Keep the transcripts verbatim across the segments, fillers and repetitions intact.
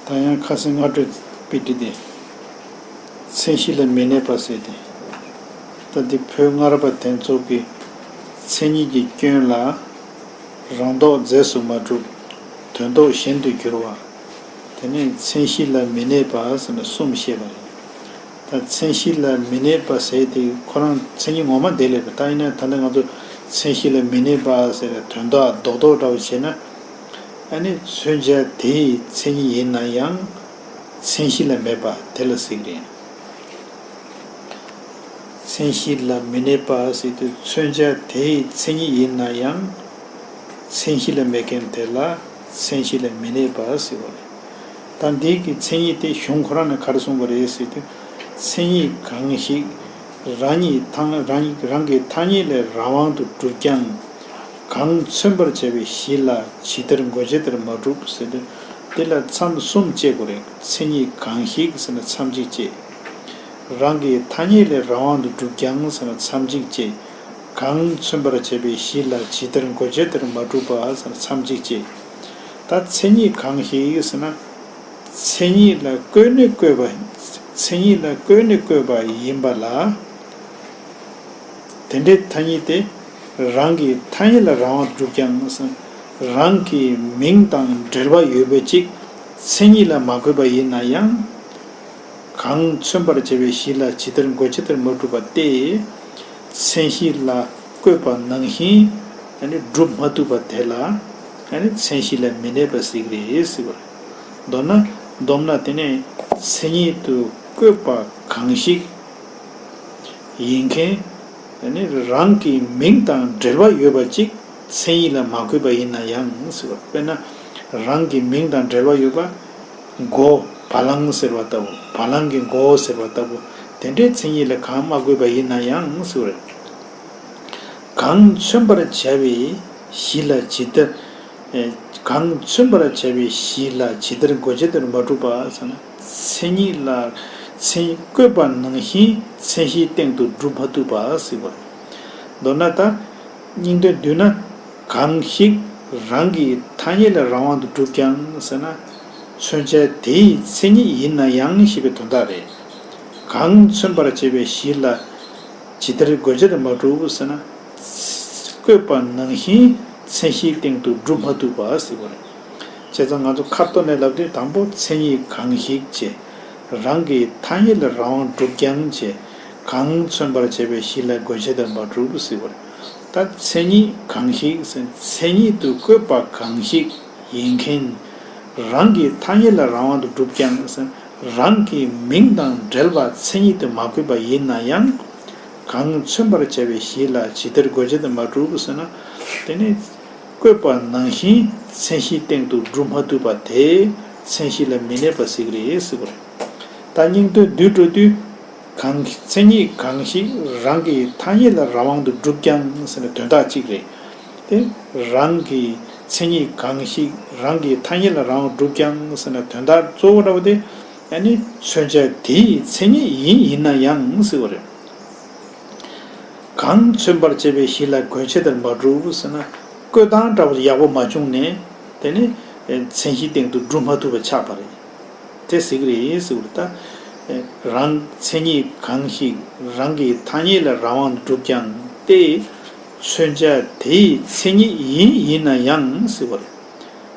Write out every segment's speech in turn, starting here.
ད་ཡང་ཁ་སང་སྔ་དྲོའི་དཔེ་ཁྲིད་དེ། མཚན་གཞི་ལ་མི་གནས་པ་ཟེར་ཏེ། ད་འདི་བོད་སྔ་རབས་པ་དེ་ཚོ་གི་མཚན་ཉིད་ཀྱི་སྐྱོན་ལ་རང་ལྡོག་རྫས་སུ་མ་གྲུབ། དོན་ལྡོག་གཞན་དུ་འགྱུར་བ། དེ་ནས་མཚན་གཞི་ལ་མི་གནས་པ་ཟེར་ནས་གསུམ་བཤད་པ་རེད། ད་མཚན་གཞི་ལ་མི་གནས་པ་ཟེར་དེ་ཁོ་རང་མཚན་ཉིད་ངོ་མ་དེ་ལས་པ། ད་ཡིན་ན་ད་ལྟ་ང་ཚོ་མཚན་གཞི་ལ་མི་གནས་པ་ཟེར་ནས་དོན་དག་རྡོག་རྡོག་འདྲ་བོ་བྱས་ན། ཨ་ནི་མཚོན་བྱ་དེ་ཡི་མཚན་ཉིད་ཡིན་ན་ཡང་མཚན་གཞི་ལ་མེད་པ་དེ་ལ་ཟེར་གི་རེད། མཚན་གཞི་ལ་མི་གནས་པ་ཟེར་དུས་མཚོན་བྱ་དེ་ཡི་མཚན་ཉིད་ཡིན་ན་ཡང་མཚན་གཞི་ལ་མེད་མཁན་དེ་ལ་མཚན་གཞི་ལ་མི་གནས་པ་ཟེར་བ་རེད། ད་འདི་གི་མཚན་ཉིད་དེ་གཞུང་ཁོ་རང་ནས་ག་རེ་གསུངས་པ་རེད་ཟེར་དུས། མཚན་ཉིད་གང་ཞིག་རང་ཉིད་ཐ་རང་རང་གི་ཐ་སྙད་ལས་རང་དབང་དུ་གྲུབ་ཀྱང་། གང་མཚོན་པར་བྱ་བའི་གཞི་ལ་ཇི་ལྟར་འགོད་བྱ་དེར་མ་གྲུབ་ཟེར་དུས། འདི་ལ་མཚམས་གསུམ་བཅད་དགོས་རེད། མཚན་ཉིད་གང་ཞིག་ཟེར་ན་མཚམས་གཅིག་བཅད། རང་གི་ཐ་སྙད་ལས་རང་དབང་དུ་གྲུབ་ཀྱང་ཟེར་ན་མཚམས་གཅིག་བཅད། གང་མཚོན་པར་བྱ་བའི་གཞི་ལ་ཇི་ལྟར་འགོད་བྱ་དེར་མ་གྲུབ་པ་ཟེར་ན་མཚམས་གཅིག་བཅད། ད་མཚན་ཉིད་གང་ཞིག་ཟེར་ན། མཚན་ཉིད་ལ་བཀོད་ནས་བཀོད་པ། མཚན་ཉིད་ལ་བཀོད་ནས་བཀོད་པ་ཡིན་པ་ལ། དེ་འདྲའི་ཐ་སྙད་དེ་རང་གི་ཐ་སྙད་ལ་རང་དབང་གྲུབ་ཀྱང་། རང་གི་མིང་དང་འབྲེལ་བ་ཡོད་པ་ཅིག་མཚན་ཉིད་ལ་མ་བཀོད་པ་ཡིན་ན་ཡང་། གང་མཚོན་པར་བྱ་བའི་གཞི་ལ་ཇི་ལྟར་འགོད་བྱ་དེར་མ་གྲུབ་པ་སྟེ། མཚན་གཞི་ལ་བཀོད་པ་ནང་བཞིན་སྒྲུབ་མ་ཐུབ་པ་དེ་ལ་མཚན་གཞི་ལ་མི་གནས་པ་ཟེར་གི་རེད་ཟེར་བ་རེད། མདོར་ན་མདོར་ན་དེ་ནས་མཚན་ཉིད་དུ་བཀོད་པ་གང་ཞིག་ཡིན་མཁན། ཨ་ནི་རང་གི་མིང་དང་འབྲེལ་བ་ཡོད་པ་ཅིག་མཚན་ཉིད་ལ་མ་བཀོད་པ་ཡིན་ན་ཡང་ཟེར་བ། དཔེར་ན་རང་གི་མིང་དང་འབྲེལ་བ་ཡོད་པ། མགོ་བ་ལང་ཟེར་བ་ལྟ་བུ། བ་ལང་གི་མགོ་ཟེར་བ་ལྟ་བུ། དེ་འདྲའི་མཚན་ཉིད་ལ་གང་མ་བཀོད་པ་ཡིན་ན་ཡང་ཟེར་བ་རེད། གང་མཚོན་པར་བྱ་བའི་གཞི་ལ་ཇི་ལྟར། ཨེ། གང་མཚོན་པར་བྱ་བའི་གཞི་ལ་ཇི་ལྟར་འགོད་བྱ་དེར་མ་གྲུབ་པ་ཟེར་ན། མཚན་ཉིད་ལ་མཚན་བཀོད་པ་ནང་བཞིན་མཚན་གཞིའི་སྟེང་དུ་སྒྲུབ་མ་ཐུབ་པ་ཟེར་བ། མདོར་ན་ད་སྙིང་དོན་བསྡུས་ན། གང་ཞིག་རང་གི་ཐ་སྙད་ལ་རང་དབང་དུ་གྲུབ་ཀྱང་ཟེར་ན། མཚོན་བྱ་དེའི་མཚན་ཉིད་ཡིན་ན་ཡང་ཞེས་པའི་དོན་དག་རེད། གང་མཚོན་པར་བྱ་བའི་གཞི་ལ་ཇི་ལྟར་འགོད་བྱ་དེར་མ་གྲུབ་ཟེར་ན། བཀོད་པ་ནང་བཞིན་མཚན་གཞིའི་སྟེང་དུ་སྒྲུབ་མ་ཐུབ་པ་ཟེར་བ་རེད། བྱས་ཙང་ང་ཚོ་ཁ་ཐོག་ནས་ལབ་དུས་དང་པོ་མཚན་ཉིད་གང་ཞིག་བྱས། རང་གི་ཐ་སྙད་ལ་རང་དབང་གྲུབ་ཀྱང་བྱས། གང་མཚོན་པར་བྱ་བའི་གཞི་ལ་འགོད་བྱ་དེར་མ་གྲུབ་ཟེར་བ་རེད། ད་མཚན་ཉིད་གང་ཞིག་ཟེར། མཚན་ཉིད་དུ་བཀོད་པ་གང་ཞིག་ཡིན་མཁན། རང་གི་ཐ་སྙད་ལ་རང་དབང་དུ་གྲུབ་ཀྱང་ཟེར། རང་གི་མིང་དང་འབྲེལ་བ་མཚན་ཉིད་དུ་མ་བཀོད་པ་ཡིན་ན་ཡང་། གང་མཚོན་པར་བྱ་བའི་གཞི་ལ་ཇི་ལྟར་འགོད་བྱ་དེར་མ་གྲུབ་ཟེར་ན། དེ་ནི་བཀོད་པ་ནང་བཞིན་མཚན་གཞིའི་སྟེང་དུ་སྒྲུབ་མ་ཐུབ་པ་དེ་མཚན་གཞི་ལ་མི་གནས་པ་ཟེར་གི་རེད་ཟེར་བ་རེད། ད་སྙིང་དོན་བསྡུས་འགྲོ་དུས། གང་མཚན་ཉིད་གང་ཞིག་རང་གི་ཐ་སྙད་ལ་རང་དབང་དུ་གྲུབ་ཀྱང་ཟེར་ན་དོན་དག་གཅིག་རེད། དེ་རང་གི་མཚན་ཉིད་གང་ཞིག་རང་གི་ཐ་སྙད་ལ་རང་དབང་གྲུབ་ཀྱང་ཟེར་ན་དོན་དག་གཙོ་བོ་འདྲ་བོ་དེ། ཨ་ནི་མཚོན་བྱ་དེའི་མཚན་ཉིད་ཡིན་ཡིན་ན་ཡང་ཟེར་བ་རེད། གང་མཚོན་པར་བྱ་བའི་གཞི་ལ་འགོད་བྱ་དེར་མ་གྲུབ་ཟེར་ན། བཀོད་སྟངས་འདྲ་བོ་ཡག་པོ་མ་བྱུང་ནས། དེ་ནི་མཚན་གཞིའི་སྟེང་དུ་སྒྲུབ་མ་ཐུབ་པ་ཆགས་པ་རེད། དེ་ཟེར་གི་རེད་ཟེར་བ་རེད། ད་རང་མཚན་ཉིད་གང་ཞིག་རང་གི་ཐ་སྙད་ལ་རང་དབང་དུ་གྲུབ་ཀྱང་སྟེ། མཚོན་བྱ་དེའི་མཚན་ཉིད་ཡིན་ཡིན་ན་ཡང་ཟེར་བ་རེད།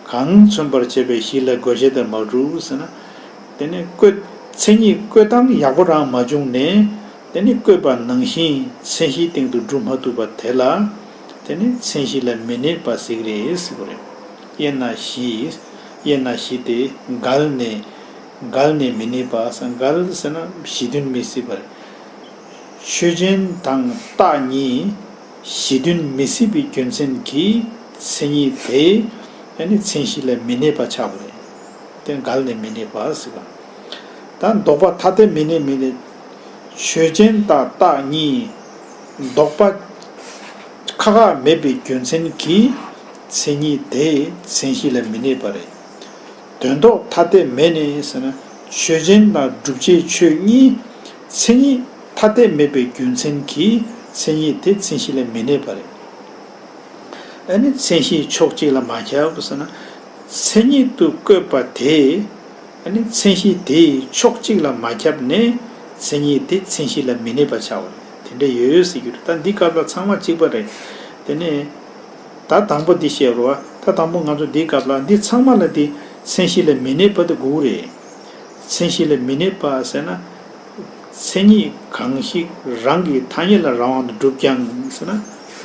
གང་མཚོན་པར་བྱ་བའི་གཞི་ལ་འགོད་བྱ་དེར་མ་གྲུབ་ཟེར་ན། དེ་ནི་བཀོད་མཚན་ཉིད་བཀོད་སྟངས་ཡག་པོ་རང་མ་བྱུང་ནས། དེ་ནི་བཀོད་པ་ནང་བཞིན་མཚན་གཞིའི་སྟེང་དུ་སྒྲུབ་མ་ཐུབ་པ་དེ་ལ། དེ་ནི་མཚན་གཞི་ལ་མི་གནས་པ་ཟེར་གི་རེད་ཟེར་བ་རེད། དབྱེ་ན་བཞི། དབྱེ་ན་བཞི་སྟེ་འགལ་ནས། འགལ་ནས་མི་གནས་པ་ཟེར། འགལ་ཟེར་ན་གཞི་མཐུན་མི་སྲིད་པ་རེད། ཆོས་ཅན་དང་རྟགས་གཉིས་གཞི་མཐུན་མི་སྲིད་པའི་རྒྱུ་མཚན་གྱིས་མཚན་ཉིད་དེ་ནི་མཚན་གཞི་ལ་མི་གནས་པ་ཆགས་པ་རེད། དེ་འགལ་ནས་མི་གནས་པ་ཟེར་བ། ད་ལྡོག་པ་ཐ་དད་མི་གནས་མི་གནས། ཆོས་ཅན་དང་རྟགས་གཉིས་ལྡོག་པ་ཁ་ཁ་མེད་པའི་རྒྱུ་མཚན་གྱིས་མཚན་ཉིད་དེ་མཚན་གཞི་ལ་མི་གནས་པ་རེད། དོན་ལྡོག་ཐ་དད་མེད་ནས་ཟེར་ན། ཆོས་ཅན་དང་བསྒྲུབ་བྱའི་ཆོས་གཉིས་མཚན་ཉིད་ཐ་དད་མེད་པའི་རྒྱུ་མཚན་གྱིས་མཚན་ཉིད་དེ་མཚན་གཞི་ལ་མི་གནས་པ་རེད། ཨ་ནི་མཚན་གཞི་ཕྱོགས་གཅིག་ལ་མ་ཁྱབ་ཟེར་ན། མཚན་ཉིད་དུ་བཀོད་པ་དེ། ནི་མཚན་གཞི་དེ་ཕྱོགས་གཅིག་ལ་མ་ཁྱབ་ནས་མཚན་ཉིད་དེ་མཚན་གཞི་ལ་མི་གནས་པར་ཆགས་པ་རེད། དེ་འདྲ་ཡོད་ཟེར་རྒྱུ་རེད། ད་འདི་སྐབས་ལ་ཚང་མ་གཅིག་པ་རེད། དེ་ནས་ད་དང་པོ་འདི་བཤད་རོགས། ད་དང་པོ་ང་ཚོ་འདིའི་སྐབས་ལ་འདི་ཚང་མ་ལ་འདི་མཚན་གཞི་ལ་མི་གནས་པ་དེ་དགོས་རེད། མཚན་གཞི་ལ་མི་གནས་པ་ཟེར་ན། མཚན་ཉིད་གང་ཞིག་རང་གི་ཐ་སྙད་ལ་རང་དབང་དུ་གྲུབ་ཀྱང་ཟེར་ན།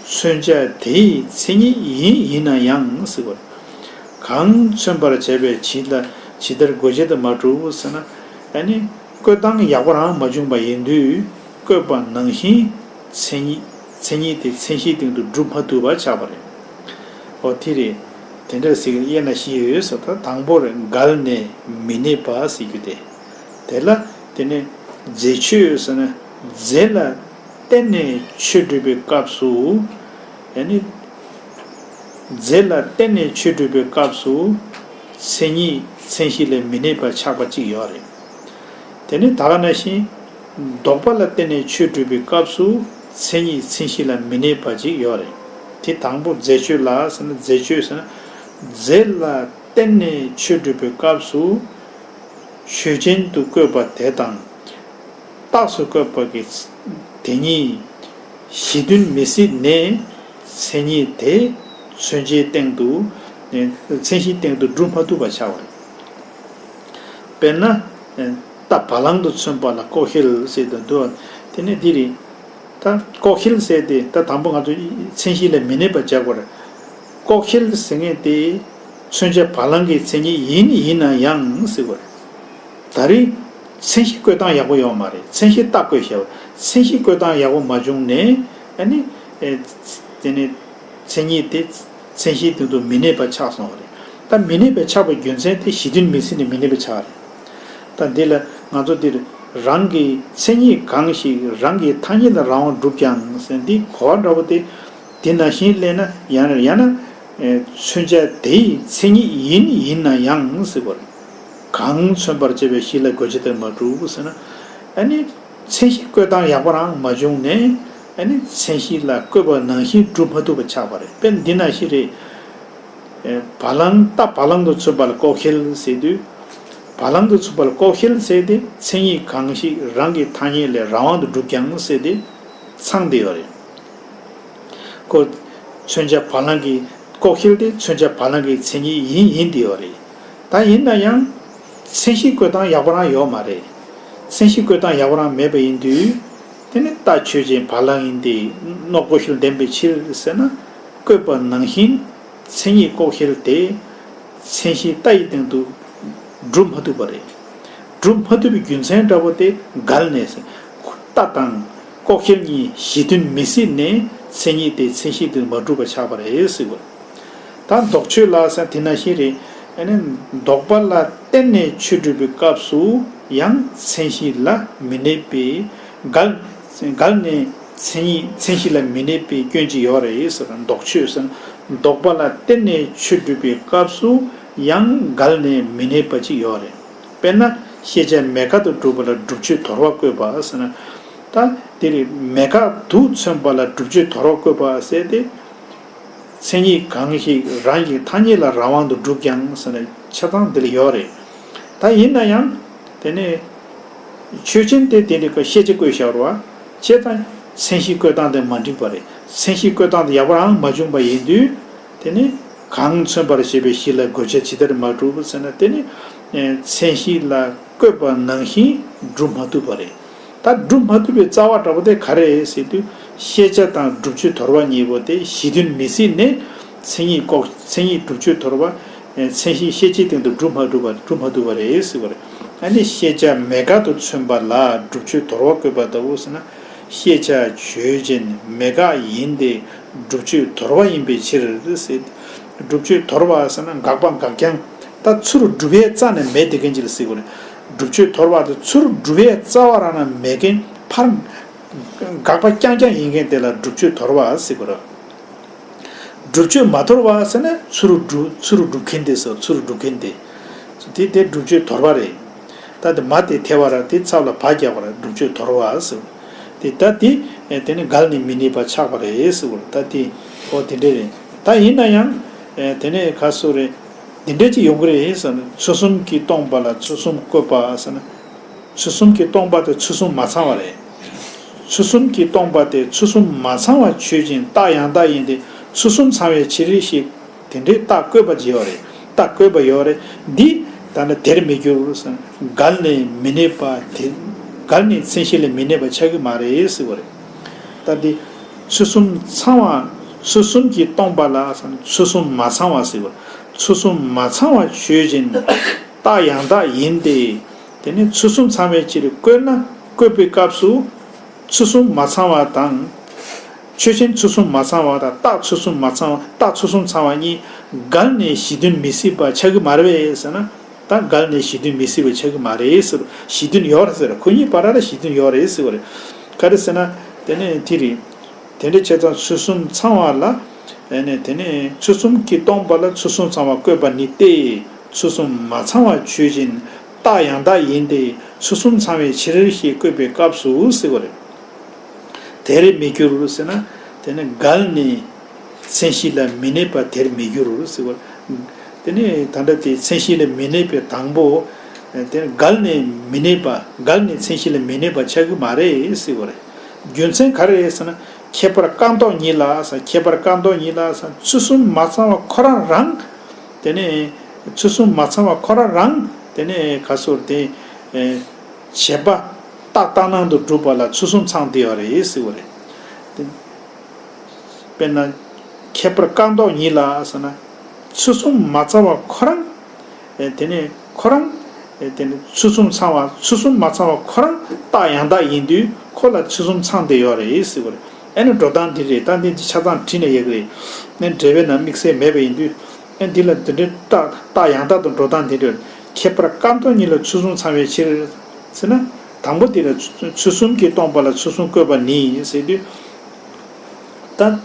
མཚོན་བྱ་དེའི་མཚན་ཉིད་ཡིན་ཡིན་ན་ཡང་ཟེར་བ། གང་མཚོན་པར་བྱེད་པའི་ཇི་ལ་ཇི་ལྟར་དགོས་བྱེད་དུ་མ་གྲུབ་ཟེར་ན། ཨ་ནི་བཀོད་སྟངས་ཡག་པོ་རང་མ་བྱུང་པ་ཡིན་དུས་བཀོད་པ་ནང་བཞིན་མཚན་ཉིད་མཚན་ཉིད་དེ་མཚན་གཞིའི་སྟེང་དུ་སྒྲུབ་མ་ཐུབ་པ་ཆགས་པ་རེད། ཨོ་དེ་རེད། དེ་འདྲ་ཟེར་གྱི་དབྱེ་ན་བཞི་ཡོད་ཟེར། ད་དང་པོ་རེད། འགལ་ནས་མི་གནས་པ་ཟེར་རྒྱུ་དེ། དེ་ལ་དེ་ནས་རྫས་ཆོས་ཟེར་ན། རྫས་ལ་བརྟེན་ནས་ཆོས་སྒྲུབ་པའི་སྐབས་སུ། ཡང་ནི་རྫས་ལ་བརྟེན་ནས་ཆོས་སྒྲུབ་པའི་སྐབས་སུ་མཚན་ཉིད་མཚན་གཞི་ལས་མི་གནས་པ་ཆགས་པ་གཅིག་ཡོད་རེད། དེ་ནི་ད་ག་ནང་བཞིན་ལྡོག་པ་ལ་བརྟེན་ནས་ཆོས་སྒྲུབ་པའི་སྐབས་སུ་མཚན་ཉིད་མཚན་གཞི་ལ་མི་གནས་པ་གཅིག་ཡོད་རེད། དེ་དང་པོ་རྫས་ཆོས་ལ་ཟེར་ན། རྫས་ཆོས་ཟེར་ན། རྫས་ལ་བརྟེན་ནས་ཆོས་སྒྲུབ་པའི་སྐབས་སུ་ཆོས་ཅན་དུ་བཀོད་པ་དེ་དང་། རྟགས་སུ་བཀོད་པ་གི་དེ་ཉིད་གཞི་མཐུན་མི་སྲིད་ནས་མཚན་ཉིད་དེ་མཚོན་བྱའི་སྟེང་དུ་མཚན་གཞིའི་སྟེང་དུ་སྒྲུབ་མ་ཐུབ་པ་ཆགས་པ་རེད། དཔེར་ན། རྟ་བ་ལང་དུ་མཚོན་པ་ལ་ལྐོག་ཤལ་ཟེར་དུ་འདུག་དེ་ནི་འདི་རེད། ད་ལྐོག་ཤལ་ཟེར་ཏེ་ད་དང་པོ་ང་ཚོ་མཚན་གཞི་ལས་མི་གནས་པ་བྱ་དགོས་རེད། ལྐོག་ཤལ་ཟེར་མཁན་དེ་མཚོན་བྱ་བ་ལང་གི་མཚན་ཉིད་ཡིན་ཡིན་ན་ཡང་ཟེར་དགོས་རེད། ད་རེས་མཚན་གཞི་བཀོད་སྟངས་ཡག་པོ་ཡོད་མ་རེད། མཚན་གཞི་རྟགས་བཀོད་བྱས་པ། མཚན་གཞི་བཀོད་སྟངས་ཡག་པོ་མ་བྱུང་ནས་ཨ་ནི། དེ་ནི་མཚན་ཉིད་དེ་མཚན་གཞིའི་སྟེང་དུ་མི་གནས་པ་ཆགས་སོང་བ་རེད། ད་མི་གནས་པ་ཆགས་པའི་རྒྱུ་མཚན་དེ་གཞི་མཐུན་མི་སྲིད་ནས་མི་གནས་པ་ཆགས་རེད། ད་འདི་ལ་ང་ཚོ་འདིར་རང་གི་མཚན་ཉིད་གང་ཞིག་རང་གི་ཐ་སྙད་ལ་རང་དབང་གྲུབ་ཀྱང་ཟེར་འདི་གོ་བ་འདྲ་པོ་དེ། དེ་ནང་བཞིན་སླེབས་ན་ཡང་ན་ཡང་ན། མཚོན་བྱ་དེའི་མཚན་ཉིད་ཡིན་ཡིན་ན་ཡང་ཟེར་བ་རེད། གང་མཚོན་པར་བྱེད་པའི་གཞི་ལ་དགོས་བྱེད་དུ་མ་གྲུབ་ཟེར་ན། ཨ་ནི། མཚན་གཞི་བཀོད་སྟངས་ཡག་པོ་རང་མ་བྱུང་ནས་ཨ་ནི་མཚན་གཞི་ལ་བཀོད་པ་ནང་བཞིན་སྒྲུབ་མ་ཐུབ་པ་ཆགས་པ་རེད། དཔེར་ན་འདི་ནང་བཞིན་རེད། བ་ལང་རྟ་བ་ལང་དུ་མཚོན་པ་ལ་ལྐོག་ཤལ་ཟེར་དུས། བ་ལང་དུ་མཚོན་པ་ལ་ལྐོག་ཤལ་ཟེར་ཏེ་མཚན་ཉིད་གང་ཞིག་རང་གི་ཐ་སྙད་ལས་རང་དབང་དུ་གྲུབ་ཀྱང་ཟེར་ཏེ་ཚང་བསྡད་ཡོད་རེད། ཁོ། མཚོན་བྱ་བ་ལང་གི་ལྐོག་ཤལ་དེ་མཚོན་བྱ་བ་ལང་གི་མཚན་ཉིད་ཡིན་ཡིན་བསྡད་ཡོད་རེད། ད་ཡིན་ན་ཡང་། མཚན་གཞི་བཀོད་སྟངས་ཡག་པོ་རང་ཡོད་མ་རེད། མཚན་གཞི་བཀོད་སྟངས་ཡག་པོ་རང་མེད་པ་ཡིན་དུས། དེ་ནི་རྟ་ཆོས་ཅན་བ་ལང་ཡིན་ཏེ་ནོག་ལྐོག་ཤལ་ལྡན་པའི་ཕྱིར་ཟེར་ན། བཀོད་པ་ནང་བཞིན་མཚན་ཉིད་ལྐོག་ཤལ་དེ་མཚན་གཞི་རྟ་ཡི་སྟེང་དུ་སྒྲུབ་མ་ཐུབ་པ་རེད། སྒྲུབ་མ་ཐུབ་པའི་རྒྱུ་མཚན་འདྲ་པོ་དེ་འགལ་ནས་ཟེར། རྟ་དང་ལྐོག་ཤལ་གཉིས་གཞི་མཐུན་མི་སྲིད་ནས་མཚན་ཉིད་དེ་མཚན་གཞིའི་སྟེང་དུ་མ་གྲུབ་པ་ཆགས་པ་རེད་ཟེར་བ། ད་ལྡོག་ཆོས་ལ་ཟེར་དེ་ནང་བཞིན་རེད། ཨ་ནི་ལྡོག་པ་ལ་བརྟེན་ནས་ཆོས་སྒྲུབ་པའི་སྐབས་སུ་ཡང་མཚན་གཞི་ལ་མི་གནས་པས་འགལ། འགལ་ནས་མཚན་ཉིད་མཚན་གཞི་ལ་མི་གནས་པའི་སྐྱོན་ཅིག་ཡོད་རེད་ཟེར། ལྡོག་ཆོས་ཟེར་ན་ལྡོག་པ་ལ་བརྟེན་ནས་ཆོས་སྒྲུབ་པའི་སྐབས་སུ་ཡང་འགལ་ནས་མི་གནས་པ་ཅིག་ཡོད་རེད། དཔེར་ན་ཤེས་བྱ་མེད་དགག་ཏུ་སྒྲུབ་པ་ལ་བསྒྲུབ་ཆོས་དོར་བ་བཀོད་པ་ཟེར་ན། ད་དེ་རེད། མེད་དགག་ཏུ་མཚོན་པ་ལ་བསྒྲུབ་ཆོས་དོར་བ་བཀོད་པ་ཟེར་ཏེ། མཚན་ཉིད་གང་ཞིག་རང་གི་ཐ་སྙད་ལ་རང་དབང་དུ་གྲུབ་ཀྱང་ཟེར་ནས་ཆ་ཚང་འདི་ལ་ཡོད་རེད། ད་ཡིན་ན་ཡང་དེ་ནས་ཆོས་ཅན་དེ་དེ་འདྲའི་ཤེས་བྱ་བཀོད་བཞག་རོགས། བྱས་ཙང་མཚན་གཞི་བཀོད་སྟངས་དེ་མ་འགྲིག་པ་རེད། མཚན་གཞི་བཀོད་སྟངས་དེ་ཡག་པོ་རང་མ་བྱུང་པ་ཡིན་དུས། དེ་ནི་གང་མཚོན་པར་བྱེད་པའི་གཞི་ལ་དགོས་བྱ་ཇི་ལྟར་མ་གྲུབ་ཟེར་ན། དེ་ནི་མཚན་གཞི་ལ་བཀོད་པ་ནང་བཞིན་སྒྲུབ་མ་ཐུབ་པ་རེད། ད་སྒྲུབ་མ་ཐུབ་པའི་རྩ་བ་འདྲ་པོ་དེ་ག་རེ་རེད་ཟེར་དུས། ཤེས་བྱ་དང་བསྒྲུབ་ཆོས་དོར་བ་གཉིས་པོ་དེ་གཞི་མཐུན་མི་སྲིད་ནས་མཚན་ཉིད་ལྐོག་མཚན་ཉིད་བསྒྲུབ་ཆོས་དོར་བ། མཚན་གཞི་ཤེས་བྱའི་སྟེང་དུ་སྒྲུབ་མ་ཐུབ་པ་སྒྲུབ་མ་ཐུབ་པ་རེད་ཟེར་བ་རེད། ཨ་ནི་ཤེས་བྱ་མེད་དགག་ཏུ་མཚོན་པ་ལ་བསྒྲུབ་ཆོས་དོར་བ་བཀོད་པ་ལྟ་བུ་ཟེར་ན། ཤེས་བྱ་ཆོས་ཅན་མེད་དགག་ཡིན་ཏེ། བསྒྲུབ་ཆོས་དོར་བ་ཡིན་པའི་ཕྱིར་ཟེར། བསྒྲུབ་ཆོས་དོར་བ་ཟེར་ན་དགག་པ་འགག་ཀྱང་། ད་ཚུར་སྒྲུབ་ཡས་རྩ་ནས་མེད་དེ་མཁན་ཅིག་ལ་ཟེར་དགོས་རེད། བསྒྲུབ་ཆོས་དོར་བ་དེ་ཚུར་སྒྲུབ་ཡས་རྩ་བ་རང་ནས་མེད་མཁན་ཕར། དགག་པ་རྐྱང་རྐྱང་ཡིན་མཁན་དེ་ལ་བསྒྲུབ་ཆོས་དོར་བ་ཟེར་དགོས་རེད། བསྒྲུབ་ཆོས་མ་དོར་བ་ཟེར་ན་ཚུར་སྒྲུབ་ཚུར་སྒྲུབ་མཁན་དེ་ཟེར། ཚུར་སྒྲུབ་མཁན་དེ། དེ་དེ་བསྒྲུབ་ཆོས་དོར་བ་རེད། ད་དེ་མ་དེ་ཐལ་བ་ར་དེ་ཚབ་ལ་བ་རྒྱག་པ་ར་བསྒྲུབ་ཆོས་དོར་བ་ཟེར། དེ་ད་དེ་དེ་ནི་འགལ་ནས་མི་གནས་པ་ཆགས་པ་རེད་ཟེར་བ་རེད། ད་དེ་ཨོ་དེ་འདྲ་རེད། ད་ཡིན་ན་ཡང་དེ་ནས་ག་སོ་རེད། འདི་འདྲ་ཅིག་ཡོང་གི་རེད་ཟེར་ན། ཚུལ་གསུམ་གྱིས་སྟོང་པ་ལ་ཚུལ་གསུམ་བཀོད་པ་ཟེར་ན། ཚུལ་གསུམ་གྱིས་སྟོང་པ་དེ་ཚུལ་གསུམ་མ་ཚང་བ་རེད། ཚུལ་གསུམ་གྱིས་སྟོང་པ་དེ་ཚུལ་གསུམ་མ་ཚང་བ་ཆོས་ཅན། རྟགས་ཡང་དག་ཡིན་ཏེ། ཚུལ་གསུམ་ཚང་བའི་ཕྱིར་ཞེས་དེ་འདྲའི་རྟགས་བཀོད་པ་ཅིག་ཡོད་རེད། རྟགས་བཀོད་པ་ཡོད་རེད། འདི་ད་ནི་དེར་མི་འགྱུར་ཟེར་ན། འགལ་ནས་མི་གནས་པ་དེ། འགལ་ནས་མཚན་གཞི་ལ་མི་གནས་པ་ཆགས་ཀྱི་མ་རེད་ཟེར་བ་རེད། ད་འདི་ཚུལ་གསུམ་ཚང་བ། ཚུལ་གསུམ་གྱིས་སྟོང་པ་ལ་ཟེར་ན། ཚུལ་གསུམ་མ་ཚང་བ་ཟེར་བ། ཚུལ་གསུམ་མ་ཚང་བ་ཆོས་ཅན། རྟགས་ཡང་དག་ཡིན་ཏེ། དེ་ནི་ཚུལ་གསུམ་ཚང་བའི་ཕྱིར་བཀོད་ན། བཀོད་པའི་སྐབས་སུ་ཚུལ་གསུམ་མ་ཚང་བ་དང་། ཆོས་ཅན་ཚུལ་གསུམ་མ་ཚང་བ་དང་། རྟགས་ཚུལ་གསུམ་མ་ཚང་བ། རྟགས་ཚུལ་གསུམ་ཚང་བ་གཉིས་འགལ་ནས་གཞི་མཐུན་མི་སྲིད་པ་ཆགས་ཀྱི་མ་རེད་པས་ཟེར་ན། ད་འགལ་ནས་གཞི་མཐུན་མི་སྲིད་པ་ཆགས་ཀྱི་མ་རེད་ཟེར། གཞི་མཐུན་ཡོད་རེད་ཟེར། ཁོ་གཉིས་བར་ལ་གཞི་མཐུན་ཡོད་རེད་ཟེར་བ་རེད། ག་རེ་ཟེར་ན། དེ་ནས་དེ་རེད། དེ་འདྲ་བྱས་ཙང་ཚུལ་གསུམ་ཚང་བ་ལ། ཨེ་ནས་དེ་ནས་ཚུལ་གསུམ་གྱིས་སྟོང་པ་ལ་ཚུལ་གསུམ་ཚང་བ་བཀོད་པ་ནི་སྟེ། ཚུལ་གསུམ་མ་ཚང་བ་ཆོས་ཅན། རྟགས་ཡང་དག་ཡིན་ཏེ། ཚུལ་གསུམ་ཚང་བའི་ཕྱིར་ཞེས་བཀོད་པའི་སྐབས་སུ་ཟེར་བ་རེད། དེར་མི་འགྱུར་ཟེར་ན། དེ་ནི་འགལ་ནས་མཚན་གཞི་ལ་མི་གནས་པ་དེར་མི་འགྱུར་ཟེར་བ། དེ་ནི་ད་ལྟ་དེ་མཚན་གཞི་ལ་མི་གནས་པའི་དང་པོ། དེ་ནི་འགལ་ནས་མི་གནས་པ། འགལ་ནས་མཚན་གཞི་ལ་མི་གནས་པ་ཆགས་ཀྱི་མ་རེད་ཟེར་བ་རེད། རྒྱུ་མཚན་ག་རེ་རེད་ཟེར་ན། ཁྱད་པར་རྐང་སྟོང་ཉིད་ལ་ཟེར། ཁྱད་པར་རྐང་སྟོང་ཉིད་ལ་ཟེར། ཚུལ་གསུམ་མ་ཚང་བ་ཁོ་རང་རང་། དེ་ནས་ཚུལ་གསུམ་མ་ཚང་བ་ཁོ་རང་རང་། དེ་ནས་ག་ཟེར་དེ། བྱས་པ་རྟགས་ལྟར་སྣང་དུ་གྲུབ་པ་ལ་ཚུལ་གསུམ་ཚང་བསྡད་ཡོད་རེད་ཟེར་བ་རེད། དཔེར་ན། ཁྱད་པར་རྐང་སྟོང་ཉིད་ལ་ཟེར་ན། ཚུལ་གསུམ་མ་ཚང་བ་ཁོ་རང་། ཨེ་དེ་ནས་ཁོ་རང་། ཨེ་དེ་ནས་ཚུལ་གསུམ་ཚང་བ། ཚུལ་གསུམ་མ་ཚང་བ་ཁོ་རང་རྟགས་ཡང་དག་ཡིན་དུས། ཁོ་ལ་ཚུལ་གསུམ་ཚང་བསྡད་ཡོད་རེད་ཟེར་བ་རེད། ཨེ་ནི་འགྲོ་སྟངས་འདི་རེད། ད་འདི་འདི་ཆ་ཚང་བྲིས་ན་ཡག་གི་རེད། ཨེ་འགྲེལ་པའི་ནང་དམིགས་བསལ་མེད་པ་ཡིན་དུས། ཨེ་འདི་ལ་འདི་འདྲའི་རྟགས་རྟགས་ཡང་དག་ཏུ་འགྲོ་སྟངས་འདི་རེད། ཁྱད་པར་རྐང་སྟོང་ཉིད་ལ་ཚུལ་གསུམ་ཚང་བའི་ཕྱིར། ཟེར་ན། དང་པོ་དེ་ལ་ཚུལ་གསུམ་གྱིས་སྟོང་པ་ལ་ཚུལ་གསུམ་བཀོད་པ་ནི་ཟེར་དུས། ད།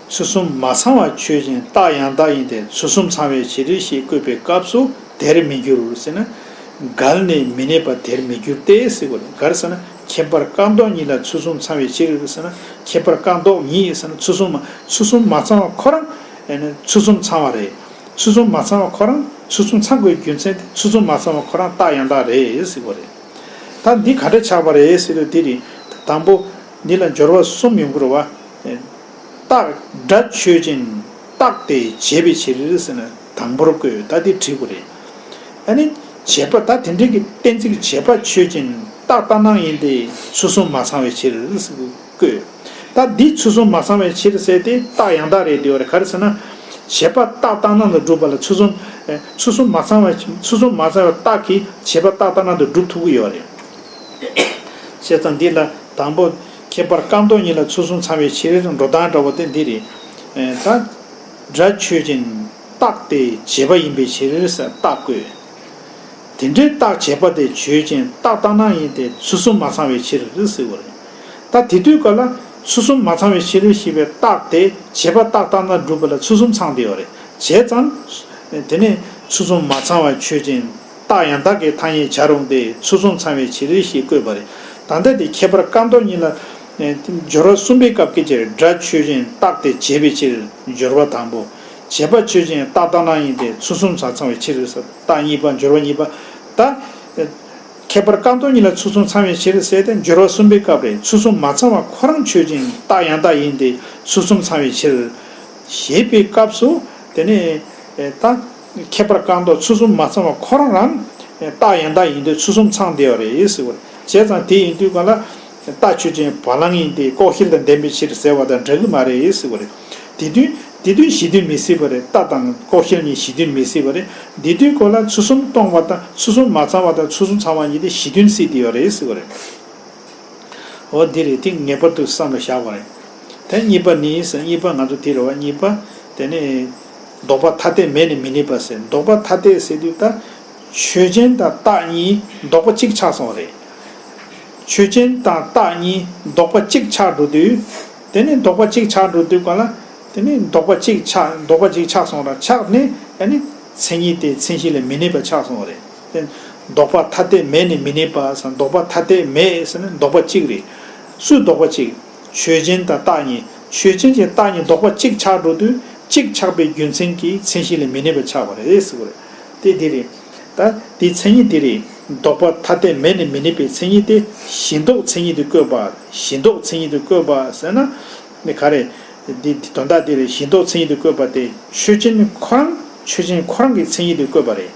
ཚུལ་གསུམ་མ་ཚང་བ་ཆོས་ཅན། རྟགས་ཡང་དག་ཡིན་ཏེ། ཚུལ་གསུམ་ཚང་བའི་ཕྱིར་ཞེས་བཀོད་པའི་སྐབས་སུ་དེར་མི་འགྱུར་ཟེར་ན། འགལ་ནས་མི་གནས་པ་དེར་མི་འགྱུར་ཏེ་ཟེར་དགོས་རེད། ག་རེ་ཟེར་ན། ཁྱད་པར་རྐང་སྟོང་ཉིད་ལ་ཚུལ་གསུམ་ཚང་བའི་ཕྱིར་ཟེར་ན། ཁྱད་པར་རྐང་སྟོང་ཉིད་ཟེར་ན་ཚུལ་གསུམ་མ། ཚུལ་གསུམ་མ་ཚང་བ་ཁོ་རང་། ཨེ་ནི་ཚུལ་གསུམ་ཚང་བ་རེད། ཚུལ་གསུམ་མ་ཚང་བ་ཁོ་རང་། ཚུལ་གསུམ་ཚང་དགོས་རྒྱུ་མཚན་དེ། ཚུལ་གསུམ་མ་ཚང་བ་ཁོ་རང་རྟགས་ཡང་དག་རེད་ཟེར་དགོས་རེད། ད་འདི་ག་འདྲ་ཆགས་པ་རེད་ཟེར་དུས། འདི་རེད། དང་པོ། འདི་ལ་སྦྱོར་བ་གསུམ་ཡོང་གི་རེད་བ། རྟགས་སྒྲ་ཆོས་ཅན། རྟགས་དེ་བྱས་པའི་ཕྱིར་ཟེར་ན་དང་པོར་བཀོད། ད་འདི་བྲིས་དགོས་རེད། ཨ་ནི། བྱས་པ། ད་དེ་འདྲའི་གི་གཏན་ཚིགས་བྱས་པ་ཆོས་ཅན། རྟགས་ལྟར་སྣང་ཡིན་ཏེ། ཚུལ་གསུམ་མ་ཚང་བའི་ཕྱིར་ཟེར་བཀོད། ད་འདི་ཚུལ་གསུམ་མ་ཚང་བའི་ཕྱིར་ཟེར་དེ་རྟགས་ཡང་དག་རེད་འདི་བ་རེད། ག་རེ་ཟེར་ན། བྱས་པ་རྟགས་ལྟར་སྣང་དུ་གྲུབ་པ་ལ་ཚུལ་གསུམ། ཨེ། ཚུལ་གསུམ་མ་ཚང་བ། ཚུལ་གསུམ་མ་ཚང་བའི་རྟགས་ཀྱིས་བྱས་པ་རྟགས་ལྟར་སྣང་དུ་གྲུབ་ཐུབ་ཀྱི་ཡོད་རེད། བྱས་ཙང་འདི་ལ་དང་པོ། ཁྱད་པར་རྐང་སྟོང་ཉིད་ལ་ཚུལ་གསུམ་ཚང་བའི་ཕྱིར། འགྲོ་སྟངས་འདྲ་བོ་དེ་འདི་རེད། ཨེ། ད། སྒྲ་ཆོས་ཅན། རྟགས་དེ་བྱས་པ་ཡིན་པའི་ཕྱིར་ཟེར་རྟགས་བཀོད། དེ་འདྲའི་རྟགས་བྱས་པ་དེ་ཆོས་ཅན། རྟགས་ལྟར་སྣང་ཡིན་ཏེ། ཚུལ་གསུམ་མ་ཚང་བའི་ཕྱིར་ཟེར་བ་རེད། ད་དེ་དུས་ག་ལ་ཚུལ་གསུམ་མ་ཚང་བའི་ཕྱིར་ཞེས་པའི་རྟགས་དེ་བྱས་པ་རྟགས་ལྟར་སྣང་གྲུབ་པ་ལ་ཚུལ་གསུམ་ཚང་བསྡད་ཡོད་རེད། བྱས་ཙང་། དེ་ནས་ཚུལ་གསུམ་མ་ཚང་བ་ཆོས་ཅན། རྟགས་ཡང་དག་གི་ཐ་སྙད་བྱར་རུང་སྟེ། ཚུལ་གསུམ་ཚང་བའི་ཕྱིར་ཞེས་བཀོད་པ་རེད། ད་ལྟ་དེ་ཁྱད་པར་རྐང་སྟོང་ཉིད་ལ། ཨེ། སྦྱོར་བ་གསུམ་པའི་སྐབས་ཀྱི་ཕྱིར། སྒྲ་ཆོས་ཅན། རྟགས་དེ་བྱས་པའི་ཕྱིར། སྦྱོར་བ་དང་པོ། བྱས་པ་ཆོས་ཅན། རྟགས་ལྟར་སྣང་ཡིན་ཏེ། ཚུལ་གསུམ་མ་ཚང་བའི་ཕྱིར་ཟེར། རྟགས་གཉིས་པ། སྦྱོར་བ་གཉིས་པ། ད། ཨེ། ཁྱད་པར་རྐང་སྟོང་ཉིད་ལ་ཚུལ་གསུམ་ཚང་བའི་ཕྱིར་ཟེར་ཏེ་སྦྱོར་བ་གསུམ་པའི་སྐབས་རེད། ཚུལ་གསུམ་མ་ཚང་བ་ཁོ་རང་ཆོས་ཅན། རྟགས་ཡང་དག་ཡིན་ཏེ། ཚུལ་གསུམ་ཚང་བའི་ཕྱིར། ཞེས་པའི་སྐབས་སུ། དེ་ནས། ཨེ། ད། ཁྱད་པར་རྐང་སྟོང་ཚུལ་གསུམ་མ་ཚང་བ་ཁོ་རང་རང་། ཨེ། རྟགས་ཡང་དག་ཡིན་དུས་ཚུལ་གསུམ་ཚང་བསྡད་པ་རེད་ཟེར་བ་རེད། བྱས་ཙང་དེ་ཡིན་དུས་གང་ལ། རྟགས་ཆོས་ཅན། བ་ལང་ཡིན་ཏེ། ལྐོག་ཤལ་དང་ལྡན་པའི་ཕྱིར་ཟེར་བ་དང་འདྲ་གི་མ་རེད་ཟེར་བ་རེད། དེ་དུས། དེ་དུས་གཞི་མཐུན་མི་སྲིད་པ་རེད། རྟགས་དང་ལྐོག་ཤལ་གཉིས་གཞི་མཐུན་མི་སྲིད་པ་རེད། དེ་དུས་གང་ལ་ཚུལ་གསུམ་སྟོང་པ་དང་། ཚུལ་གསུམ་མ་ཚང་བ་དང་ཚུལ་གསུམ་ཚང་བ་གཉིས་དེ་གཞི་མཐུན་སྲིད་དེ་ཡོད་རེད་ཟེར་བ་རེད། འོ་འདི་རེད། དེ་ངེས་པར་དུ་བསམ་བློ་བཞག་པ་རེད། དེ་གཉིས་པ་ནི་ཟེར། གཉིས་པ་ང་ཚོ་དེ་རེད་བ། གཉིས་པ། དེ་ནི། ལྡོག་པ་ཐ་དད་མེད་ནས་མི་གནས་པ་ཟེར། ལྡོག་པ་ཐ་དད་ཟེར་དུས་ད། ཆོས་ཅན་དང་རྟགས་གཉིས་ལྡོག་པ་གཅིག་ཆགས་སོང་བ་རེད། ཆོས་ཅན་དང་རྟགས་གཉིས་ལྡོག་པ་གཅིག་ཆགས་འགྲོ་དུས། དེ་ནི་ལྡོག་པ་གཅིག་ཆགས་འགྲོ་དུས་གང་ལ། དེ་ནི་ལྡོག་པ་གཅིག་ཆགས། ལྡོག་པ་གཅིག་ཆགས་སོང་ར། ཆགས་ནས་ཨ་ནི་མཚན་ཉིད་དེ་མཚན་གཞི་ལ་མི་གནས་པ་ཆགས་སོང་བ་རེད། དེ་ལྡོག་པ་ཐ་དད་མེད་ནས་མི་གནས་པ་ཟེར། ལྡོག་པ་ཐ་དད་མེད་ཟེར་ན་ལྡོག་པ་གཅིག་རེད། སུའི་ལྡོག་པ་གཅིག། ཆོས་ཅན་དང་རྟགས་གཉིས། ཆོས་ཅན་གྱི་རྟགས་གཉིས་ལྡོག་པ་གཅིག་ཆགས་འགྲོ་དུས། གཅིག་ཆགས་པའི་རྒྱུ་མཚན་གྱིས་མཚན་གཞི་ལ་མི་གནས་པ་ཆགས་པ་རེད་ཟེར་བ་རེད། དེ་འདི་རེད། ད་དེའི་མཚན་ཉིད་འདི་རེད། ལྡོག་པ་ཐ་དད་མེད་ནས་མི་གནས་པའི་མཚན་ཉིད་དེ་གཞི་ལྡོག་མཚན་ཉིད་དུ་བཀོད་པ། གཞི་ལྡོག་མཚན་ཉིད་དུ་བཀོད་པ་ཟེར་ན། ནི་ག་རེ། འདི་འདི་དོན་དག་འདི་རེད། གཞི་ལྡོག་མཚན་ཉིད་དུ་བཀོད་པ་དེ་ཆོས་ཅན་ཁོ་རང་ཆོས་ཅན་ཁོ་རང་གི་མཚན་ཉིད་དུ་བཀོད་པ་རེད།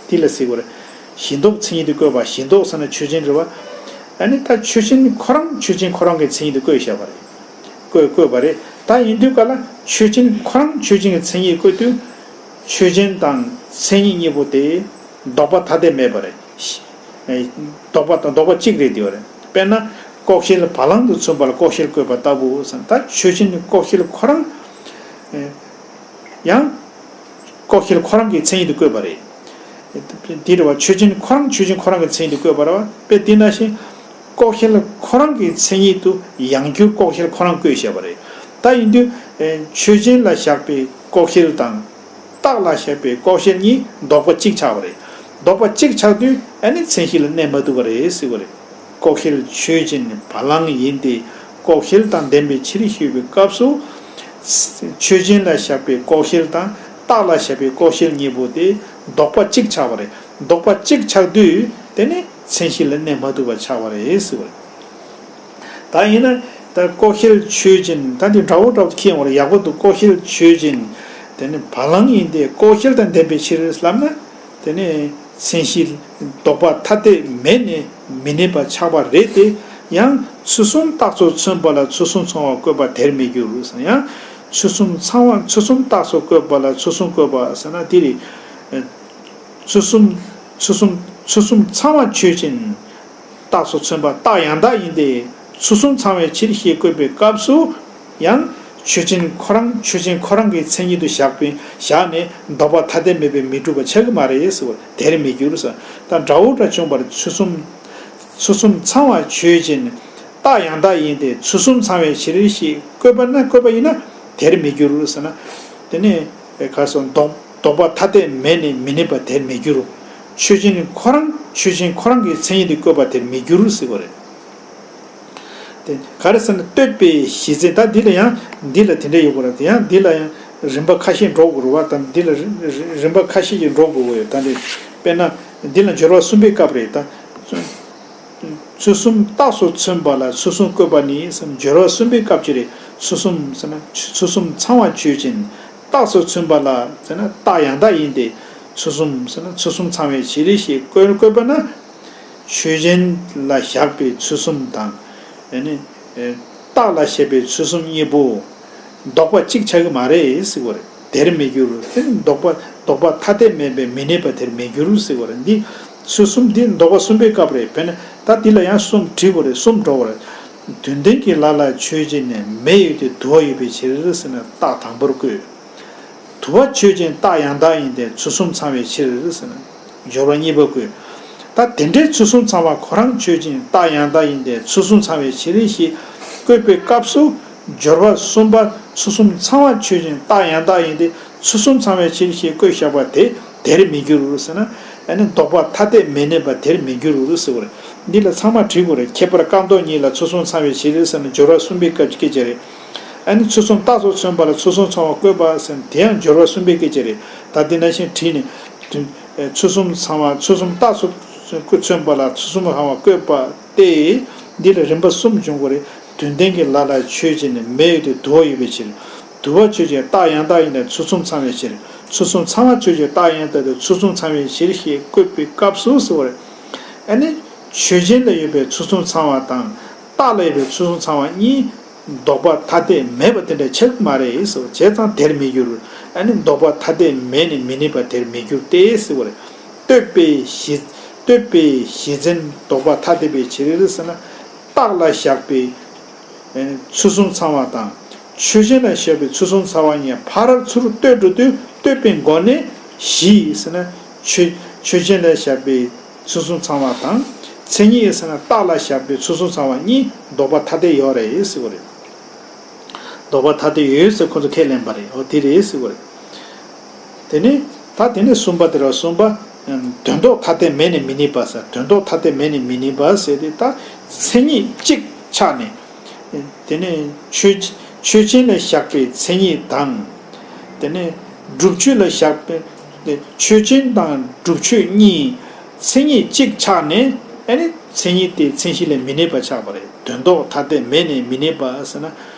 འདི་ལ་ཟེར་བ་རེད། གཞི་ལྡོག་མཚན་ཉིད་དུ་བཀོད་པ། གཞི་ལྡོག་ཟེར་ན་ཆོས་ཅན་རེད་བ། ཨ་ནི་ད་ཆོས་ཅན་ཁོ་རང་ཆོས་ཅན་ཁོ་རང་གི་མཚན་ཉིད་དུ་བཀོད་བཞག་པ་རེད། བཀོད་བཀོད་པ་རེད། ད་ཡིན་དུས་ག་ལ་ཆོས་ཅན་ཁོ་རང་ཆོས་ཅན་གྱི་མཚན་ཉིད་བཀོད་དུས། ཆོས་ཅན་དང་མཚན་ཉིད་གཉིས་པོ་དེ་ལྡོག་པ་ཐ་དད་མེད་པ་རེད། ལྡོག་པ་དང་ལྡོག་པ་གཅིག་རེད་དེ་བ་རེད། དཔེར་ན་ལྐོག་ཤལ་བ་ལང་དུ་མཚོན་པ་ལ་ལྐོག་ཤལ་བཀོད་པ་ལྟ་བུ་ཟེར། ད་ཆོས་ཅན་ནི་ལྐོག་ཤལ་ཁོ་རང་ཡང་ལྐོག་ཤལ་ཁོ་རང་གི་མཚན་ཉིད་དུ་བཀོད་པ་རེད། འདི་རེད་བ། ཆོས་ཅན་ཁོ་རང་ཆོས་ཅན་ཁོ་རང་གི་མཚན་ཉིད་དུ་བཀོད་པ་རེད་བ། དཔེ་དེ་ནང་བཞིན་ལྐོག་ཤལ་ཁོ་རང་གི་མཚན་ཉིད་དུ་ཡང་སྒྱུར་ལྐོག་ཤལ་ཁོ་རང་བཀོད་བཞག་པ་རེད། ད་ཡིན་དུས་ཆོས་ཅན་ལ་བཞག་པའི་ལྐོག་ཤལ་དང་། རྟགས་ལ་བཞག་པའི་ལྐོག་ཤལ་གཉིས་ལྡོག་པ་གཅིག་ཆགས་པ་རེད། ལྡོག་པ་གཅིག་ཆགས་དུས་ཨ་ནི་མཚན་གཞི་ལ་གནས་མ་ཐུབ་པ་རེད་ཟེར་བ་རེད། ལྐོག་ཤལ་ཆོས་ཅན་བ་ལང་ཡིན་ཏེ། ལྐོག་ཤལ་དང་ལྡན་པའི་ཕྱིར་ཞེས་པའི་སྐབས་སུ། ཆོས་ཅན་ལ་བཞག་པའི་ལྐོག་ཤལ་དང་རྟགས་ལ་བཞག་པའི་ལྐོག་ཤལ་གཉིས་པོ་དེ་ལྡོག་པ་གཅིག་ཆགས་པ་རེད། ལྡོག་པ་གཅིག་ཆགས་དུས་དེ་ནི་མཚན་གཞི་ལ་གནས་མ་ཐུབ་པ་ཆགས་པ་རེད་ཟེར་བ་རེད། ད་ཡིན་ན་ད་ལྐོག་ཤལ་ཆོས་ཅན། ད་འདི་འདྲ་བོ་འདྲ་བོ་ཁྱེད་ཡོང་བར་ཡག་པོ་འདུག་ལྐོག་ཤལ་ཆོས་ཅན། དེ་ནི་བ་ལང་ཡིན་ཏེ་ལྐོག་ཤལ་དང་ལྡན་པའི་ཕྱིར་ལབ་ན། དེ་ནི་མཚན་གཞི་ལྡོག་པ་ཐ་དད་མེད་ནས་མི་གནས་པ་ཆགས་པ་རེད་དེ། ཡང་ཚུལ་གསུམ་རྟགས་སུ་མཚོན་པ་ལ་ཚུལ་གསུམ་ཚང་བ་བཀོད་པ་དེར་མི་འགྱུར་ཟེར། ཡང་ཚུལ་གསུམ་ཚང་བ་ཚུལ་གསུམ་རྟགས་སུ་བཀོད་པ་ལ་ཚུལ་གསུམ་བཀོད་པ་ཟེར་ན་དེ་རེད། ཚུལ་གསུམ་ཚུལ་གསུམ་ཚུལ་གསུམ་ཚང་བ་ཆོས་ཅན། རྟགས་སུ་མཚོན་པ་རྟགས་ཡང་དག་ཡིན་ཏེ། ཚུལ་གསུམ་ཚང་བའི་ཕྱིར་ཞེས་བཀོད་པའི་སྐབས་སུ། ཡང་ཆོས་ཅན་ཁོ་རང་ཆོས་ཅན་ཁོ་རང་གི་མཚན་ཉིད་དུ་བཞག་པའི་བཞག་ནས་ལྡོག་པ་ཐ་དད་མེད་པའི་མི་འགྲུབ་པ་ཆགས་ཀྱི་མ་རེད་ཟེར་བ་དེར་མི་འགྱུར་ཟེར། ད་འདྲ་བོ་འདྲ་བྱུང་བར་ཚུལ་གསུམ་ཚུལ་གསུམ་ཚང་བ་ཆོས་ཅན། རྟགས་ཡང་དག་ཡིན་ཏེ་ཚུལ་གསུམ་ཚང་བའི་ཕྱིར་ཞེས་བཀོད་པ་ན་བཀོད་པ་ཡིན་ན་དེར་མི་འགྱུར་ཟེར་ན། དེ་ནས་ག་སོ་ལྡོག་ལྡོག་པ་ཐ་དད་མེད་ནས་མི་གནས་པ་དེར་མི་འགྱུར། ཆོས་ཅན་ཁོ་རང་ཆོས་ཅན་ཁོ་རང་གི་མཚན་ཉིད་དུ་བཀོད་པ་དེར་མི་འགྱུར་ཟེར་བ་རེད། དེ་ག་རེ་ཟེར་ན་ལྟོས་པའི་གཞི་འཛིན། ད་འདི་ལ་ཡང་འདི་ལ་དེ་འདྲ་ཡོད་པ་རེད། དེ་ཡང་འདི་ལ་ཡང་རིམ་པ་ཁ་ཤས་འགྲོ་དགོས་རེད་བ། ད་འདི་ལ་རིམ་རིམ་པ་ཁ་ཤས་ཀྱིས་འགྲོ་དགོས་ཀྱི་ཡོད། ད་འདི་དཔེར་ན་འདི་ལ་སྦྱོར་བ་གསུམ་པའི་སྐབས་རེད་ད། ཚུལ་གསུམ་རྟགས་སུ་མཚོན་པ་ལ་ཚུལ་གསུམ་བཀོད་པ་ནི་སྦྱོར་བ་གསུམ་པའི་སྐབས་ཀྱི་རེད། ཚུལ་གསུམ་ཟེར་ན་ཚུལ་གསུམ་ཚང་བ་ཆོས་ཅན། རྟགས་སུ་མཚོན་པ་ལ་ཟེར་ན་རྟགས་ཡང་དག་ཡིན་ཏེ། ཚུལ་གསུམ་ཟེར་ན་ཚུལ་གསུམ་ཚང་བའི་ཕྱིར་ཞེས་བཀོད་བཀོད་པ་ན། ཆོས་ཅན་ལ་བཞག་པའི་ཚུལ་གསུམ་དང་། ཨ་ནི། རྟགས་ལ་བཞག་པའི་ཚུལ་གསུམ་གཉིས་པོ། ལྡོག་པ་གཅིག་ཆགས་ཀྱི་མ་རེད་ཟེར་བ་རེད། དེར་མི་འགྱུར། དེ་ནི་ལྡོག་པ་ལྡོག་པ་ཐ་དད་མེད་པས་མི་གནས་པ་དེར་མི་འགྱུར་ཟེར་བ་རེད། འདི་ཚུལ་གསུམ་འདི་ལྡོག་པ་གསུམ་པའི་སྐབས་རེད། དཔེར་ན་ད་འདི་ལ་ཡང་གསུམ་བྲིས་པ་རེད། གསུམ་འགྲོ་བ་རེད། དོན་ལྡན་གྱི་ལ་ལ་ཆོས་ཅན་ནས་མེ་ཡོད་དེ་དུ་བ་ཡོད་པའི་ཕྱིར་ཟེར་ན་རྟགས་དང་པོར་བཀོད། དུ་བ་ཆོས་ཅན་རྟགས་ཡང་དག་ཡིན་ཏེ་ཚུལ་གསུམ་ཚང་བའི་ཕྱིར་ཟེར་ན། སྦྱོར་བ་གཉིས་པ་བཀོད། ད་དེ་འདྲའི་ཚུལ་གསུམ་ཚང་བ་ཁོ་རང་ཆོས་ཅན་རྟགས་ཡང་དག་ཡིན་ཏེ་ཚུལ་གསུམ་ཚང་བའི་ཕྱིར་ཞེས་བཀོད་པའི་སྐབས་སུ། སྦྱོར་བ་གསུམ་པ་ཚུལ་གསུམ་ཚང་བ་ཆོས་ཅན་རྟགས་ཡང་དག་ཡིན་ཏེ་ཚུལ་གསུམ་ཚང་བའི་ཕྱིར་ཞེས་བཀོད་བཞག་པ་དེ་དེར་མི་འགྱུར་ཟེར་ན། ཨ་ནི་ལྡོག་པ་ཐ་དད་མི་གནས་པ་དེར་མི་འགྱུར་ཟེར་བ་རེད། འདི་ལ་ཚང་མ་བྲིས་དགོས་རེད། ཁྱད་པར་རྐང་ཐོག་གཉིས་ལ་ཚུལ་གསུམ་ཚང་བའི་ཕྱིར་ཟེར་ན་སྦྱོར་བ་གསུམ་པའི་སྐབས་ཀྱི་སྐད་ཆ་རེད། ཨ་ནི་ཚུལ་གསུམ་རྟགས་སུ་མཚོན་པ་ལ་ཚུལ་གསུམ་ཚང་བ་བཀོད་པ་ཟེར་ན་དེ་ཡང་སྦྱོར་བ་གསུམ་པའི་སྐད་ཆ་རེད། ད་འདི་ནང་བཞིན་བྲིས་ནས། དོན། ཚུལ་གསུམ་ཚང་བ་ཚུལ་གསུམ་རྟགས་སུ་མཚོན་པ་ལ་ཚུལ་གསུམ་ཚང་བ་བཀོད་པ་སྟེ། འདི་ལ་རིམ་པ་གསུམ་འབྱུང་དགོས་རེད། དོན་ལྡན་གྱི་ལ་ལ་ཆོས་ཅན་ནི་མེ་ཡོད་དེ་དུ་བ་ཡོད་པའི་ཕྱིར། དུ་བ་ཆོས་ཅན་རྟགས་ཡང་དག་ཡིན་ཏེ་ཚུལ་གསུམ་ཚང་བའི་ཕྱིར། ཚུལ་གསུམ་ཚང་བ་ཆོས་ཅན་རྟགས་ཡང་དག་སྟེ་ཚུལ་གསུམ་ཚང་བའི་ཕྱིར་ཞེས་བཀོད་པའི་སྐབས་སུ་ཟེར་བ་རེད། ཨ་ནི། ཆོས་ཅན་ལ་ཡོད་པའི་ཚུལ་གསུམ་ཚང་བ་དང་། རྟགས་ལ་ཡོད་པའི་ཚུལ་གསུམ་ཚང་བ་གཉིས། ལྡོག་པ་ཐ་དད་མེད་པ་དེ་འདྲ་ཆགས་མ་རེད་ཟེར་བ་བྱས་ཙང་དེར་མི་འགྱུར། ཨ་ནི་ལྡོག་པ་ཐ་དད་མེད་ནས་མི་གནས་པ་དེར་མི་འགྱུར་ཏེ་ཟེར་བ་རེད། ལྟོས་པའི་གཞི། ལྟོས་པའི་གཞི་འཛིན་ལྡོག་པ་ཐ་དད་པའི་ཕྱིར་ཟེར་ན། རྟགས་ལ་བཞག་པའི་ཚུལ་གསུམ་ཚང་བ་དང་། ཆོས་ཅན་ལ་བཞག་པའི་ཚུལ་གསུམ་ཚང་བ་གཉིས་ཕར་ཚུར་ལྟོས་འགྲོ་དུས་ལྟོས་པའི་སྒོ་ནས་གཞི་ཟེར་ན། ཆོས་ཆོས་ཅན་ལ་བཞག་པའི་ཚུལ་གསུམ་ཚང་བ་དང་། མཚན་ཉིད་ཟེར་ན་རྟགས་ལ་བཞག་པའི་ཚུལ་གསུམ་ཚང་བ་གཉིས་ལྡོག་པ་ཐ་དད་ཡོད་རེད་ཟེར་བ་རེད། ལྡོག་པ་ཐ་དད་ཡོད་ཟེར་ཁོ་ཚོ་ཁས་ལེན་པ་རེད། འོ་དེ་རེད་ཟེར་བ་རེད། དེ་ནས་ད་དེ་ནས་གསུམ་པ་དེ་ར་གསུམ་པ། དོན་ལྡོག་ཐ་དད་མེད་ནས་མི་གནས་པ་ཟེར། དོན་ལྡོག་ཐ་དད་མེད་ནས་མི་གནས་པ་ཟེར་ཏེ་ད་མཚན་ཉིད་གཅིག་ཆགས་ནས། དེ་ནས་ཆོས་ཆོས་ཅན་ལ་བཞག་པའི་མཚན་ཉིད་དང་། དེ་ནས་སྒྲུབ་ཆོས་ལ་བཞག་པའི་ཆོས་ཅན་དང་སྒྲུབ་ཆོས་གཉིས་མཚན་ཉིད་གཅིག་ཆགས་ནས་ཨ་ནི་མཚན་ཉིད་དེ་མཚན་གཞི་ལས་མི་གནས་པ་ཆགས་པ་རེད། དོན་ལྡོག་ཐ་དད་མེད་ནས་མི་གནས་པ་ཟེར་ན།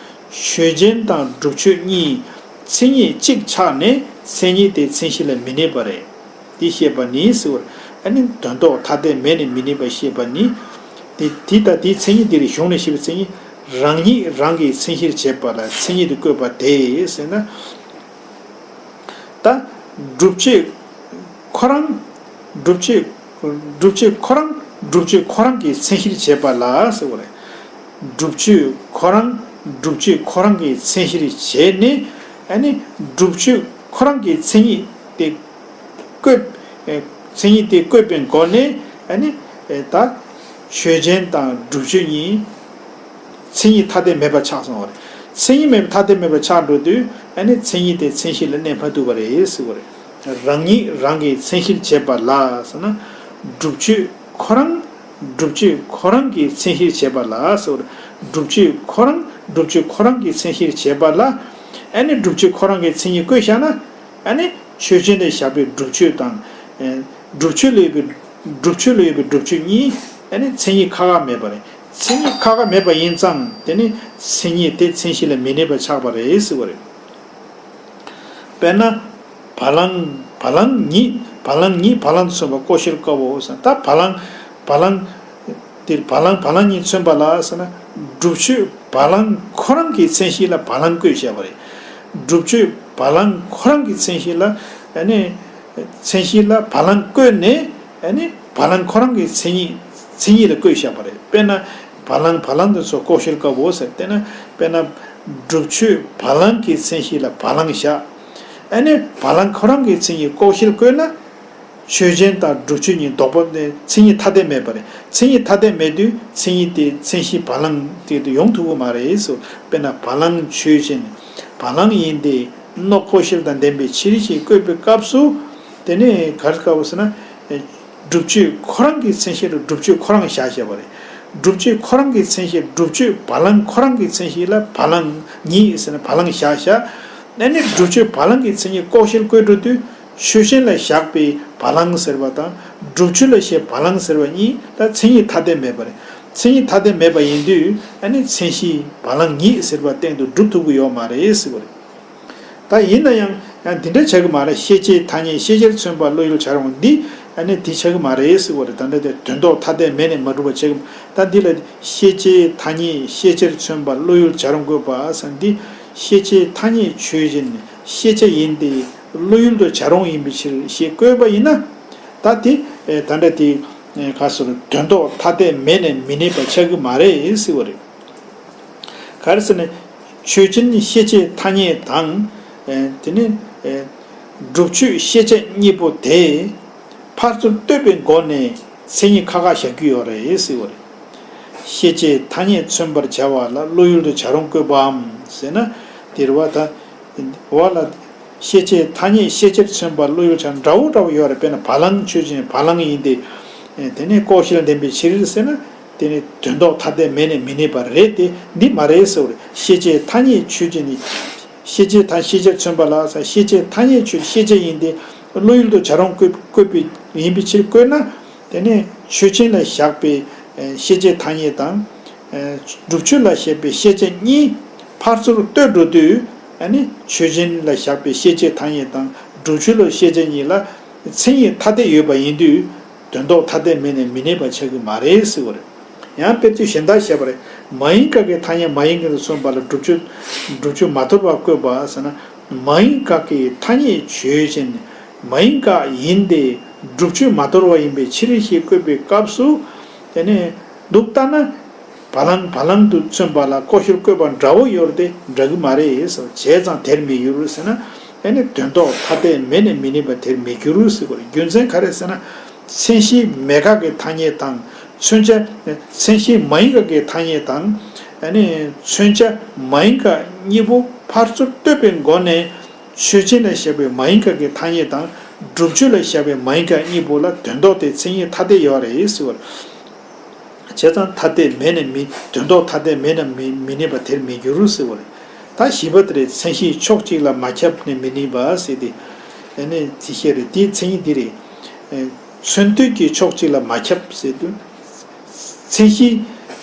ཆོས་ཅན་དང་སྒྲུབ་ཆོས་གཉིས་མཚན་ཉིད་གཅིག་ཆགས་ནས་མཚན་ཉིད་དེ་མཚན་གཞི་ལས་མི་གནས་པ་རེད། འདི་བཤད་པ་ནི་ཟེར་བར། ཨ་ནི་དོན་ལྡོག་ཐ་དད་མེད་ནས་མི་གནས་པ་བཤད་པ་ནི། དེ་དེ་ལྟ་དེའི་མཚན་ཉིད་འདིར་གཞུང་ནས་བཤད་པའི་མཚན་ཉིད་རང་ཉིད་རང་གི་མཚན་གཞིར་བྱེད་པ་ལ་མཚན་ཉིད་དུ་བཀོད་པ་དེ་ཟེར་ན། ད་སྒྲུབ་བྱེད་ཁོ་རང་སྒྲུབ་བྱེད་སྒྲུབ་བྱེད་ཁོ་རང་སྒྲུབ་བྱེད་ཁོ་རང་གི་མཚན་གཞིར་བྱེད་པ་ལ་ཟེར་བ་རེད། སྒྲུབ་བྱེད་ཁོ་རང་སྒྲུབ་བྱེད་ཁོ་རང་གི་མཚན་གཞིར་བྱས་ནས་ཨ་ནི་སྒྲུབ་བྱེད་ཁོ་རང་གི་མཚན་ཉིད་དེ་བཀོད། ཨེ། མཚན་ཉིད་དེ་བཀོད་པའི་སྒོ་ནས་ཨ་ནི་ཨེ་ད་ཆོས་ཅན་དང་སྒྲུབ་ཆོས་གཉིས་མཚན་ཉིད་ཐ་དད་མེད་པ་ཆགས་སོང་བ་རེད། མཚན་ཉིད་མེད་པ་ཐ་དད་མེད་པ་ཆགས་འགྲོ་དུས་ཨ་ནི་མཚན་ཉིད་དེ་མཚན་གཞི་ལ་གནས་མ་ཐུབ་པ་རེད་ཟེར་བ་རེད། རང་ཉིད་རང་གི་མཚན་གཞིར་བྱེད་པ་ལ་ཟེར་ན། སྒྲུབ་ཆོས་ཁོ་རང་སྒྲུབ་ཆོས་ཁོ་རང་གི་མཚན་གཞིར་བྱེད་པ་ལ་ཟེར་བ་རེད། སྒྲུབ་ཆོས་ཁོ་རང་སྒྲུབ་ཆོས་ཁོ་རང་གི་མཚན་གཞིར་བྱེད་པ་ལ་ཨ་ནི་སྒྲུབ་ཆོས་ཁོ་རང་གི་མཚན་ཉིད་བཀོད་བཞག་ན། ཨ་ནི་ཆོས་ཅན་ལ་བཞག་པའི་སྒྲུབ་ཆོས་དང་། ཨེ། སྒྲུབ་ཆོས་ལ་ཡོད་པའི་སྒྲུབ་ཆོས་ལ་ཡོད་པའི་སྒྲུབ་ཆོས་གཉིས་ཨ་ནི་མཚན་ཉིད་ཁ་ཁ་མེད་པ་རེད། མཚན་ཉིད་ཁ་ཁ་མེད་པ་ཡིན་ཙང་དེ་ནི་མཚན་ཉིད་དེ་མཚན་གཞི་ལ་མི་གནས་པ་ཆགས་པ་རེད་ཟེར་བ་རེད། དཔེར་ན། བ་ལང་བ་ལང་ཉིད་བ་ལང་ཉིད་བ་ལང་དུ་མཚོན་པ་ཀོ་ཤར་དཀར་པོ་ཟེར། ད་བ་ལང་བ་ལང་། འདིར་བ་ལང་བ་ལང་ཉིད་མཚོན་པ་ལ་ཟེར་ན། སྒྲུབ་ཆོས་བ་ལང་ཁོ་རང་གི་མཚན་གཞི་ལ་བ་ལང་བཀོད་བཞག་པ་རེད། སྒྲུབ་ཆོས་བ་ལང་ཁོ་རང་གི་མཚན་གཞི་ལ་ཨ་ནི་མཚན་གཞི་ལ་བ་ལང་བཀོད་ནས་ཨ་ནི་བ་ལང་ཁོ་རང་གི་མཚན་ཉིད་མཚན་ཉིད་ལ་བཀོད་བཞག་པ་རེད། དཔེར་ན། བ་ལང་བ་ལང་དུ་མཚོན་ཀོ་ཤར་དཀར་པོ་ཟེར། དེ་ན་དཔེར་ན། སྒྲུབ་ཆོས་བ་ལང་གི་མཚན་གཞི་ལ་བ་ལང་བཞག་ཨ་ནི་བ་ལང་ཁོ་རང་གི་མཚན་ཉིད་ཀོ་ཤར་བཀོད་ན། ཆོས་ཅན་དང་སྒྲུབ་ཆོས་གཉིས་ལྡོག་པ་ནི་མཚན་ཉིད་ཐ་དད་མེད་པ་རེད། མཚན་ཉིད་ཐ་དད་མེད་དུས་མཚན་ཉིད་དེ་མཚན་གཞི་བ་ལང་དེ་དུ་ཡོང་ཐུབ་ཀྱི་མ་རེད་ཟེར། དཔེར་ན་བ་ལང་ཆོས་ཅན། བ་ལང་ཡིན་ཏེ། རྣོ་ཀོ་ཤལ་དང་ལྡན་པའི་ཕྱིར་ཞེས་བཀོད་པའི་སྐབས་སུ། དེ་ནས་ག་རེ་དགོས་ཟེར་ན། སྒྲུབ་ཆོས་ཁོ་རང་གི་མཚན་གཞིར་སྒྲུབ་ཆོས་ཁོ་རང་བཞག་བཞག་པ་རེད། སྒྲུབ་ཆོས་ཁོ་རང་གི་མཚན་གཞིར་སྒྲུབ་ཆོས་བ་ལང་ཁོ་རང་གི་མཚན་གཞི་ལ་བ་ལང་ཉིད་ཟེར་ན་བ་ལང་བཞག་བཞག་ཨ་ནི་སྒྲུབ་ཆོས་བ་ལང་གི་མཚན་ཉིད་ཀོ་ཤལ་བཀོད་འགྲོ་དུས། ཆོས་ཅན་ལ་བཞག་པའི་བ་ལང་ཟེར་བ་དང་སྒྲུབ་ཆོས་ལ་བཞག་བ་ལང་ཟེར་བ་གཉིས་ལ་མཚན་ཉིད་ཐ་དད་མེད་པ་རེད། མཚན་ཉིད་ཐ་དད་མེད་པ་ཡིན་དུས་ཨ་ནི་མཚན་གཞི་བ་ལང་ཉིད་ཟེར་བ་སྟེང་དུ་སྒྲུབ་ཐུབ་ཀྱི་ཡོད་མ་རེད་ཟེར་བ་རེད། ད་ཡིན་ན་ཡང་ཡང་འདི་འདྲ་ཆགས་ཀྱི་མ་རེད། ཤེས་བྱའི་ཐ་སྙད་ཤེས་བྱར་མཚོན་པ་བློ་ཡུལ་བྱ་རུང་འདི་ཨ་ནི་འདི་ཆགས་ཀྱི་མ་རེད་ཟེར་བ་རེད། ད་འདྲ་དེ་དོན་ལྡོག་ཐ་དད་མེད་ནས་མ་གྲུབ་པ་ཆགས་ཀྱི། ད་འདི་ལ་ཤེས་བྱའི་ཐ་སྙད་ཤེས་བྱར་མཚོན་པ་བློ་ཡུལ་བྱ་རུང་དགོས་པ་ཟེར་འདི། ཤེས་བྱའི་ཐ་སྙད་ཆོས་ཅན། ཤེས་བྱ་ཡིན་ཏེ། བློ་ཡུལ་དུ་བྱ་རུང་ཡིན་པའི་ཕྱིར་ཞེས་བཀོད་པ་ཡིན་ན། ད་དེ་ད་འདྲ་དེ་ག་སོར་དོན་ལྡོག་ཐ་དད་མེད་ནས་མི་གནས་པ་ཆགས་ཀྱི་མ་རེད་ཟེར་བ་རེད། ག་རེ་ཟེར་ན། ཆོས་ཅན་ཤེས་བྱའི་ཐ་སྙད་དང་། དེ་ནི་སྒྲུབ་ཆོས་ཤེས་བྱ་གཉིས་པོ་དེ་ཕར་ཚུར་ལྟོས་པའི་སྒོ་ནས་མཚན་ཉིད་ཁ་ཁ་བཞག་རྒྱུ་ཡོད་རེད་ཟེར་བ་རེད། ཤེས་བྱའི་ཐ་སྙད་མཚོན་པར་བྱ་བ་ལ་བློ་ཡུལ་དུ་བྱ་རུང་བཀོད་པའམ་ཟེར་ན། དེ་རེད་བ་ད། འོ་ལ། ཤེས་བྱའི་ཐ་སྙད་ཤེས་བྱར་མཚོན་པ་བློ་ཡུལ་བྱ་འདྲ་བོ་འདྲ་བོ་ཡོད་རེད། དཔེར་ན་བ་ལང་ཆོས་ཅན་བ་ལང་ཡིན་ཏེ། དེ་ནས་ཀོ་ཤལ་ལྡན་པའི་ཕྱིར་ཟེར་ན། དེ་ནི་དོན་ལྡོག་ཐ་དད་མེད་ནས་མི་གནས་པ་རེད་དེ་འདི་མ་རེད་ཟེར་བ་རེད། ཤེས་བྱའི་ཐ་སྙད་ཆོས་ཅན་ནི། ཤེས་བྱའི་ཐ་ཤེས་བྱར་མཚོན་པ་ལ་ཟེར། ཤེས་བྱའི་ཐ་སྙད་ཆོས་ཤེས་བྱ་ཡིན་ཏེ། བློ་ཡུལ་དུ་བྱ་རུང་བཀོད་བཀོད་པའི་ཡིན་པའི་ཕྱིར་བཀོད་ན། དེ་ནས་ཆོས་ཅན་ལ་བཞག་པའི་ཤེས་བྱའི་ཐ་སྙད་དང་། སྒྲུབ་ཆོས་ལ་བཞག་པའི་ཤེས་བྱ་གཉིས་ཕར་ཚུར་ལྟོས་འགྲོ་དུས། ཨ་ནི་ཆོས་ཅན་ལ་བཞག་པའི་ཤེས་བྱའི་ཐ་སྙད་དང་སྒྲུབ་ཆོས་ལ་ཤེས་བྱ་གཉིས་ལ་མཚན་ཉིད་ཐ་དད་ཡོད་པ་ཡིན་དུས། དོན་ལྡོག་ཐ་དད་མེད་ནས་མི་གནས་པ་ཆགས་ཀྱི་མ་རེད་ཟེར་བ་རེད། ཡང་དཔེ་དེ་གཞན་དག་བཤད་པ་རེད། མ་ཡིན་དགག་གི་ཐ་སྙད་མ་ཡིན་དགག་ཏུ་མཚོན་པ་ལ་སྒྲུབ་ཆོས་སྒྲུབ་ཆོས་མ་དོར་བ་བཀོད་པ་ཟེར་ན། མ་ཡིན་དགག་གི་ཐ་སྙད་ཆོས་ཅན། མ་ཡིན་དགག་ཡིན་ཏེ། སྒྲུབ་ཆོས་མ་དོར་བ་ཡིན་པའི་ཕྱིར་ཞེས་བཀོད་པའི་སྐབས་སུ། དེ་ནས་འདུག་ལྟ་ན། བ་ལང་བ་ལང་དུ་མཚོན་པ་ལ་ཀོ་ཤལ་བཀོད་པ་འདྲ་བོ་ཡོད་རེད་དེ་འདྲ་གི་མ་རེད་ཟེར། བྱས་ཙང་དེར་མི་འགྱུར་ཟེར་ན། ཨ་ནི་དོན་ལྡོག་ཐ་དད་མེད་ནས་མི་གནས་པ་དེར་མི་འགྱུར་ཟེར་བ་རེད། རྒྱུ་མཚན་ག་རེ་ཟེར་ན། མཚན་གཞི་མེད་དགག་གི་ཐ་སྙད་དང་མཚོན་བྱ། མཚན་གཞི་མ་ཡིན་དགག་གི་ཐ་སྙད་དང་། ཨ་ནི་མཚོན་བྱ་མ་ཡིན་དགག་གཉིས་པོ་ཕར་ཚུར་ལྟོས་པའི་སྒོ་ནས། ཆོས་ཅན་ལ་བཞག་པའི་མ་ཡིན་དགག་གི་ཐ་སྙད་དང་། སྒྲུབ་ཆོས་ལ་བཞག་པའི་མ་ཡིན་དགག་གཉིས་པོ་ལ་དོན་ལྡོག་དེ་མཚན་ཉིད་ཐ་དད་ཡོད་རེད་ཟེར་བ་རེད། བྱས་ཙང་ཐ་དད་མེད་ནས་མི་དོན་ལྡོག་ཐ་དད་མེད་ན་མི་མི་གནས་པ་དེར་མི་འགྱུར་ཟེར་བ་རེད། ད་བཞི་པ་དེ་རེད། མཚན་གཞི་ཕྱོགས་གཅིག་ལ་མ་ཁྱབ་ནས་མི་གནས་པ་ཟེར་ཏེ། ཨ་ནི་དེ་བཤད་རེད། དེའི་མཚན་ཉིད་འདི་རེད། ཨེ། མཚོན་དུས་ཀྱི་ཕྱོགས་གཅིག་ལ་མ་ཁྱབ་ཟེར་དུས། མཚན་གཞི།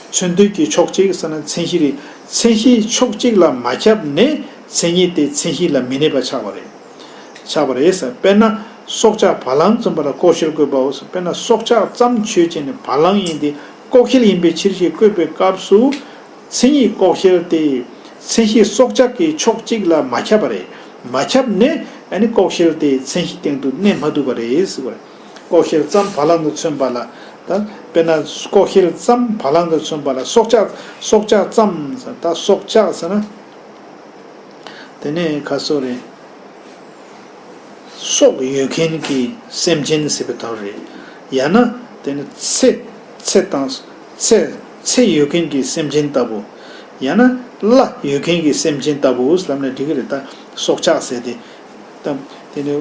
མཚོན་དུས་ཀྱི་ཕྱོགས་གཅིག་ཟེར་ན་མཚན་གཞི་རེད། མཚན་གཞི་ཕྱོགས་གཅིག་ལ་མ་ཁྱབ་ནས་མཚན་ཉིད་དེ་མཚན་གཞི་ལ་མི་གནས་པ་ཆགས་པ་རེད། ཆགས་པ་རེད་ཟེར། དཔེར་ན་སྲོག་ཆགས་བ་ལང་ཙམ་པ་ལ་ལྐོག་ཤལ་བཀོད་པའོ་ཟེར། དཔེར་ན་སྲོག་ཆགས་ཙམ་ཆོས་ཅན་ནི་བ་ལང་ཡིན་ཏེ། ལྐོག་ཤལ་ཡིན་པའི་ཕྱིར་ཞེས་བཀོད་པའི་སྐབས་སུ། མཚན་ཉིད་ལྐོག་ཤལ་དེ་མཚན་གཞི་སྲོག་ཆགས་ཀྱི་ཕྱོགས་གཅིག་ལ་མ་ཁྱབ་པ་རེད། མ་ཁྱབ་ནས་ཨ་ནི་ལྐོག་ཤལ་དེ་མཚན་གཞིའི་སྟེང་དུ་གནས་མ་ཐུབ་པ་རེད་ཟེར་བ་རེད། ལྐོག་ཤལ་ཙམ་བ་ལང་དུ་མཚོན་པ་ལ། ད་དཔེར་ན་ལྐོག་ཤལ་ཙམ་བ་ལང་དུ་མཚོན་པ་ལ་སྲོག་ཆགས། སྲོག་ཆགས་ཙམ་ཟེར། ད་སྲོག་ཆགས་ཟེར་ན། དེ་ནས་ག་སོགས་རེད། སྲོག་ཡོད་མཁན་གྱི་སེམས་ཅན་ཟེར་བའི་དོན་རེད། ཡང་ན་དེ་ནི་ཚེ། ཚེ་དང་། ཚེ། ཚེ་ཡོད་མཁན་གྱི་སེམས་ཅན་ལྟ་བུ། ཡང་ན་བླ་ཡོད་མཁན་གྱི་སེམས་ཅན་ལྟ་བུ་ལབ་ན་འགྲིག་གི་རེད། ད་སྲོག་ཆགས་ཟེར་དེ། ད་དེ་ནི་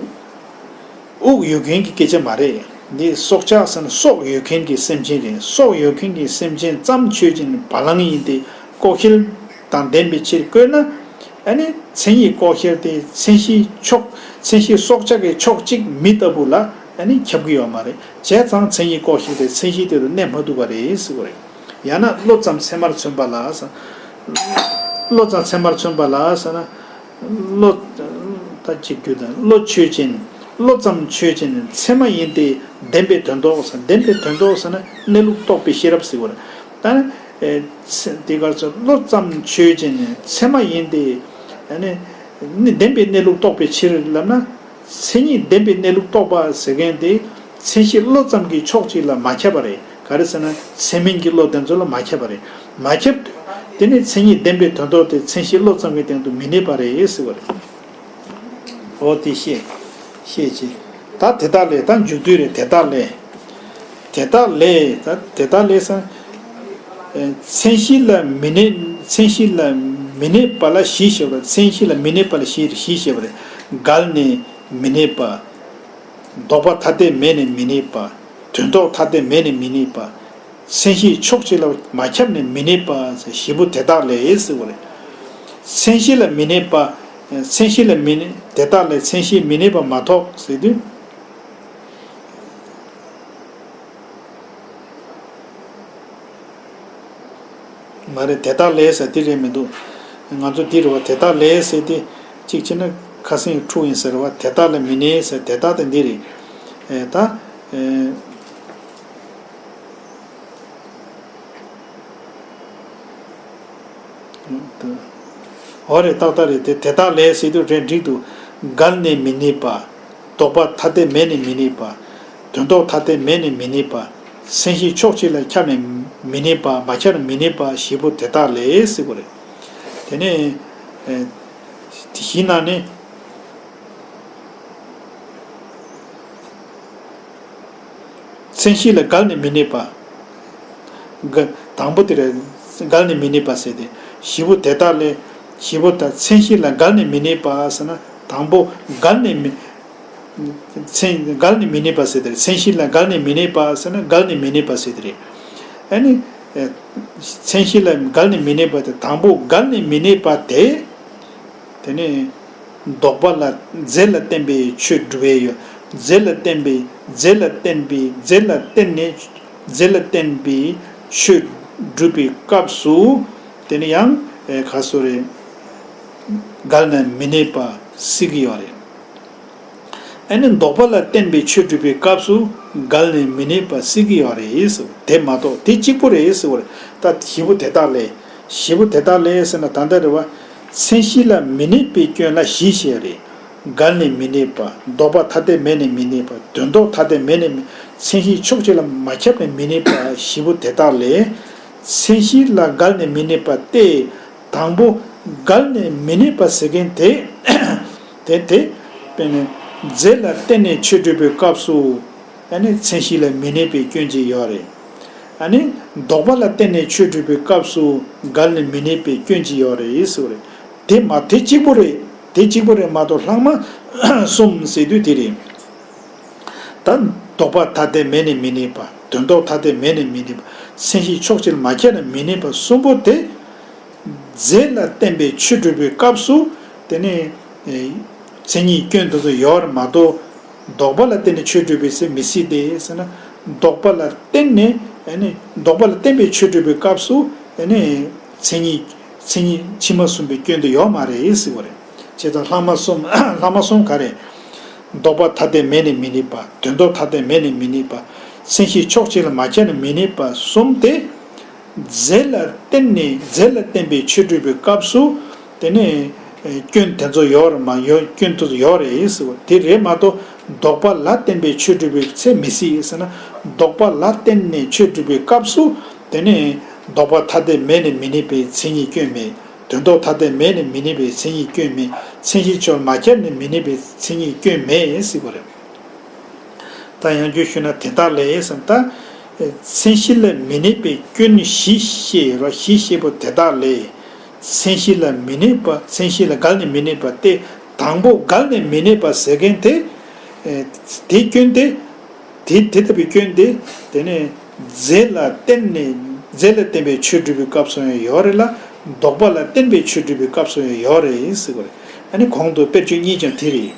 དབུགས་ཡོད་མཁན་གྱི་སྐད་ཆ་མ་རེད། འདི་སྲོག་ཆགས་ཟེར་ན་སྲོག་ཡོད་མཁན་གྱི་སེམས་ཅན་རེད། སྲོག་ཡོད་མཁན་གྱི་སེམས་ཅན་ཙམ་ཆོས་ཅན་བ་ལང་ཡིན་ཏེ། ལྐོག་ཤལ་དང་ལྡན་པའི་ཕྱིར་བཀོད་ན། ཨ་ནི་མཚན་ཉིད་ལྐོག་ཤལ་དེ་མཚན་གཞིའི་ཕྱོགས། མཚན་གཞི་སྲོག་ཆགས་ཀྱི་ཕྱོགས་གཅིག་མི་ལྟ་བུ་ལ་ཨ་ནི་ཁྱབ་ཀྱི་ཡོད་མ་རེད། བྱས་ཙང་མཚན་ཉིད་ལྐོག་ཤལ་དེ་མཚན་གཞིའི་སྟེང་དུ་གནས་མ་ཐུབ་པ་རེད་ཟེར་བ་རེད། ཡང་ན་བློ་ཙམ་ཚད་མར་མཚོན་པ་ལ། བློ་ཙམ་ཚད་མར་མཚོན་པ་ལ་ཟེར་ན། བློ། ད་གཅིག་གྱུར་དང་བློ་ཆོས་ཅན། བློ་ཙམ་ཆོས་ཅན་ཚད་མ་ཡིན་ཏེ། བདེན་པའི་དོན་ལྡོག་ཟེར། བདེན་པའི་དོན་ལྡོག་ཟེར་ན་གནས་ལུགས་རྟོགས་པའི་ཤེས་རབ་ཟེར་བ་རེད། ད་ནི། ཨེ། ཚེ། དེ་གར་ཚོ་བློ་ཙམ་ཆོས་ཅན་ཚད་མ་ཡིན་ཏེ། ཨ་ནི། ནི་བདེན་པའི་གནས་ལུགས་རྟོགས་པའི་ཕྱིར་ལབ་ན། མཚན་ཉིད་བདེན་པའི་གནས་ལུགས་རྟོགས་པ་ཟེར་མཁན་དེ། མཚན་གཞི་བློ་ཙམ་གྱི་ཕྱོགས་གཅིག་ལ་མ་ཁྱབ་པ་རེད། ག་རེ་ཟེར་ན་ཚད་མིན་གྱི་བློ་དེ་ཚོ་ལ་མ་ཁྱབ་པ་རེད། མ་ཁྱབ་དུས་དེ་ནི་མཚན་ཉིད་བདེན་པའི་དོན་ལྡོག་དེ་མཚན་གཞི་བློ་ཙམ་གྱི་སྟེང་དུ་མི་གནས་པ་རེད་ཟེར་བ་རེད། འོ་དེ་ཤེས། ཤེས་བྱེད། ད་དེ་དག་ལས། ད་མཇུག་བསྡུས་རེད། དེ་དག་ལས། དེ་དག་ལས། ད་དེ་དག་ལས་ཟེར། ཨེ། མཚན་གཞི་ལ་མི་གནས། མཚན་གཞི་ལ་མི་གནས་པ་ལ་བཞི་ཞེས་པ། མཚན་གཞི་ལ་མི་གནས་པ་ལ་བཞི། བཞི་ཞེས་པ་རེད། འགལ་ནས་མི་གནས་པ། ལྡོག་པ་ཐ་དད་མེད་ནས་མི་གནས་པ། དོན་ལྡོག་ཐ་དད་མེད་ནས་མི་གནས་པ། མཚན་གཞི་ཕྱོགས་གཅིག་ལ་མ་ཁྱབ་ནས་མི་གནས་པ་ཟེར། བཞི་པོ་དེ་དག་ལས་ཟེར་བ་རེད། མཚན་གཞི་ལ་མི་གནས་པ། མཚན་གཞི་ལ་མི་གནས། དེ་དག་ལས་མཚན་གཞི་མི་གནས་པ་མ་གཏོགས་ཟེར་དུས། མ་རེད། དེ་དག་ལས་ཟེར་དེ་རེད་མི་འདུག། ང་ཚོ་འདི་རེད་བ། དེ་དག་ལས་ཟེར་དེ་གཅིག་བྱས་ན་ཁ་སང་འཁྲུག་ཡིན་ཟེར་བ། དེ་དག་ལས་མི་གནས་ཟེར། དེ་དག་དེ་འདི་རེད། ཨེ། ད། ཨེ། འོ་རེད། ཏག་ཏག་རེད། དེ་དེ་དག་ལས་ཟེར་དུས་རེད། འགྲིག་འདུག། འགལ་ནས་མི་གནས་པ། ལྡོག་པ་ཐ་དད་མེད་ནས་མི་གནས་པ། དོན་ལྡོག་ཐ་དད་མེད་ནས་མི་གནས་པ། མཚན་གཞི་ཕྱོགས་གཅིག་ལ་ཁྱབ་ནས་མི་གནས་པ། མ་ཁྱབ་ནས་མི་གནས་པ། བཞི་པོ་དེ་དག་ལས་ཟེར་བ་རེད། དེ་ནས། ཨེ། བཞི་ནང་ནས། མཚན་གཞི་ལ་འགལ་ནས་མི་གནས་པ། འགལ། དང་པོ་དེ་རེད། འགལ་ནས་མི་གནས་པ་ཟེར་ཏེ། བཞི་པོ་དེ་དག་ལས། བཞི་པོ་དག་མཚན་གཞི་ལ་འགལ་ནས་མི་གནས་པ་ཟེར་ན། དང་པོ་འགལ་ནས་མི། མཚན། འགལ་ནས་མི་གནས་པ་ཟེར་དེ་རེད། མཚན་གཞི་ལ་འགལ་ནས་མི་གནས་པ་ཟེར་ན་འགལ་ནས་མི་གནས་པ་ཟེར་དེ་རེད། ཨ་ནི། ཨེ། མཚན་གཞི་ལ་འགལ་ནས་མི་གནས་པ་དེ། དང་པོ་འགལ་ནས་མི་གནས་པ་དེ། དེ་ནས་ལྡོག་པ་ལ། རྫས་ལ་བརྟེན་པའི་ཆོས་སྒྲུབ་པའི་ཡོད། རྫས་ལ་བརྟེན་པའི། རྫས་ལ་བརྟེན་པའི། རྫས་ལ་བརྟེན་ནས། རྫས་ལ་བརྟེན་པའི་ཆོས་སྒྲུབ་པའི་སྐབས་སུ། དེ་ནི་ཡང་། ཨེ། ག་སོགས་རེད། འགལ་ནས་མི་གནས་པ་སྲིད་ཀྱི་ཡོད་རེད། ཨ་ནི་ལྡོག་པ་ལ་བརྟེན་པའི་ཆོས་སྒྲུབ་པའི་སྐབས་སུ་འགལ་ནས་མི་གནས་པ་སྲིད་ཀྱི་ཡོད་རེད་ཟེར། དེ་མ་གཏོགས། དེ་གཅིག་པུ་རེད་ཟེར་བ་རེད། ད་བཞི་པོ་དེ་དག་ལས། བཞི་པོ་དེ་དག་ལས་ཟེར་ན་ད་ལྟ་རེད་བ། མཚན་གཞི་ལ་མི་གནས་པའི་སྐྱོན་ལ་བཞི་བཤད་རེད། འགལ་ནས་མི་གནས་པ། ལྡོག་པ་ཐ་དད་མེད་ནས་མི་གནས་པ། དོན་ལྡོག་ཐ་དད་མེད་ནས་མི། མཚན་གཞི་ཕྱོགས་གཅིག་ལ་མ་ཁྱབ་ནས་མི་གནས་པ། བཞི་པོ་དེ་དག་ལས། མཚན་གཞི་ལ་འགལ་ནས་མི་གནས་པ་སྟེ། དང་པོ་འགལ་ནས་མི་གནས་པ་ཟེར་མཁན་དེ། དེ་དེ། དཔེར་ན་རྫས་ལ་བརྟེན་ནས་ཆོས་སྒྲུབ་པའི་སྐབས་སུ། ཨ་ནི་མཚན་གཞི་ལ་མི་གནས་པའི་སྐྱོན་གཅིག་ཡོད་རེད། ཨ་ནི་ལྡོག་པ་ལ་བརྟེན་ནས་ཆོས་སྒྲུབ་པའི་སྐབས་སུ་འགལ་ནས་མི་གནས་པའི་སྐྱོན་གཅིག་ཡོད་རེད་ཟེར་བ་རེད། དེ་མ། དེ་གཅིག་པོ་རེད། དེ་གཅིག་པོ་རེད་མ་གཏོགས་ལྷག་མ་གསུམ་ཟེར་དུས་དེ་རེད། ད་ལྡོག་པ་ཐ་དད་མེད་ནས་མི་གནས་པ། དོན་ལྡོག་ཐ་དད་མེད་ནས་མི་གནས་པ། མཚན་གཞི་ཕྱོགས་གཅིག་ལ་མ་ཁྱབ་ནས་མི་གནས་པ་གསུམ་པོ་དེ། རྫས་ལ་བརྟེན་པའི་ཆོས་སྒྲུབ་པའི་སྐབས་སུ་དེ་ནི་མཚན་ཉིད་སྐྱོན་དེ་ཚོ་ཡོད་རེད་མ་གཏོགས། ལྡོག་པ་ལ་བརྟེན་ནས་ཆོས་སྒྲུབ་པའི་ཚེ་མི་སྲིད་དེ་ཟེར་ན། ལྡོག་པ་ལ་བརྟེན་ནས་ཨ་ནི་ལྡོག་པ་ལ་བརྟེན་པའི་ཆོས་སྒྲུབ་པའི་སྐབས་སུ་ཨ་ནི་མཚན་ཉིད་མཚན་ཉིད་ཕྱི་མ་གསུམ་པའི་སྐྱོན་དེ་ཡོད་མ་རེད་ཟེར་བ་རེད། བྱས་ཙང་ལྷག་མ་གསུམ་ལྷག་མ་གསུམ་ག་རེ། ལྡོག་པ་ཐ་དད་མེད་ནས་མི་གནས་པ། དོན་ལྡོག་ཐ་དད་མེད་ནས་མི་གནས་པ། མཚན་གཞི་ཕྱོགས་གཅིག་ལ་མ་ཁྱབ་ནས་མི་གནས་པ་གསུམ་སྟེ། རྫས་ལ་བརྟེན་ནས་རྫས་ལ་བརྟེན་པའི་ཆོས་སྒྲུབ་པའི་སྐབས་སུ་དེ་ནི་སྐྱོན་དེ་ཚོ་ཡོད་རེད་མ་ཡོད། སྐྱོན་དེ་ཚོ་ཡོད་རེད་ཟེར་བ་དེ་རེད་མ་གཏོགས། ལྡོག་པ་ལ་བརྟེན་པའི་ཆོས་སྒྲུབ་པའི་ཚེ་མི་སྲིད་ཟེར་ན། ལྡོག་པ་ལ་བརྟེན་ནས་ཆོས་སྒྲུབ་པའི་སྐབས་སུ་དེ་ནི་ལྡོག་པ་ཐ་དད་མེད་ནས་མི་གནས་པའི་མཚན་ཉིད་སྐྱོན་མེད། དོན་ལྡོག་ཐ་དད་མེད་ནས་མི་གནས་པའི་མཚན་ཉིད་སྐྱོན་མེད། མཚན་གཞི་ཕྱོགས་མ་ཁྱབ་ནས་མི་གནས་པའི་མཚན་ཉིད་སྐྱོན་མེད་ཟེར་བ་རེད། ད་ཡང་བསྐྱར་ཞུས་ན་དེ་དག་ལས་ཟེར་ན། ད་མཚན་གཞི་ལ་མི་གནས་པའི་སྐྱོན་བཞི་བཤད་ཡོད་རེད། བཞི་བཤད་པོ་དེ་དག་ལས། མཚན་གཞི་ལ་མི་གནས་པ། མཚན་གཞི་ལ་འགལ་ནས་མི་གནས་པ་སྟེ། དང་པོ་འགལ་ནས་མི་གནས་པ་ཟེར་མཁན་དེ། དེའི་སྐྱོན་དེ། དེ་དེ་ལྟ་བུའི་སྐྱོན་དེ། དེ་ནས་རྫས་ལ་བརྟེན་ནས་རྫས་ལ་བརྟེན་པའི་ཆོས་སྒྲུབ་པའི་སྐབས་སུ་ཡང་ཡོད་རེད་ལ། ལྡོག་པ་ལ་བརྟེན་པའི་ཆོས་སྒྲུབ་པའི་སྐབས་སུ་ཡང་ཡོད་རེད་ཟེར་བ་རེད། ཨ་ནི་གོང་དུ་དཔེར་བརྗོད་གཉིས་ཀྱང་དེ་རེད།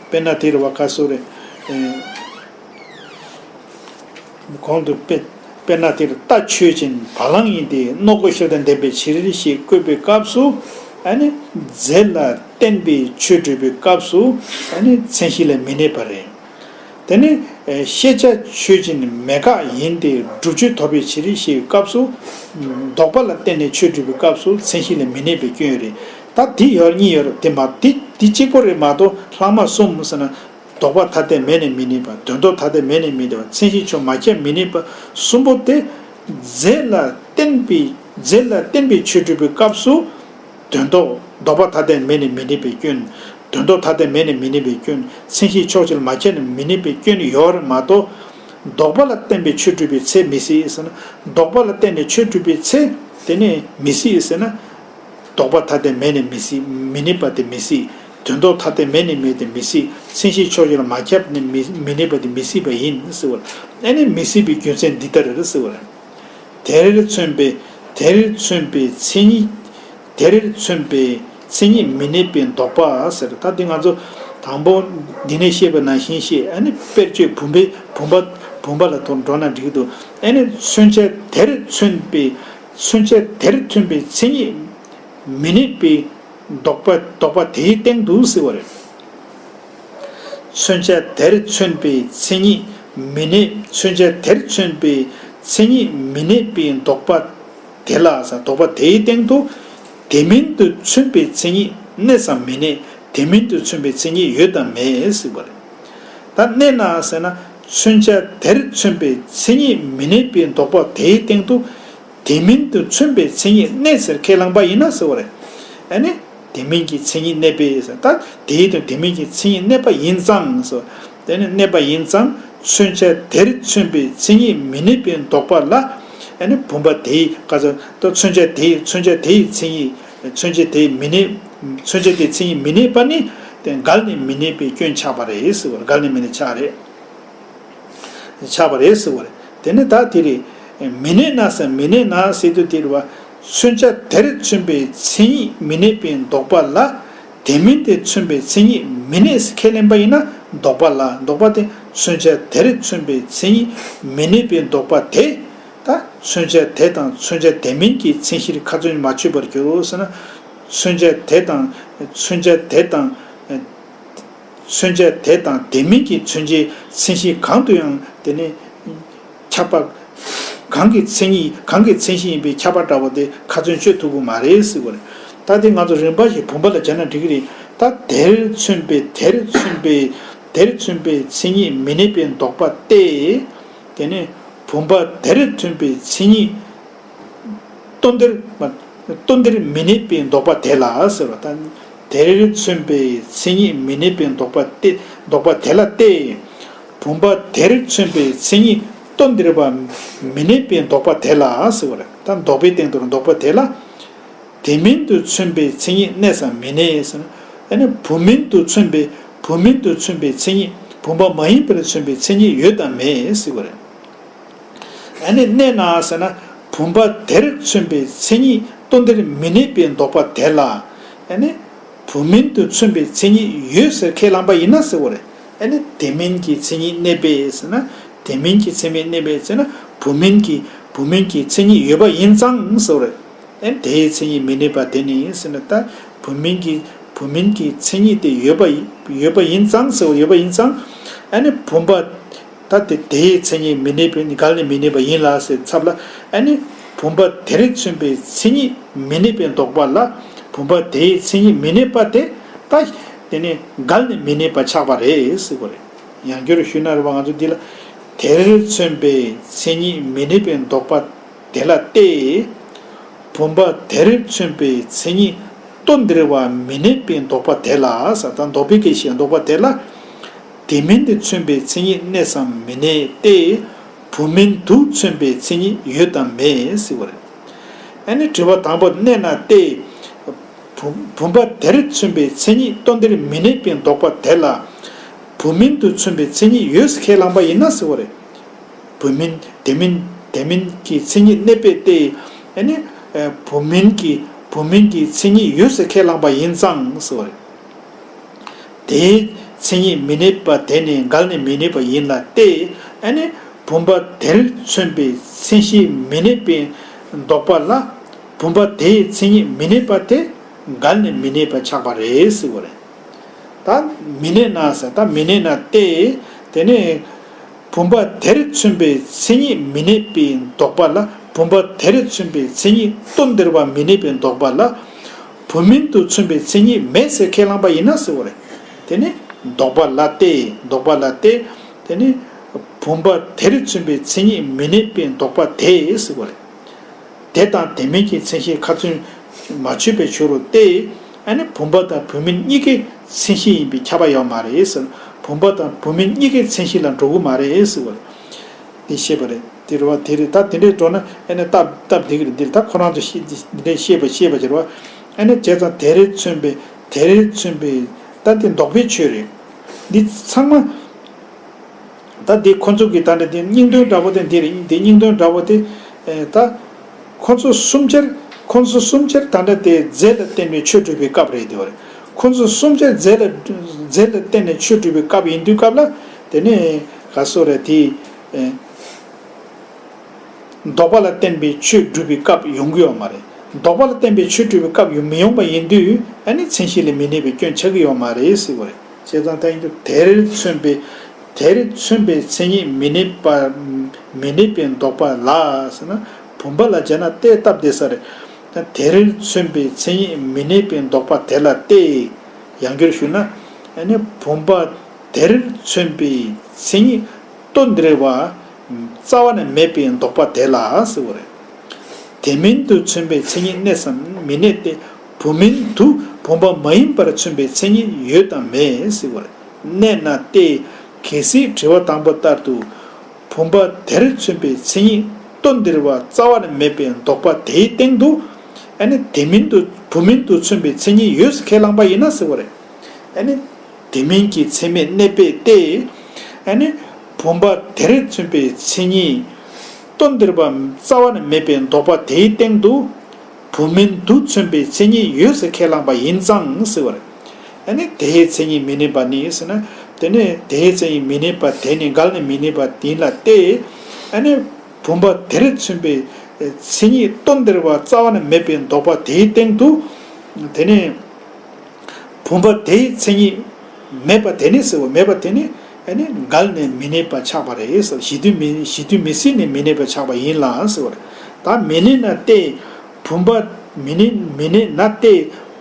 དཔེར་ན་དེ་རེད་བ། ག་སོ་རེད། གོང་དུ་དཔེ་དཔེར་ན་དེར་རྟ་ཆོས་ཅན། བ་ལང་ཡིན་ཏེ། རྣོ་ཀོ་ཤེལ་དང་ལྡན་པའི་ཕྱིར་ཞེས་བཀོད་པའི་སྐབས་སུ། ཨ་ནི་རྫས་ལ་བརྟེན་པའི་ཆོས་སྒྲུབ་པའི་སྐབས་སུ་ཨ་ནི་མཚན་གཞི་ལ་མི་གནས་པ་རེད། དེ་ནི་ཤེས་བྱ་ཆོས་ཅན། མེད་དགག་ཡིན་ཏེ། བསྒྲུབ་ཆོས་ཐོབ་པའི་ཕྱིར་ཞེས་སྐབས་སུ། ལྡོག་པ་ལ་བརྟེན་ནས་ཆོས་སྒྲུབ་པའི་སྐབས་སུ་མཚན་གཞི་ལ་མི་གནས་པའི་སྐྱོན་ཡོད་རེད། ད་འདི་ཡོད་གཉིས་ཡོད་རེད། དེ་མ་འདི་འདི་གཅིག་པོ་རེད་མ་གཏོགས། ལྷག་མ་གསུམ་ཟེར་ན། ལྡོག་པ་ཐ་དད་མེད་ནས་མི་གནས་པ། དོན་ལྡོག་ཐ་དད་མེད་ནས་མི་གནས་པ། མཚན་གཞི་ཕྱོགས་མ་ཁྱབ་མི་གནས་པ་གསུམ་པོ་དེ། རྫས་ལ་བརྟེན་པའི་རྫས་ལ་བརྟེན་པའི་ཆོས་སྒྲུབ་པའི་སྐབས་སུ། དོན་ལྡོག་ལྡོག་པ་ཐ་དད་མེད་ནས་མི་གནས་པའི་སྐྱོན། དོན་ལྡོག་ཐ་དད་མེད་ནས་མི་གནས་པའི་སྐྱོན། མཚན་གཞི་ཕྱོགས་གཅིག་ལ་མ་ཁྱབ་ནས་མི་གནས་པའི་སྐྱོན་ཡོད་རེད་མ་གཏོགས། ལྡོག་པ་ལ་བརྟེན་པའི་ཆོས་སྒྲུབ་པའི་ཚེ་མི་སྲིད་ཟེར་ན། ལྡོག་པ་ལ་བརྟེན་ནས་ཆོས་སྒྲུབ་པའི་ཚེ་དེ་ནི་མི་སྲིད་ཟེར་ན། ལྡོག་པ་ཐ་དད་མེད་ནས་མི་སྲིད། མི་གནས་པ་དེ་མི་སྲིད། དོན་ལྡོག་ཐ་དད་མེད་ནས་མེད་དེ་མི་སྲིད། མཚན་གཞི་ཕྱོགས་གཅིག་ལ་མ་ཁྱབ་ནས་མི་མི་གནས་པ་དེ་མི་སྲིད་པ་ཡིན་ཟེར་བ། ཨ་ནི་མི་སྲིད་པའི་རྒྱུ་མཚན་འདི་ལྟར་རེད་ཟེར་བ། དེར་མཚོན་པའི་དེར་མཚོན་པའི་མཚན་ཉིད། དེར་མཚོན་པའི་མཚན་ཉིད་མི་གནས་པའི་ལྡོག་པ་ཟེར། ད་འདི་ང་ཚོ་དང་པོ་འདི་ནས་བཤད་པ་ནང་བཞིན་བཤད། ཨ་ནི་དཔེར་བརྗོད་བུམ་པའི་བུམ་པ་བུམ་པ་ལ་ཐོག་འགྲོ་ན་འགྲིག་གི་འདུག་ཨ་ནི་མཚོན་བྱ་དེར་མཚོན་པའི་མཚོན་བྱ་དེར་མཚོན་པའི་མཚན་ཉིད་མི་གནས་པའི་ལྡོག་པ་ལྡོག་པ་དེའི་སྟེང་དུ་ཟེར་བ་རེད། མཚོན་བྱ་དེར་མཚོན་པའི་མཚན་ཉིད་མི་གནས། མཚོན་བྱ་དེར་མཚོན་པའི་མཚན་ཉིད་མི་གནས་པའི་ལྡོག་པ་དེ་ལ་ཟེར། ལྡོག་པ་དེའི་སྟེང་དུ། དེ་མིན་དུ་མཚོན་པའི་མཚན་ཉིད་གནས་སམ་མི་གནས། དེ་མིན་དུ་མཚོན་པའི་མཚན་ཉིད་ཡོད་དམ་མེད་ཟེར་བ་རེད། ད་གནས་ན་ཟེར་ན། མཚོན་བྱ་དེར་མཚོན་པའི་མཚན་ཉིད་མི་གནས་པའི་ལྡོག་པ་དེའི་སྟེང་དུ། དེ་མིན་དུ་མཚོན་པའི་མཚན་ཉིད་གནས་ཟེར་ཁས་བླངས་པ་ཡིན་ན་ཟེར་བ་རེད། ཨ་ནི། དེ་མིན་གྱི་མཚན་ཉིད་གནས་པས་ཟེར། ད་དེའི་དོན་དེ་མིན་གྱི་མཚན་ཉིད་གནས་པ་ཡིན་ཙང་ཟེར། དེ་ནི་གནས་པ་ཡིན་ཙང་མཚོན་བྱ་དེར་མཚོན་པའི་མཚན་ཉིད་མི་གནས་པའི་ལྡོག་པ་ལ། ཨ་ནི་བུམ་པ་དེའི་ག་ཚོད་ད་མཚོན་བྱ་དེའི་མཚོན་བྱ་དེའི་མཚན་ཉིད་མཚོན་བྱ་དེའི་མི་གནས་མཚོན་བྱ་དེའི་མཚན་ཉིད་མི་གནས་པ་ནི། དེ་འགལ་ནས་མི་གནས་པའི་སྐྱོན་ཆགས་པ་རེད་ཟེར་བ་རེད། འགལ་ནས་མི་གནས་ཆགས་རེད། ཆགས་པ་རེད་ཟེར་བ་རེད། དེ་ནི་ད་དེ་རེད། མི་གནས་ན་ཟེར་མི་གནས་ན་ཟེར་དུས་དེ་རེད་བ། མཚོན་བྱ་དེར་མཚོན་པའི་མཚན་ཉིད་མི་གནས་པའི་ལྡོག་པ་ལ། དེ་མིན་དེ་མཚོན་པའི་མཚན་ཉིད་མི་གནས་ཟེར་ཁས་ལེན་པ་ཡིན་ན། ལྡོག་པ་ལ་ལྡོག་པ་དེ་མཚོན་བྱ་དེར་མཚོན་པའི་མཚན་ཉིད་མི་གནས་པའི་ལྡོག་པ་དེ། ད་མཚོན་བྱ་དེ་དང་མཚོན་བྱ་དེ་མིན་གྱི་མཚན་གཞིར་ཁ་ཚོན་མ་ཆོད་པར་འགྱུར་ཟེར་ན། མཚོན་བྱ་དེ་དང་མཚོན་བྱ་དེ་དང་། མཚོན་བྱ་དེ་དང་དེ་མིན་གྱི་མཚོན་བྱའི་མཚན་གཞི་གང་དུ་ཡང་དེ་ནི་ཁྱབ་པ། གང་གི་མཚན་ཉིད་གང་གི་མཚན་གཞི་ཡིན་པའི་ཁྱབ་པ་འདྲ་བོ་དེ་ཁ་ཚོན་གཅོད་ཐུབ་ཀྱི་མ་རེད་ཟེར་བ་རེད། ད་དེ་ང་ཚོ་རིམ་པ་བཞིན་བུམ་པ་ལ་སྦྱར་ན་འགྲིག་གི་རེད། ད་དེར་མཚོན་པའི་དེར་མཚོན་པའི་དེར་མཚོན་པའི་མཚན་ཉིད་མི་གནས་པའི་ལྡོག་པ་སྟེ། དེ་ནི་བུམ་པ་དེར་མཚོན་པའི་མཚན་ཉིད། སྟོན་དེར་སྟོན་དེར་མི་གནས་པའི་ལྡོག་པ་དེ་ལ་ཟེར་བ་དང་། དེར་མཚོན་པའི་མཚན་ཉིད་མི་གནས་པའི་ལྡོག་པ་སྟེ་ལྡོག་པ་དེ་ལ་སྟེ། བུམ་པ་དེར་མཚོན་པའི་མཚན་ཉིད་སྟོན་དེར་བ་མི་གནས་པའི་ལྡོག་པ་དེ་ལ་ཟེར་བ་རེད། ད་ལྡོག་པའི་སྟེང་དུ་ལྡོག་པ་དེ་ལ། དེ་མིན་དུ་མཚོན་པའི་མཚན་ཉིད་གནས་སམ་མི་གནས་ཟེར་ན། ཨ་ནི་བུམ་མིན་དུ་མཚོན་པའི་བུམ་མིན་དུ་མཚོན་པའི་མཚན་ཉིད་བུམ་པ་མ་ཡིན་པར་མཚོན་པའི་མཚན་ཉིད་ཡོད་དམ་མེད་ཟེར་བ་རེད། ཨ་ནི་གནས་ན་ཟེར་ན། བུམ་པ་དེར་མཚོན་པའི་མཚན་ཉིད་ སྟོན་ཏེར་མི་གནས་པའི་འདོགས་པ་དེ་ལ། ཨ་ནི་བུམ་མིན་དུ་མཚོན་པའི་མཚན་ཉིད་ཡོད་ཟེར་ཁས་བླངས་པ་ཡིན་ན་ཟེར་བ་རེད། ཨ་ནི་དེ་མིན་གྱི་མཚན་ཉིད་གནས་པས་ཟེར་ན། དེ་མིན་གྱི་མཚན་ཉིད་གནས་པས་ཟེར་ན། བུམ་མིན་གྱི་བུམ་མིན་གྱི་མཚན་ཉིད་ཡོད་པ་ཡིན་ཙང་ཟེར་བ་རེད། ཨ་ནི་དེའི་མཚན་ཉིད་མི་གནས་པ་དེ་ནི་ཟེར་ན། ད་བུམ་མིན་གྱི་བུམ་མིན་གྱི་མཚན་ཉིད་དེ་ཡོད་པ་ཡོད་པ་ཡིན་ཙང་ཟེར་བ། ཡོད་པ་ཡིན་ཙང་། ཨ་ནི་བུམ་པ། ད་དེ་དེའི་མཚན་ཉིད་མི་གནས་པའི་འགལ་ནས་མི་གནས་པ་ཡིན་ལ་ཟེར་ཚབ་ལ། ཨ་ནི་བུམ་པ་དེར་མཚོན་པའི་མཚན་ཉིད་མི་གནས་པའི་འདོགས་པ་ལ། བུམ་པ་དེའི་མཚན་ཉིད་མི་གནས་པ་དེ། ད་དེ་ནི་འགལ་ནས་མི་གནས་པ་ཆགས་པ་རེད་ཟེར་བ་རེད། ཡང་བསྐྱར་ཞུས་ན་རེད་བ། ང་ཚོ་འདི་ལ། དེར་མཚོན་པའི་མཚན་ཉིད་མི་གནས་པའི་འདོགས་པ་དེ་ལ་སྟེ། བུམ་པ་དེར་མཚོན་པའི་མཚན་ཉིད་སྟོན་ཏེར་བ་མི་གནས་པའི་འདོགས་པ་དེ་ལ་ཟེར། ད་འདོགས་པའི་སྐད་ཞིག་འདོགས་པ་དེ་ལ། དེ་མིན་དུ་མཚོན་པའི་མཚན་ཉིད་གནས་སམ་མི་གནས་ཏེ། བུམ་མིན་དུ་མཚོན་པའི་མཚན་ཉིད་ཡོད་དམ་མེད་ཟེར་བ་རེད། ཨ་ནི་དྲི་བ་དང་པོ་གནས་ན་སྟེ། བུམ་བུམ་པ་དེར་མཚོན་པའི་མཚན་ཉིད་སྟོན་ཏེར་མི་གནས་པའི་འདོགས་པ་དེ་ལ། བུམ་མིན་དུ་མཚོན་པའི་མཚན་ཉིད་ཡོད་ཟེར་ཁས་བླངས་པ་ཡིན་ན་ཟེར་བ་རེད། བུམ་མིན་དེ་མིན་དེ་མིན་གྱི་མཚན་ཉིད་གནས་པས་ཏེ། ཨ་ནི་བུམ་མིན་གྱི་བུམ་མིན་གྱི་མཚན་ཉིད་ཡོད་ཟེར་ཁས་བླངས་པ་ཡིན་ཙང་ཟེར་བ་རེད། དེའི་མཚན་ཉིད་མི་གནས་པ་དེ་ནི་འགལ་ནས་མི་གནས་པ་ཡིན་ལ་སྟེ། ཨ་ནི་བུམ་པ་དེར་མཚོན་པའི་མཚན་གཞི་མི་གནས་པའི་འདོགས་པ་ལ། བུམ་པ་དེའི་མཚན་ཉིད་མི་གནས་པ་དེ་འགལ་ནས་མི་གནས་པ་ཆགས་པ་རེད་ཟེར་བ་རེད། ད་མི་གནས་ན་ཟེར། ད་མི་གནས་ན་སྟེ། དེ་ནི་བུམ་པ་དེར་མཚོན་པའི་མཚན་ཉིད་མི་གནས་པའི་འདོགས་པ་ལ། བུམ་པ་དེར་མཚོན་པའི་མཚན་ཉིད་སྟོན་ཏེར་བ་མི་གནས་པའི་འདོགས་པ་ལ། བུམ་མིན་དུ་མཚོན་པའི་མཚན་ཉིད་མེད་ཟེར་ཁས་བླངས་པ་ཡིན་ན་ཟེར་བ་རེད། དེ་ནི་འདོགས་པ་ལ་སྟེ། འདོགས་པ་ལ་སྟེ། དེ་ནི་བུམ་པ་དེར་མཚོན་པའི་མཚན་ཉིད་མི་གནས་པའི་འདོགས་པ་དེ་ཟེར་བ་རེད། དེ་དང་དེ་མིན་གྱི་མཚན་གཞི་ཁ་ཚོན་མ་ཆོད་པའི་ཕྱིར་རོ་སྟེ། ཨ་ནི་བུམ་པ་དང་བུམ་མིན་གཉིས་ཀའི་མཚན་གཞི་ཡིན་པས་ཁྱབ་པ་ཡོད་མ་རེད་ཟེར། བུམ་པ་དང་བུམ་མིན་གཉིས་ཀའི་མཚན་གཞི་ལ་འགྲོ་གི་མ་རེད་ཟེར་བ་རེད། དེ་ཤེས་པ་རེད། དེ་རེད་བ། དེ་རེད། ད་དེ་འདྲའི་འགྲོ་ན་ཨ་ནི་སྟབས་སྟབས་བདེ་གི་རེད། འདིར་ད་ཁོ་རང་ཚོ་ཤེས་འདི་འདྲའི་ཤེས་པ་ཤེས་པ་ཅིག་རེད་བ། ཨ་ནི་བྱས་ཙང་དེར་མཚོན་པའི་དེར་མཚོན་པའི་ད་དེ་འདོགས་པའི་ཆོས་རེད། འདི་ཚང་མ། ད་འདི་ཁོ་ཚོ་གི་ད་འདྲ་དེ་སྙིང་དོན་འདྲ་པོ་དེ་འདི་རེད། འདི་སྙིང་དོན་འདྲ་པོ་དེ། ཨེ། ད་ཁོ་ཚོ་གསུམ་ཆར་ཁོ་ཚོ་གསུམ་ཆར་ད་འདྲ་དེ་རྫས་ལ་བརྟེན་པའི་ཆོས་སྒྲུབ་པའི་སྐབས་རེད། དེ་བ་རེད། ཁོ་ཚོ་གསུམ་ཆར་རྫས་ལ་རྫས་ལ་བརྟེན་ནས་ཆོས་སྒྲུབ་པའི་སྐབས་ཡིན་དུས་སྐབས་ལ། དེ་ནས་ག་སོ་རེད་དེ། ཨེ། འདོགས་པ་ལ་བརྟེན་པའི་ཆོས་སྒྲུབ་པའི་སྐབས་ཡོང་གི་ཡོད་མ་རེད། འདོགས་པ་ལ་བརྟེན་པའི་ཆོས་སྒྲུབ་པའི་སྐབས་ཡོང་མི་ཡོང་པ་ཡིན་དུས། ཨ་ནི་མཚན་གཞི་ལས་མི་གནས་པའི་སྐྱོན་ཆགས་ཀྱི་ཡོད་མ་རེད་ཟེར་བ་རེད། བྱས་ཙང་ད་ཡིན་དུས་དེར་མཚོན་པའི་དེར་མཚོན་པའི་མཚན་ཉིད་མི་གནས་པ། མི་གནས་པའི་འདོགས་པ་ལ་ཟེར་ན། བུམ་པ་ལ་སྦྱར་ན་སྟེ་སྟབས་བདེ་ས་རེད། ད་དེར་མཚོན་པའི་མཚན་ཉིད་མི་གནས་པའི་འདོགས་པ་དེ་ལ་སྟེ། ཡང་བསྐྱར་ཞུས་ན། ཨ་ནི་བུམ་པ་དེར་མཚོན་པའི་མཚན་ཉིད་སྟོན་ཏེར་བ་རྩ་བ་ནས་མེད་པའི་འདོགས་པ་དེ་ལ་ཟེར་བ་རེད། དེ་མིན་དུ་མཚོན་པའི་མཚན་ཉིད་གནས་སམ་མི་གནས་ཏེ། བུམ་མིན་དུ་བུམ་པ་མ་ཡིན་པར་མཚོན་པའི་མཚན་ཉིད་ཡོད་དམ་མེད་ཟེར་བ་རེད། གནས་ན་སྟེ། གལ་སྲིད་དྲི་བ་དང་པོ་ལྟར་དུ། བུམ་པ་དེར་མཚོན་པའི་མཚན་ཉིད་སྟོན་ཏེར་བ་རྩ་བ་ནས་མེད་པའི་འདོགས་པ་དེའི་སྟེང་དུ། ཨ་ནི་དེ་མིན་དུ་བུམ་མིན་དུ་མཚོན་པའི་མཚན་ཉིད་ཡོད་ཟེར་ཁས་བླངས་པ་ཡིན་ན་ཟེར་བ་རེད། ཨ་ནི་དེ་མིན་གྱི་མཚན་མེད་གནས་པས་ཏེ། ཨ་ནི་བུམ་པ་དེར་མཚོན་པའི་མཚན་ཉིད་སྟོན་ཏེར་བ་རྩ་བ་ནས་མེད་པའི་འདོགས་པ་དེའི་སྟེང་དུ། བུམ་མིན་དུ་མཚོན་པའི་མཚན་ཉིད་ཡོད་ཟེར་ཁས་བླངས་པ་ཡིན་ཙང་ཟེར་བ་རེད། ཨ་ནི་དེའི་མཚན་ཉིད་མི་གནས་པ་ནི་ཟེར་ན། དེ་ནི་དེའི་མཚན་ཉིད་མི་གནས་པ་དེ་ནི་འགལ་ནས་མི་གནས་པ་ཡིན་ལ་སྟེ། ཨ་ནི་བུམ་པ་དེར་མཚོན་པའི་མཚན་ཉིད་སྟོན་ཏེར་བ་རྩ་བ་ནས་མེད་པའི་འདོགས་པ་དེའི་སྟེང་དུ། དེ་ནི་བུམ་པ་དེའི་མཚན་ཉིད་མེད་པ་དེ་ནི་ཟེར་བ། མེད་པ་དེ་ནི་ཨ་ནི་འགལ་ནས་མི་གནས་པ་ཆགས་པ་རེད་ཟེར། གཞི་དུས་མི་གཞི་དུས་མི་སྲིད་ནས་མི་གནས་པ་ཆགས་པ་ཡིན་ལ་ཟེར་བ་རེད། ད་མི་གནས་ན་སྟེ། བུམ་པ་མི་གནས་མི་གནས་ན་སྟེ།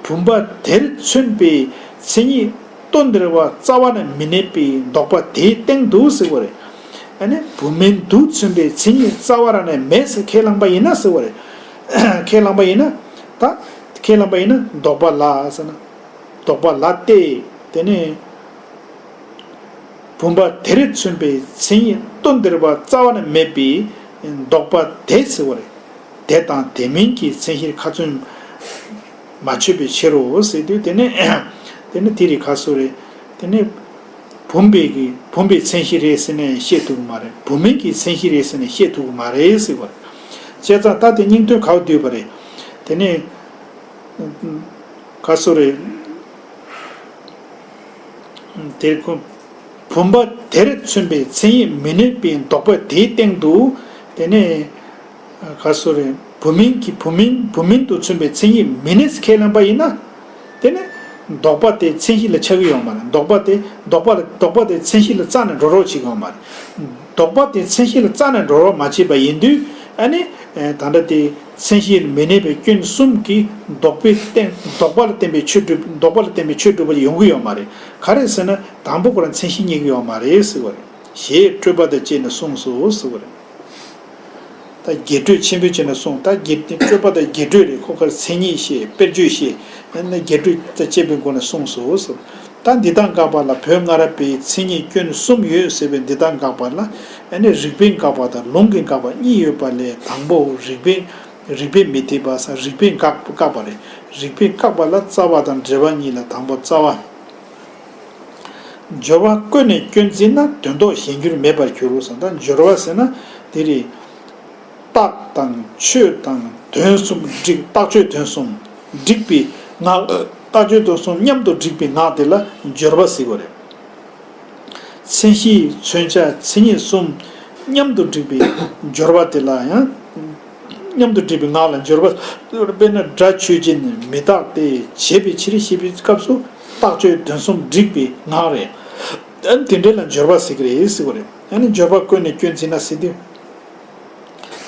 བུམ་པ་དེར་མཚོན་པའི་མཚན་ཉིད་སྟོན་ཏེར་བ་རྩ་བ་ནས་མི་གནས་པའི་འདོགས་པ་དེའི་སྟེང་དུ་ཟེར་བ་རེད། ཨ་ནི་བུམ་མིན་དུ་མཚོན་པའི་མཚན་ཉིད་རྩ་བ་རང་ནས་མེད་ཟེར་ཁས་བླངས་པ་ཡིན་ན་ཟེར་བ་རེད། ཁས་བླངས་པ་ཡིན་ན། ད་ཁས་བླངས་པ་ཡིན་ན་འདོགས་པ་ལ་ཟེར་ན། འདོགས་པ་ལ་སྟེ། དེ་ནས་བུམ་པ་དེར་མཚོན་པའི་མཚན་ཉིད་སྟོན་ཏེར་བ་རྩ་བ་ནས་མེད་པའི་འདོགས་པ་དེ་ཟེར་བ་རེད། དེ་དང་དེ་མིན་གྱི་མཚན་གཞིར་ཁ་ཚོན་མ་ཆོད་པའི་ཕྱིར་རོ་ཟེར་དུས། དེ་ནི་དེ་ནི་དེ་རིགས་ཁ་སོ་རེད། དེ་ནི་བུམ་པའི་གི་བུམ་པའི་མཚན་གཞི་རེད་ཟེར་ནས་བཤད་ཐུབ་ཀྱི་མ་རེད། བུམ་མིན་གྱི་མཚན་གཞི་རེད་ཟེར་ནས་བཤད་ཐུབ་ཀྱི་མ་རེད་ཟེར་བ་རེད། བྱས་ཙང་ད་དེ་སྙིང་དོན་ག་པར་འདུས་པ་རེད། དེ་ནས་ག་སོ་རེད། དེར་ཁོ་བུམ་པ་དེར་མཚོན་པའི་མཚན་ཉིད་མི་གནས་པའི་ལྡོག་པ་དེའི་སྟེང་དུ། དེ་ནས་ག་སོ་རེད། བུམ་མིན་གྱི་བུམ་མིན་བུམ་མིན་དུ་མཚོན་པའི་མཚན་ཉིད་མི་གནས་ཁས་ལེན་པ་ཡིན་ན། དེ་ནི་ལྡོག་པ་དེ་མཚན་གཞི་ལ་ཆགས་ཀྱི་ཡོད་མ་རེད། ལྡོག་པ་དེ་ལྡོག་པ་ལ་ལྡོག་པ་དེ་མཚན་གཞི་ལ་རྩ་ནས་འགྲོ་རོགས་བྱེད་ཀྱི་ཡོད་མ་རེད། ལྡོག་པ་དེ་མཚན་གཞི་ལ་རྩ་ནས་འགྲོ་རོགས་མ་བྱེད་པ་ཡིན་དུས། ཨ་ནི་ད་ལྟ་དེ་མཚན་གཞི་ལ་མི་གནས་པའི་སྐྱོན་གསུམ་གྱིས་ལྡོག་པའི་རྟེན་ལྡོག་པ་ལ་བརྟེན་པའི་ཆོས་སྒྲུབ་ལྡོག་པ་ལ་བརྟེན་པའི་ཆོས་སྒྲུབ་པ་ཡོང་གི་ཡོད་མ་རེད། ག་རེ་ཟེར་ན། དང་པོ་ཁོ་རང་མཚན་གཞི་རྙེད་ཀྱི་ཡོད་མ་རེད་ཟེར་བ་རེད། ཞེས་སྤྲོས་པ་དང་བཅས་ནས་གསུངས་སོ་ཟེར་བ་རེད། ད་རྒྱས་སྤྲོས་ཆེན་པོའི་ཆ་ནས་གསུངས། ད་རྒྱས་སྤྲོས་པ་དང་རྒྱས་སྤྲོས་རེད། ཁོ་གར་མཚན་ཉིད་བཤད། དཔེར་བརྗོད་བཤད། ཨ་ནི་རྒྱས་སྤྲོས་དང་བཅས་པའི་སྒོ་ནས་གསུངས་སོ་ཟེར། ད་འདི་དག་དགག་པ་ལ་བོད་སྔ་རབས་པའི་མཚན་ཉིད་སྐྱོན་གསུམ་ཡོད་ཟེར་བའི་འདི་དག་དགག་པ་ལ། ཨ་ནི་རིགས་པས་དགག་པ་དང་ལུང་གིས་དགག་པ་གཉིས་ཡོད་པ་ལས། དང་པོ་རིགས་པས་རིགས་པས་མི་འཐད་པ་ཟེར། རིགས་པས་དགག་དགག་པ་རེད། རིགས་པས་བཀག་པ་ལ་རྩ་བ་དང་འབྲེལ་བ་གཉིས་ལ། དང་པོ་རྩ་བ། སྦྱོར་བ་བཀོད་ནས་སྐྱོན་བརྩིས་ན། དོན་ལྡོག་གཞན་འགྱུར་མེད་པར་འགྱུར་རོ་ཟེར། ད་སྦྱོར་བ་ཟེར་ན་དེ་རེད། རྟགས་དང་ཆོས་དང་དོན་གསུམ་བསྒྲིགས། རྟགས་ཆོས་དོན་གསུམ་བསྒྲིགས་པའི་ངག་རྟགས་ཆོས་དོན་གསུམ་མཉམ་དུ་བསྒྲིགས་པའི་ངག་དེ་ལ་སྦྱོར་བ་ཟེར་གྱི་རེད། མཚན་གཞི་མཚོན་བྱ་མཚན་ཉིད་གསུམ་མཉམ་དུ་བསྒྲིགས་པའི་སྦྱོར་བ་དེ་ལ་ཡང་། མཉམ་དུ་བསྒྲིགས་པའི་ངག་ལ་སྦྱོར་བ། དཔེར་ན་སྒྲ་ཆོས་ཅན་མི་རྟག་སྟེ། བྱས་པའི་ཕྱིར་ཞེས་པའི་སྐབས་སུ་རྟགས་ཆོས་དོན་གསུམ་བསྒྲིགས་པའི་ངག་རེད། ཨ་ནི་དེ་འདྲ་ལ་སྦྱོར་བ་ཟེར་གྱི་རེད་ཟེར་བ་རེད། ཨ་ནི་སྦྱོར་བ་བཀོད་ནས་སྐྱོན་བརྩིས་ན་ཟེར་དུས།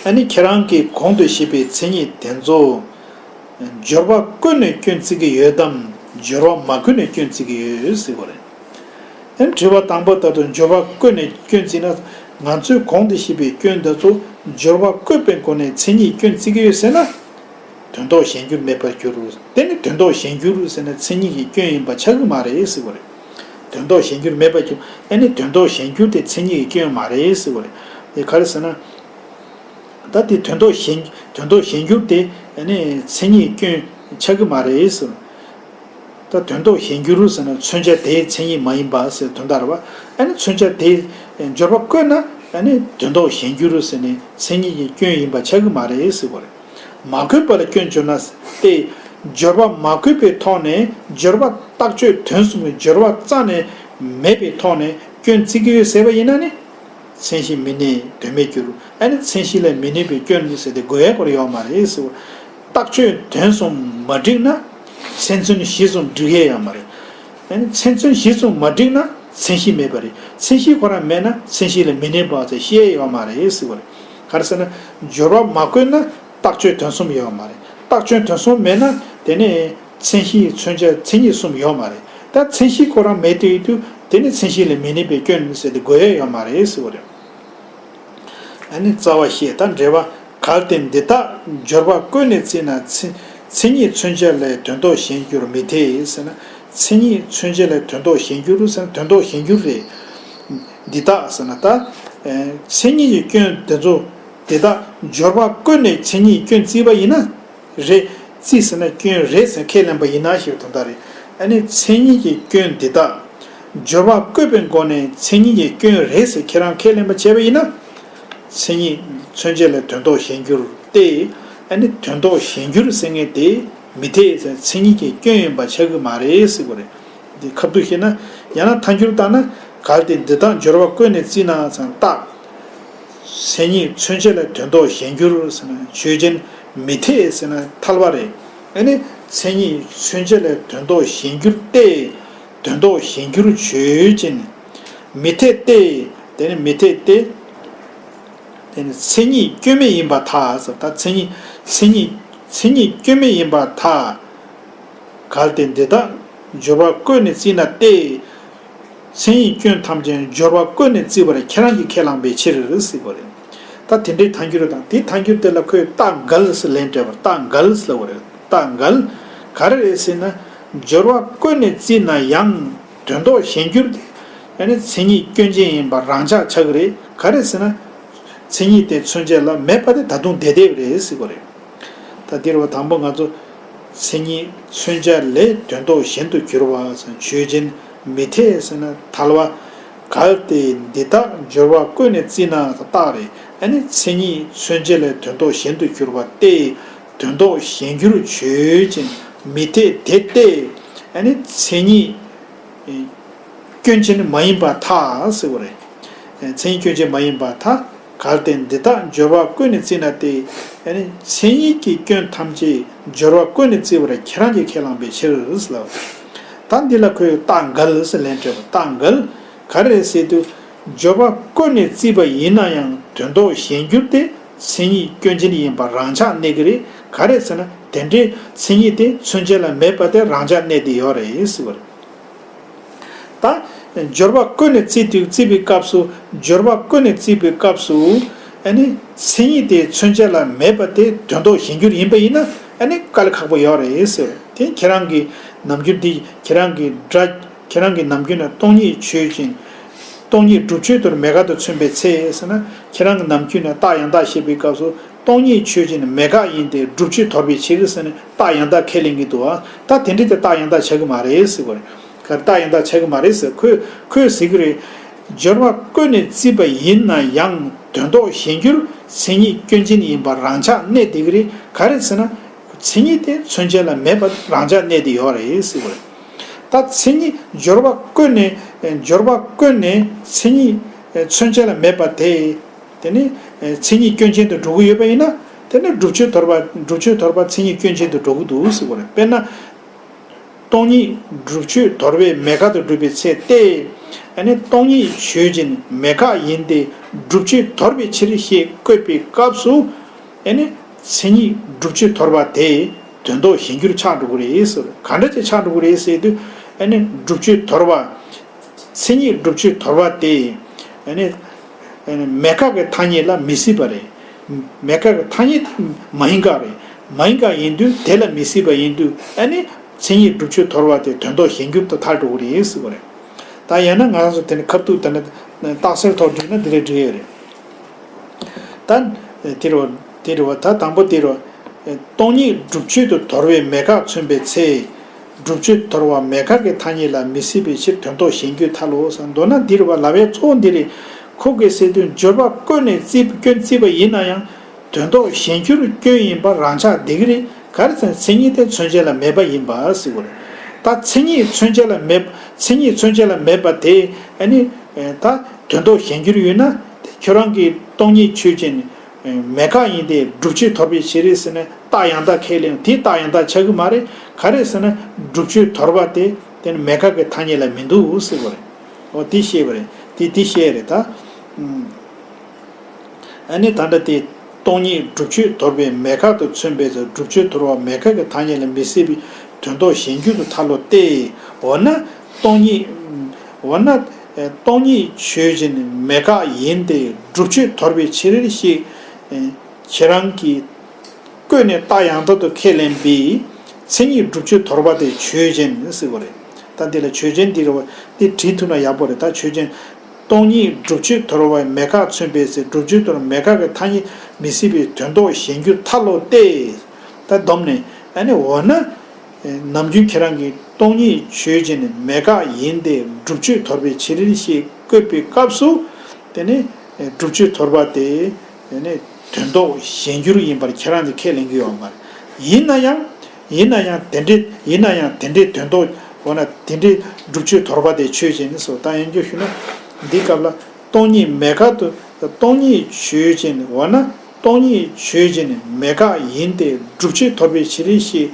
ཨ་ནི་ཁྱེད་རང་གིས་གོང་དུ་བཤད་པའི་མཚན་ཉིད་དེ་ཚོ། སྦྱོར་བ་བཀོད་ནས་སྐྱོན་བརྩི་གི་ཡོད་དམ། སྦྱོར་བ་མ་བཀོད་ནས་སྐྱོན་བརྩི་གི་ཡོད་ཟེར་བ་རེད། ཨེམ། དྲི་བ་དང་པོ་ལྟར་དུ་སྦྱོར་བ་བཀོད་ནས་སྐྱོན་བརྩིས་ན། ང་ཚོས་གོང་དུ་བཤད་པའི་སྐྱོན་འདི་ཚོ་སྦྱོར་བ་བཀོད་པའི་སྒོ་ནས་མཚན་ཉིད་སྐྱོན་བརྩི་གི་ཡོད་ཟེར་ན། དོན་ལྡོག་གཞན་འགྱུར་མེད་པར་འགྱུར། དེ་ནི་དོན་ལྡོག་གཞན་འགྱུར་ཟེར་ན་མཚན་ཉིད་ཀྱི་སྐྱོན་ཡིན་པ་ཆགས་ཀྱི་མ་རེད་ཟེར་བ་རེད། དོན་ལྡོག་གཞན་འགྱུར་མེད་པར་འགྱུར། ཨ་ནི་དོན་ལྡོག་གཞན་འགྱུར་དེ་མཚན་ཉིད་ཀྱི་སྐྱོན་མ་རེད་ཟེར་བ་རེད། དེ་ག་རེ་ཟེར་ན། ད་དེ་དོན་ལྡོག་གཞན་དོན་ལྡོག་གཞན་འགྱུར་དེ་ཨ་ནི་མཚན་ཉིད་ཀྱི་སྐྱོན་ཆགས་ཀྱི་མ་རེད་ཟེར། ད་དོན་ལྡོག་གཞན་འགྱུར་ཟེར་ན་མཚོན་བྱ་དེའི་མཚན་ཉིད་མ་ཡིན་པ་ཟེར་དོན་དག་རེད་པ། ཨ་ནི་མཚོན་བྱ་དེའི་སྦྱོར་བ་བཀོད་ན། ཨ་ནི་དོན་ལྡོག་གཞན་འགྱུར་ཟེར་ནས་མཚན་ཉིད་ཀྱི་སྐྱོན་ཡིན་པ་ཆགས་ཀྱི་མ་རེད་ཟེར་བ་རེད། མ་བཀོད་པ་ལ་སྐྱོན་བརྗོད་ན་སྟེ། སྦྱོར་བ་མ་བཀོད་པའི་ཐོག་ནས་སྦྱོར་བ་རྟགས་ཆོས་དོན་གསུམ་གྱི་སྦྱོར་བ་རྩ་ནས་མེད་པའི་ཐོག་ནས་སྐྱོན་བརྩི་གི་ཡོད་ཟེར་བ་ཡིན་ན་ནི། མཚན་གཞི་མི་གནས་དོན་མེད་འགྱུར། ཨ་ནི་མཚན་གཞི་ལ་མི་གནས་པའི་སྐྱོན་ཟེར་ཏེ་དགོས་ཡ་སྐོར་ཡོད་མ་རེད་ཟེར་བ། རྟགས་ཆོས་དོན་གསུམ་མ་བསྒྲིགས་ན། མཚན་མཚོན་གཞི་གསུམ་སྒྲིག་ཡས་ཡོད་མ་རེད། ཨ་ནི་མཚན་མཚོན་གཞི་གསུམ་མ་བསྒྲིགས་ན་མཚན་གཞི་མེད་པ་རེད། མཚན་གཞི་ཁོ་རང་མེད་ན་མཚན་གཞི་ལ་མི་གནས་པ་ཟེར་བཤད་ཡས་ཡོད་མ་རེད་ཟེར་བ་རེད། ག་རེ་ཟེར་ན། སྦྱོར་བ་མ་བཀོད་ན་རྟགས་ཆོས་དོན་གསུམ་ཡོད་མ་རེད། རྟགས་ཆོས་དོན་གསུམ་མེད་ན་དེ་ནས། མཚན་གཞི་མཚོན་བྱ་མཚན་ཉིད་གསུམ་ཡོད་མ་རེད། ད་མཚན་གཞི་ཁོ་རང་མེད་དུ་ཡོད་དུས་དེ་ནི་མཚན་གཞི་ལ་མི་གནས་པའི་སྐྱོན་ཟེར་ཏེ་དགོས་ཡ་ཡོད་མ་རེད་ཟེར་བ་རེད། ཨ་ནི་རྩ་བ་བཤད། ད་འགྲེལ་པ། གལ་ཏེ་འདི་དག་སྦྱོར་བ་བཀོད་ནས་བརྩིས་ན། མཚན་མཚན་ཉིད་མཚོན་བྱ་ལས་དོན་ལྡོག་གཞན་འགྱུར་མི་འཐད་ཟེར་ན། མཚན་ཉིད་མཚོན་བྱ་ལས་དོན་ལྡོག་གཞན་འགྱུར་ཟེར་ན་དོན་ལྡོག་གཞན་འགྱུར་རེད། འདི་དག་ཟེར་ན་ད། མཚན་ཉིད་ཀྱི་སྐྱོན་དེ་ཚོ་དེ་དག་སྦྱོར་བ་བཀོད་ནས་མཚན་ཉིད་སྐྱོན་བརྩིས་པ་ཡིན་ན། རེད། རྩིས་ཟེར་ན་སྐྱོན་རེད་ཟེར་ཁས་ལེན་པ་ཡིན་ན་ཞེས་པའི་དོན་དག་རེད། ཨ་ནི་མཚན་ཉིད་ཀྱི་སྐྱོན་འདི་དག་སྦྱོར་བ་བཀོད་པའི་སྒོ་ནས་མཚན་ཉིད་ཀྱི་སྐྱོན་རེད་ཟེར་ཁྱེད་རང་ཁས་ལེན་པ་བྱས་པ་ཡིན་ན། མཚན་ཉིད་མཚོན་བྱ་ལས་དོན་ལྡོག་གཞན་འགྱུར་ཏེ། ཨ་ནི་དོན་ལྡོག་གཞན་འགྱུར་ཟེར་མཁན་དེ་མི་འཐད་ཟེར། མཚན་ཉིད་ཀྱི་སྐྱོན་ཡིན་པ་ཆགས་ཀྱི་མ་རེད་ཟེར་དགོས་རེད། འདི་ཁ་བསྡུ་བྱས་ན། ཡང་ན་ཐལ་འགྱུར་བཏང་ན། གལ་ཏེ་འདི་དག་སྦྱོར་བ་བཀོད་ནས་བརྩིས་ན་ཟེར་ན་རྟགས། མཚན་ཉིད་མཚོན་བྱ་ལས་དོན་ལྡོག་གཞན་འགྱུར་ཟེར་ན་ཆོས་ཅན། མི་འཐད་ཟེར་ན་ཐལ་བ་རེད། ཨ་ནི་མཚན་ཉིད་མཚོན་བྱ་ལས་དོན་ལྡོག་གཞན་འགྱུར་ཏེ། དོན་ལྡོག་གཞན་འགྱུར་ཆོས་ཅན། མི་འཐད་དེ། དེ་ནི་མི་འཐད་དེ། དེ་ནི་མཚན་ཉིད་སྐྱོན་མེད་ཡིན་པར་ཐལ་ཟེར། ད་མཚན་ཉིད་མཚན་ཉིད་མཚན་ཉིད་སྐྱོན་མེད་ཡིན་པར་ཐལ། གལ་ཏེ་འདི་དག་སྦྱོར་བ་བཀོད་ནས་བརྩིས་ན་སྟེ། མཚན་ཉིད་སྐྱོན་ཐམས་ཅད་སྦྱོར་བ་བཀོད་ནས་བརྩིས་པར་ཁྱེད་རང་གིས་ཁས་བླངས་པའི་ཕྱིར་ཟེར་བ་རེད། ད་དེ་འདྲའི་ཐལ་འགྱུར་དང་དེའི་ཐལ་འགྱུར་དེ་ལ་ཁོས་རྟགས་འགལ་ཟེར་ལན་སྤྲད་པར་རྟགས་འགལ་ཟེར་བ་རེད། རྟགས་འགལ་ག་རེ་རེད་ཟེར་ན། སྦྱོར་བ་བཀོད་ནས་བརྩིས་ན་ཡང་དོན་ལྡོག་གཞན་འགྱུར་དེ། ཨ་ནི་མཚན་ཉིད་སྐྱོན་ཅན་ཡིན་པ་རང་ཆགས་ཆགས་ཀྱི་རེད། ག་རེ་ཟེར་ན། མཚན་ཉིད་དེ་མཚོན་བྱ་ལ་མེད་པ་དེ་ད་དུང་བསྡད་བསྡད་པ་རེད་ཟེར་བ་རེད། ད་འདིར་བ་དང་པོ་ང་ཚོ། མཚན་ཉིད་མཚོན་བྱ་ལས་དོན་ལྡོག་གཞན་དུ་གྱུར་པ་ཟེར་ཆོས་ཅན། མི་འཐད་ཟེར་ན་ཐལ་བ། གལ་ཏེ་འདི་དག་སྦྱོར་བ་བཀོད་ནས་བརྩིས་ན་རྟགས་རེད། ཨ་ནི་མཚན་ཉིད་མཚོན་བྱ་ལས་དོན་ལྡོག་གཞན་དུ་གྱུར་པ་སྟེ། དོན་ལྡོག་གཞན་འགྱུར་ཆོས་ཅན་མི་འཐད་དེ་སྟེ། ཨ་ནི་མཚན་ཉིད་སྐྱོན་ཅན་མ་ཡིན་པར་ཐལ་ཟེར་བ་རེད། མཚན་ཉིད་སྐྱོན་ཅན་མ་ཡིན་པར་ཐལ། གལ་ཏེ་འདི་དག་སྦྱོར་བ་ཀུན་ནས་བརྩིས་ན་སྟེ། ཨ་ནི་མཚན་ཉིད་ཀྱི་སྐྱོན་ཐམས་ཅད་སྦྱོར་བ་ཀུན་ནས་བརྩིས་པར་ཁྱེད་རང་གིས་ཁས་བླངས་པའི་ཕྱིར་ཟེར་ལབ། ད་འདི་ལ་ཁོས་རྟགས་འགལ་ཟེར་ལན་སྤྲད་པ། རྟགས་འགལ་ག་རེ་རེད་ཟེར་དུས། སྦྱོར་བ་ཀུན་ནས་བརྩིས་པ་ཡིན་ན་ཡང་དོན་ལྡོག་གཞན་འགྱུར་དེ་མཚན་ཉིད་སྐྱོན་ཅན་ཡིན་པ་རང་ཆགས་གནས་ཀྱི་རེད། ག་རེ་ཟེར་ན་དེ་འདྲའི་མཚན་ཉིད་དེ་མཚོན་བྱེད་ལ་མེད་པ་དེ་རང་ཆགས་གནས་བསྡད་ཡོད་རེད་ཟེར་བ་རེད། ད་སྦྱོར་བ་ཀུན་ནས་བརྩིས་དུས་བརྩིས་པའི་སྐབས་སུ། སྦྱོར་བ་ཀུན་ནས་བརྩིས་པའི་སྐབས་སུ། ཨ་ནི་མཚན་ཉིད་དེ་མཚོན་བྱེད་ལ་མེད་པ་དེ་དོན་ལྡོག་གཞན་འགྱུར་ཡིན་པ་ཡིན་ན། ཨ་ནི་དཀའ་ལས་ཁག་པོ་ཡོད་རེད་ཟེར། དེ་ཁྱེད་རང་གི་ནམ་རྒྱུན་འདི་ཁྱེད་རང་གི་སྒྲ། ཁྱེད་རང་གི་ནམ་རྒྱུན་ན་སྟོང་ཉིད་ཆོས་ཅན། སྟོང་ཉིད་སྒྲུབ་ཆོས་དོར་མེད་དགག་ཏུ་མཚོན་པའི་ཚེ་ཟེར་ན། ཁྱེད་རང་གི་ནམ་རྒྱུན་ན་རྟགས་ཡང་དག་བཤད་པའི་སྐབས་སུ་སྟོང་ཉིད་ཆོས་ཅན་མེད་དགག་ཡིན་ཏེ་སྒྲུབ་ཆོས་དོར་བའི་ཕྱིར་ཟེར་ནས་རྟགས་ཡང་དག་ཁས་ལེན་གྱི་འདུག་ཨ། ད་དེ་འདྲ་དེ་རྟགས་ཡང་དག་ཆགས་ཀྱི་མ་རེད་ཟེར་བ་རེད། ག་རེ་རྟགས་ཡང་དག་ཆགས་ཀྱི་མ་རེད་ཟེར། ཁོས་ཁོས་ཟེར་གྱི་རེད། སྦྱོར་བ་ཀུན་ནས་བརྩིས་པ་ཡིན་ན་ཡང་དོན་ལྡོག་གཞན་འགྱུར་མཚན་ཉིད་སྐྱོན་ཅན་ཡིན་པ་རང་ཆགས་གནས་བསྡད་ཀྱི་རེད། ག་རེ་ཟེར་ན། མཚན་ཉིད་དེ་མཚོན་བྱེད་ལ་མེད་པ་རང་ཆགས་གནས་བསྡད་ཡོད་རེད་ཟེར་བ་རེད། ད་མཚན་ཉིད་སྦྱོར་བ་ཀུན་ནས། སྦྱོར་བ་ཀུན་ནས་མཚན་ཉིད་མཚོན་བྱེད་ལ་མེད་པ་དེ། དེ་ནི་མཚན་ཉིད་སྐྱོན་ཅན་དུ་འགྲོ་གི་ཡོད་པ་ཡིན་ན། དེ་ནི་སྒྲུབ་ཆོས་དོར་བ། སྒྲུབ་ཆོས་དོར་བ་མཚན་ཉིད་སྐྱོན་ཅན་དུ་འགྲོ་གི་འདུག་ཟེར་བ་རེད། དཔེར་ན། སྟོང་ཉིད་སྒྲུབ་ཆོས་དོར་བའི་མེད་དགག་ཏུ་སྒྲུབ་པའི་ཚེ་སྟེ། ཨ་ནི་སྟོང་ཉིད་ཆོས་ཅན་མེད་དགག་ཡིན་ཏེ་སྒྲུབ་ཆོས་དོར་བའི་ཕྱིར་ཞེས་བཀོད་པའི་སྐབས་སུ། ཨ་ནི་མཚན་ཉིད་སྒྲུབ་ཆོས་དོར་བ་དེ་དོན་ལྡོག་གཞན་འགྱུར་ཆགས་འགྲོ་གི་རེད་ཟེར། ག་འདྲ་ཅིག་ཆགས་འགྲོ་གི་རེད་ཟེར་དུས། ཨ་ནི་སྒྲུབ་ཆོས་དོར་བ། མཚན་ཉིད་སྒྲུབ་ཆོས་དོར་བ་དེ། ཨ་ནི་མེད་དགག་གི་ཐ་སྙད་ལ་མི་སྲིད་པ་རེད། མེད་དགག་གི་ཐ་སྙད་མ་ཡིན་དགག་རེད། མ་ཡིན་དགག་ཡིན་དུས་དེ་ལ་མི་སྲིད་པ་ཡིན་དུས། ཨ་ནི་མཚན་ཉིད་སྒྲུབ་ཆོས་དོར་བ་དེ་དོན་ལྡོག་གཞན་འགྱུར་དུ་ཐལ་འགྲོ་གི་རེད་ཟེར་བ་རེད། ད་ཡང་ན་ང་རང་ཚོ་དེ་ནི་ཁ་ཐུག་དེ་ནི་རྟགས་གསལ་ཐོག་བསྒྲིགས་ན་འདི་འདྲ་འགྲིག་ཡོད་རེད། ད་དེ་རེད་བ། དེ་རེད་བ། ད་དང་པོ་དེ་རེད་བ། སྟོང་ཉིད་སྒྲུབ་ཆོས་དུ་དོར་བའི་མེད་དགག་མཚོན་པའི་ཚེ། སྒྲུབ་ཆོས་དོར་བ་མེད་དགག་གི་ཐ་སྙད་ལ་མི་སྲིད་པའི་ཕྱིར་དོན་ལྡོག་གཞན་འགྱུར་ཐལ་ལོ་ཟེར། མདོར་ན་འདི་རེད་བ། ལབ་པའི་གཙོ་བོ་འདི་རེད། ཁོ་གིས་ཟེར་དུས་སྦྱོར་བ་ཀུན་ནས་བརྩིས། སྐྱོན་བརྩིས་པ་ཡིན་ན་ཡང་དོན་ལྡོག་གཞན་འགྱུར་སྐྱོན་ཡིན་པ་རང་ཆགས་བསྡད་ཀྱི་རེད། ག་རེ་ཟེར་ན་མཚན་ཉིད་དེ་མཚོན་བྱེད་ལ་མེད་པ་ཡིན་པ་ཟེར་བ་རེད། ད་མཚན་ཉིད་མཚོན་བྱེད་ལ་མེད། མཚན་ཉིད་མཚོན་བྱེད་ལ་མེད་པ་དེ། ཨ་ནི་ད་དོན་ལྡོག་གཞན་འགྱུར་ཡོད་ན་དེ་ཁྱོད་རང་གིས་སྟོང་ཉིད་ཆོས་ཅན། མེད་དགག་ཡིན་ཏེ་སྒྲུབ་ཆོས་དོར་བའི་ཕྱིར་ཟེར་ནས་རྟགས་ཡང་དག་ཁས་ལེན། དེ་རྟགས་ཡང་དག་ཆགས་ཀྱི་མ་རེད། ག་རེ་ཟེར་ན་སྒྲུབ་ཆོས་དོར་བ་དེ་དེ་ནི་མེད་དགག་གི་ཐ་སྙད་ལ་མི་འདུག་ཟེར་བ་རེད། འོ་དེ་བཤད་པ་རེད། དེ་དེ་བཤད་རེད་ད། ཨ་ནི་ད་ལྟ་དེ་སྟོང་ཉིད་སྒྲུབ་ཆོས་དོར་བའི་མེད་དགག་ཏུ་མཚོན་པའི་ཚེ། སྒྲུབ་ཆོས་དོར་བ་མེད་དགག་གི་ཐ་སྙད་ལ་མི་སྲིད་པའི་དོན་ལྡོག་གཞན་འགྱུར་དུ་ཐལ་ལོ་སྟེ། འོ་ན་སྟོང་ཉིད། འོ་ན་སྟོང་ཉིད་ཆོས་ཅན་མེད་དགག་ཡིན་ཏེ་སྒྲུབ་ཆོས་དོར་བའི་ཕྱིར་ཞེས་ཁྱེད་རང་གིས་བཀོད་ནས་རྟགས་ཡང་དག་ཏུ་ཁས་ལེན་པའི་མཚན་ཉིད་སྒྲུབ་ཆོས་དོར་བ་དེ་ཆོས་ཅན་ཟེར་བ་རེད། ད་འདི་ལ་ཆོས་ཅན་འདི་རེད་བ། འདི་བྲིས་ཐུབ་ན་ཡག་པོ་རེད། ད་ཆོས་ཅན། སྟོང་ཉིད་སྒྲུབ་ཆོས་དོར་བའི་མེད་དགག་མཚོན་པའི་ཚེ། སྒྲུབ་ཆོས་དོར་མེད་དགག་གི་ཐ་སྙད་མི་སྲིད་པའི་དོན་ལྡོག་གཞན་འགྱུར་ཐལ་ལོ་སྟེ། ད་བསྡོམས་ནས། ཨ་ནི་འོ་ན། ནམ་རྒྱུན་ཁྱེད་རང་གིས་སྟོང་ཉིད་ཆོས་ཅན་མེད་དགག་ཡིན་ཏེ་སྒྲུབ་ཆོས་དོར་བའི་ཕྱིར་ཞེས་བཀོད་པའི་སྐབས་སུ། དེ་ནི་སྒྲུབ་ཆོས་དོར་བ་དེ། དེ་ནི་དོན་ལྡོག་གཞན་འགྱུར་ཡིན་པར་ཁྱེད་རང་གིས་ཁས་ལེན་གྱི་ཡོད་མ་རེད། ཡིན་ན་ཡང་། ཡིན་ན་ཡང་དེ་འདྲའི། ཡིན་ན་ཡང་དེ་འདྲའི་དོན་ལྡོག་འོ་ན་དེ་འདྲའི་སྒྲུབ་ཆོས་དོར་བ་དེ་ཆོས་ཅན་ཟེར། ད་ཡང་བསྐྱར་ཞུས་ན། འདི་སྐབས་ལ་སྟོང་ཉིད་མེད་དགག་ཏུ། སྟོང་ཉིད་ཆོས་ཅན། འོ་ན་སྟོང་ཉིད་ཆོས་ཅན་མེད་དགག་ཡིན་ཏེ་སྒྲུབ་ཆོས་དོར་བའི་ཕྱིར་ཞེས་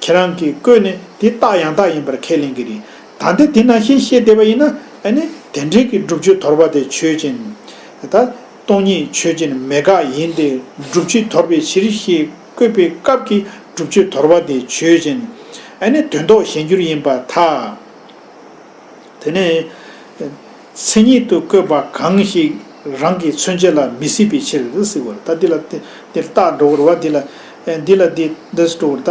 ཁྱེད་རང་གིས་བཀོད་ནས་དེ་རྟགས་ཡང་དག་ཡིན་པར་ཁས་ལེན་གྱི་རེད། ད་ལྟ་དེ་ནང་བཞིན་བཤད་བསྡད་པ་ཡིན་ན། ཨ་ནི་དེ་འདྲའི་གི་སྒྲུབ་ཆོས་དོར་བ་དེ་ཆོས་ཅན། ད་སྟོང་ཉིད་ཆོས་ཅན་མེད་དགག་ཡིན་ཏེ་སྒྲུབ་ཆོས་དོར་བའི་ཕྱིར་ཞེས་བཀོད་པའི་སྐབས་ཀྱི་སྒྲུབ་ཆོས་དོར་བ་དེ་ཆོས་ཅན། ཨ་ནི་དོན་ལྡོག་གཞན་འགྱུར་ཡིན་པར་ཐལ། དེ་ནས་མཚན་ཉིད་དུ་བཀོད་པ་གང་ཞིག་རང་གི་མཚོན་བྱེད་ལ་མི་སྲིད་པའི་ཕྱིར་ཟེར་བ་རེད། ད་འདི་ལ་དེ་འདིར་རྟགས་འགྲོ་བར་བ་འདི་ལ། ཨེ་འདི་ལ་འདི་འདིར་འགྲོ་བར་ད།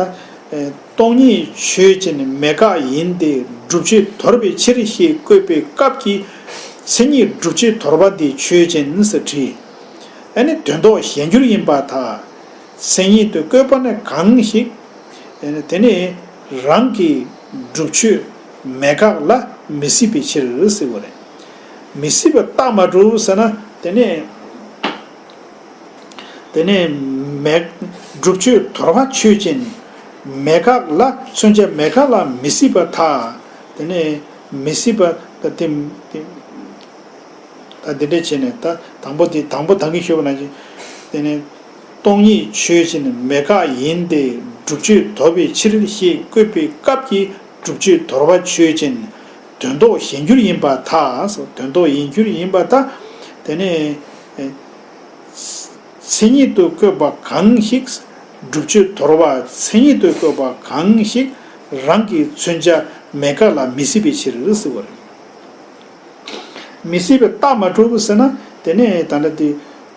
ཨེ་སྟོང་ཉིད་ཆོས་ཅན་མེད་དགག་ཡིན་ཏེ་སྒྲུབ་ཆོས་དོར་བའི་ཕྱིར་ཞེས་བཀོད་པའི་སྐབས་ཀྱི་མཚན་ཉིད་སྒྲུབ་ཆོས་དོར་བ་འདི་ཆོས་ཅན་ཟེར་བྲིས། ཨ་ནི་དོན་ལྡོག་གཞན་འགྱུར་ཡིན་པར་ཐལ། མཚན་ཉིད་དུ་བཀོད་པ་ནི་གང་ཞིག། ཨ་ནི་དེ་ནི་རང་གི་སྒྲུབ་ཆོས་མེད་དགག་ལ་མི་སྲིད་པའི་ཕྱིར་ཟེར་བ་རེད། མི་སྲིད་པ་རྟགས་མ་གྲུབ་ཟེར་ན་དེ་ནི། དེ་ནི་མེད། སྒྲུབ་ཆོས་དོར་བ་ཆོས་ཅན། མེད་དགག་ལ་མཚོན་བྱ་མེད་དགག་ལ་མི་སྲིད་པར་ཐལ། དེ་ནས་མི་སྲིད་པ་ད་དེ་དེ་ད་འདི་འདྲ་བྱས་ནས། ད་དང་པོ་དེ་དང་པོ་ད་གིན་ཞུས་པ་ནང་བཞིན། དེ་ནས་སྟོང་ཉིད་ཆོས་ཅན་མེད་དགག་ཡིན་ཏེ། སྒྲུབ་ཆོས་དོར་བའི་ཕྱིར་ཞེས་བཀོད་པའི་སྐབས་ཀྱི་སྒྲུབ་ཆོས་དོར་བ་ཆོས་ཅན། དོན་ལྡོག་གཞན་འགྱུར་ཡིན་པར་ཐལ། དོན་ལྡོག་གཞན་འགྱུར་ཡིན་པར་ཐལ། དེ་ནས་མཚན་ཉིད་དུ་བཀོད་པ་གང་ཞིག་སྒྲུབ་ཆོས་དོར་བ་མཚན་ཉིད་དུ་བཀོད་པ་གང་ཞིག་རང་གི་མཚོན་བྱ་མེད་དགག་ལ་མི་སྲིད་པའི་ཕྱིར་ཟེར་བ་རེད། མི་སྲིད་པའི་རྟགས་མ་གྲུབ་ཟེར་ན། དེ་ནས་ད་ལྟ་དེ་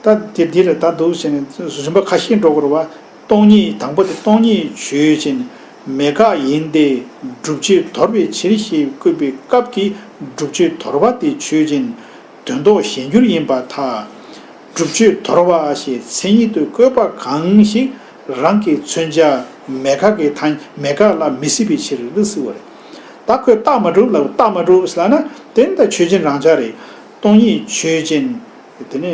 ད་དེ་འདི་ལ་ད་འདུག་བྱས་ནས་རིམ་པ་ཁ་ཤས་འགྲོ་དགོས་རེད་བ། སྟོང་ཉིད་དང་པོ་དེ་སྟོང་ཉིད་ཆོས་ཅན། མེད་དགག་ཡིན་ཏེ། སྒྲུབ་ཆོས་དོར་བའི་ཕྱིར་ཞེས་བཀོད་པའི་སྐབས་ཀྱི་སྒྲུབ་ཆོས་དོར་བ་དེ་ཆོས་ཅན། དོན་ལྡོག་གཞན་འགྱུར་ཡིན་པར་ཐལ། སྒྲུབ་ཆོས་དོར་བ་ཞེས་མཚན་ཉིད་དུ་བཀོད་པ་གང་ཞིག་རང་གི་མཚོན་བྱ་མེད་དགག་གི་ཐ་མེད་དགག་ལ་མི་སྲིད་པའི་ཕྱིར་ཟེར་བ་རེད། ད་ཁོས་རྟགས་མ་གྲུབ་ལ་རྟགས་མ་གྲུབ་ཟེར་ན། དེ་ནི་ད་ཆོས་ཅན་རང་འཇགས་རེད། སྟོང་ཉིད་ཆོས་ཅན། དེ་ནི་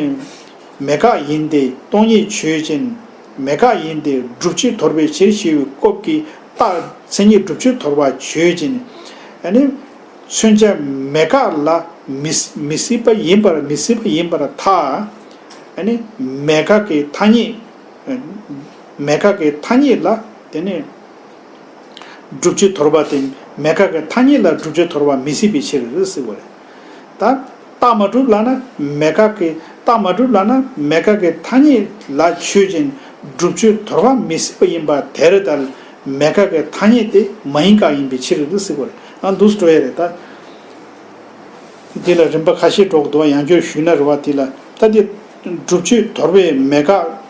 མེད་དགག་ཡིན་ཏེ། སྟོང་ཉིད་ཆོས་ཅན། མེད་དགག་ཡིན་ཏེ། སྒྲུབ་ཆོས་དོར་བའི་ཕྱིར་ཞེས་པའི་སྐབས་ཀྱི་རྟགས་མཚན་ཉིད་སྒྲུབ་ཆོས་དོར་བ་ཆོས་ཅན། ཨ་ནི་མཚོན་བྱ་མེད་དགག་ལ་མི་མི་སྲིད་པ་ཡིན་པར་མི་སྲིད་པ་ཡིན་པར་ཐལ། ཨ་ནི་མེད་དགག་གི་ཐ་སྙད། མེད་དགག་གི་ཐ་སྙད་ལ་དེ་ནི་སྒྲུབ་ཆོས་དོར་བ་དེ། མེད་དགག་གི་ཐ་སྙད་ལ་སྒྲུབ་ཆོས་དོར་བ་མི་སྲིད་པའི་ཕྱིར་ཟེར་བ་རེད། ད་རྟགས་མ་གྲུབ་ལབ་ན་མེད་དགག་གི་རྟགས་མ་གྲུབ་ལབ་ན་མེད་དགག་གི་ཐ་སྙད་ལ་ཆོས་ཅན། སྒྲུབ་ཆོས་དོར་བ་མི་སྲིད་པ་ཡིན་པ་དེར་ཐལ། མེད་དགག་གི་ཐ་སྙད་དེ་མ་ཡིན་དགག་ཡིན་པའི་ཕྱིར་ཟེར་བ་རེད། ཨ་འདུག་སེ་འགྲོ་ཡ་རེད་ད། འདི་ལ་རིམ་པ་ཁ་ཤས་འགྲོ་གི་འདུག་བ། ཡང་བསྐྱར་ཞུས་ན་རེད་བ། འདི་ལ་ད་འདི་སྒྲུབ་ཆོས་དོར་བའི་མེད་དགག་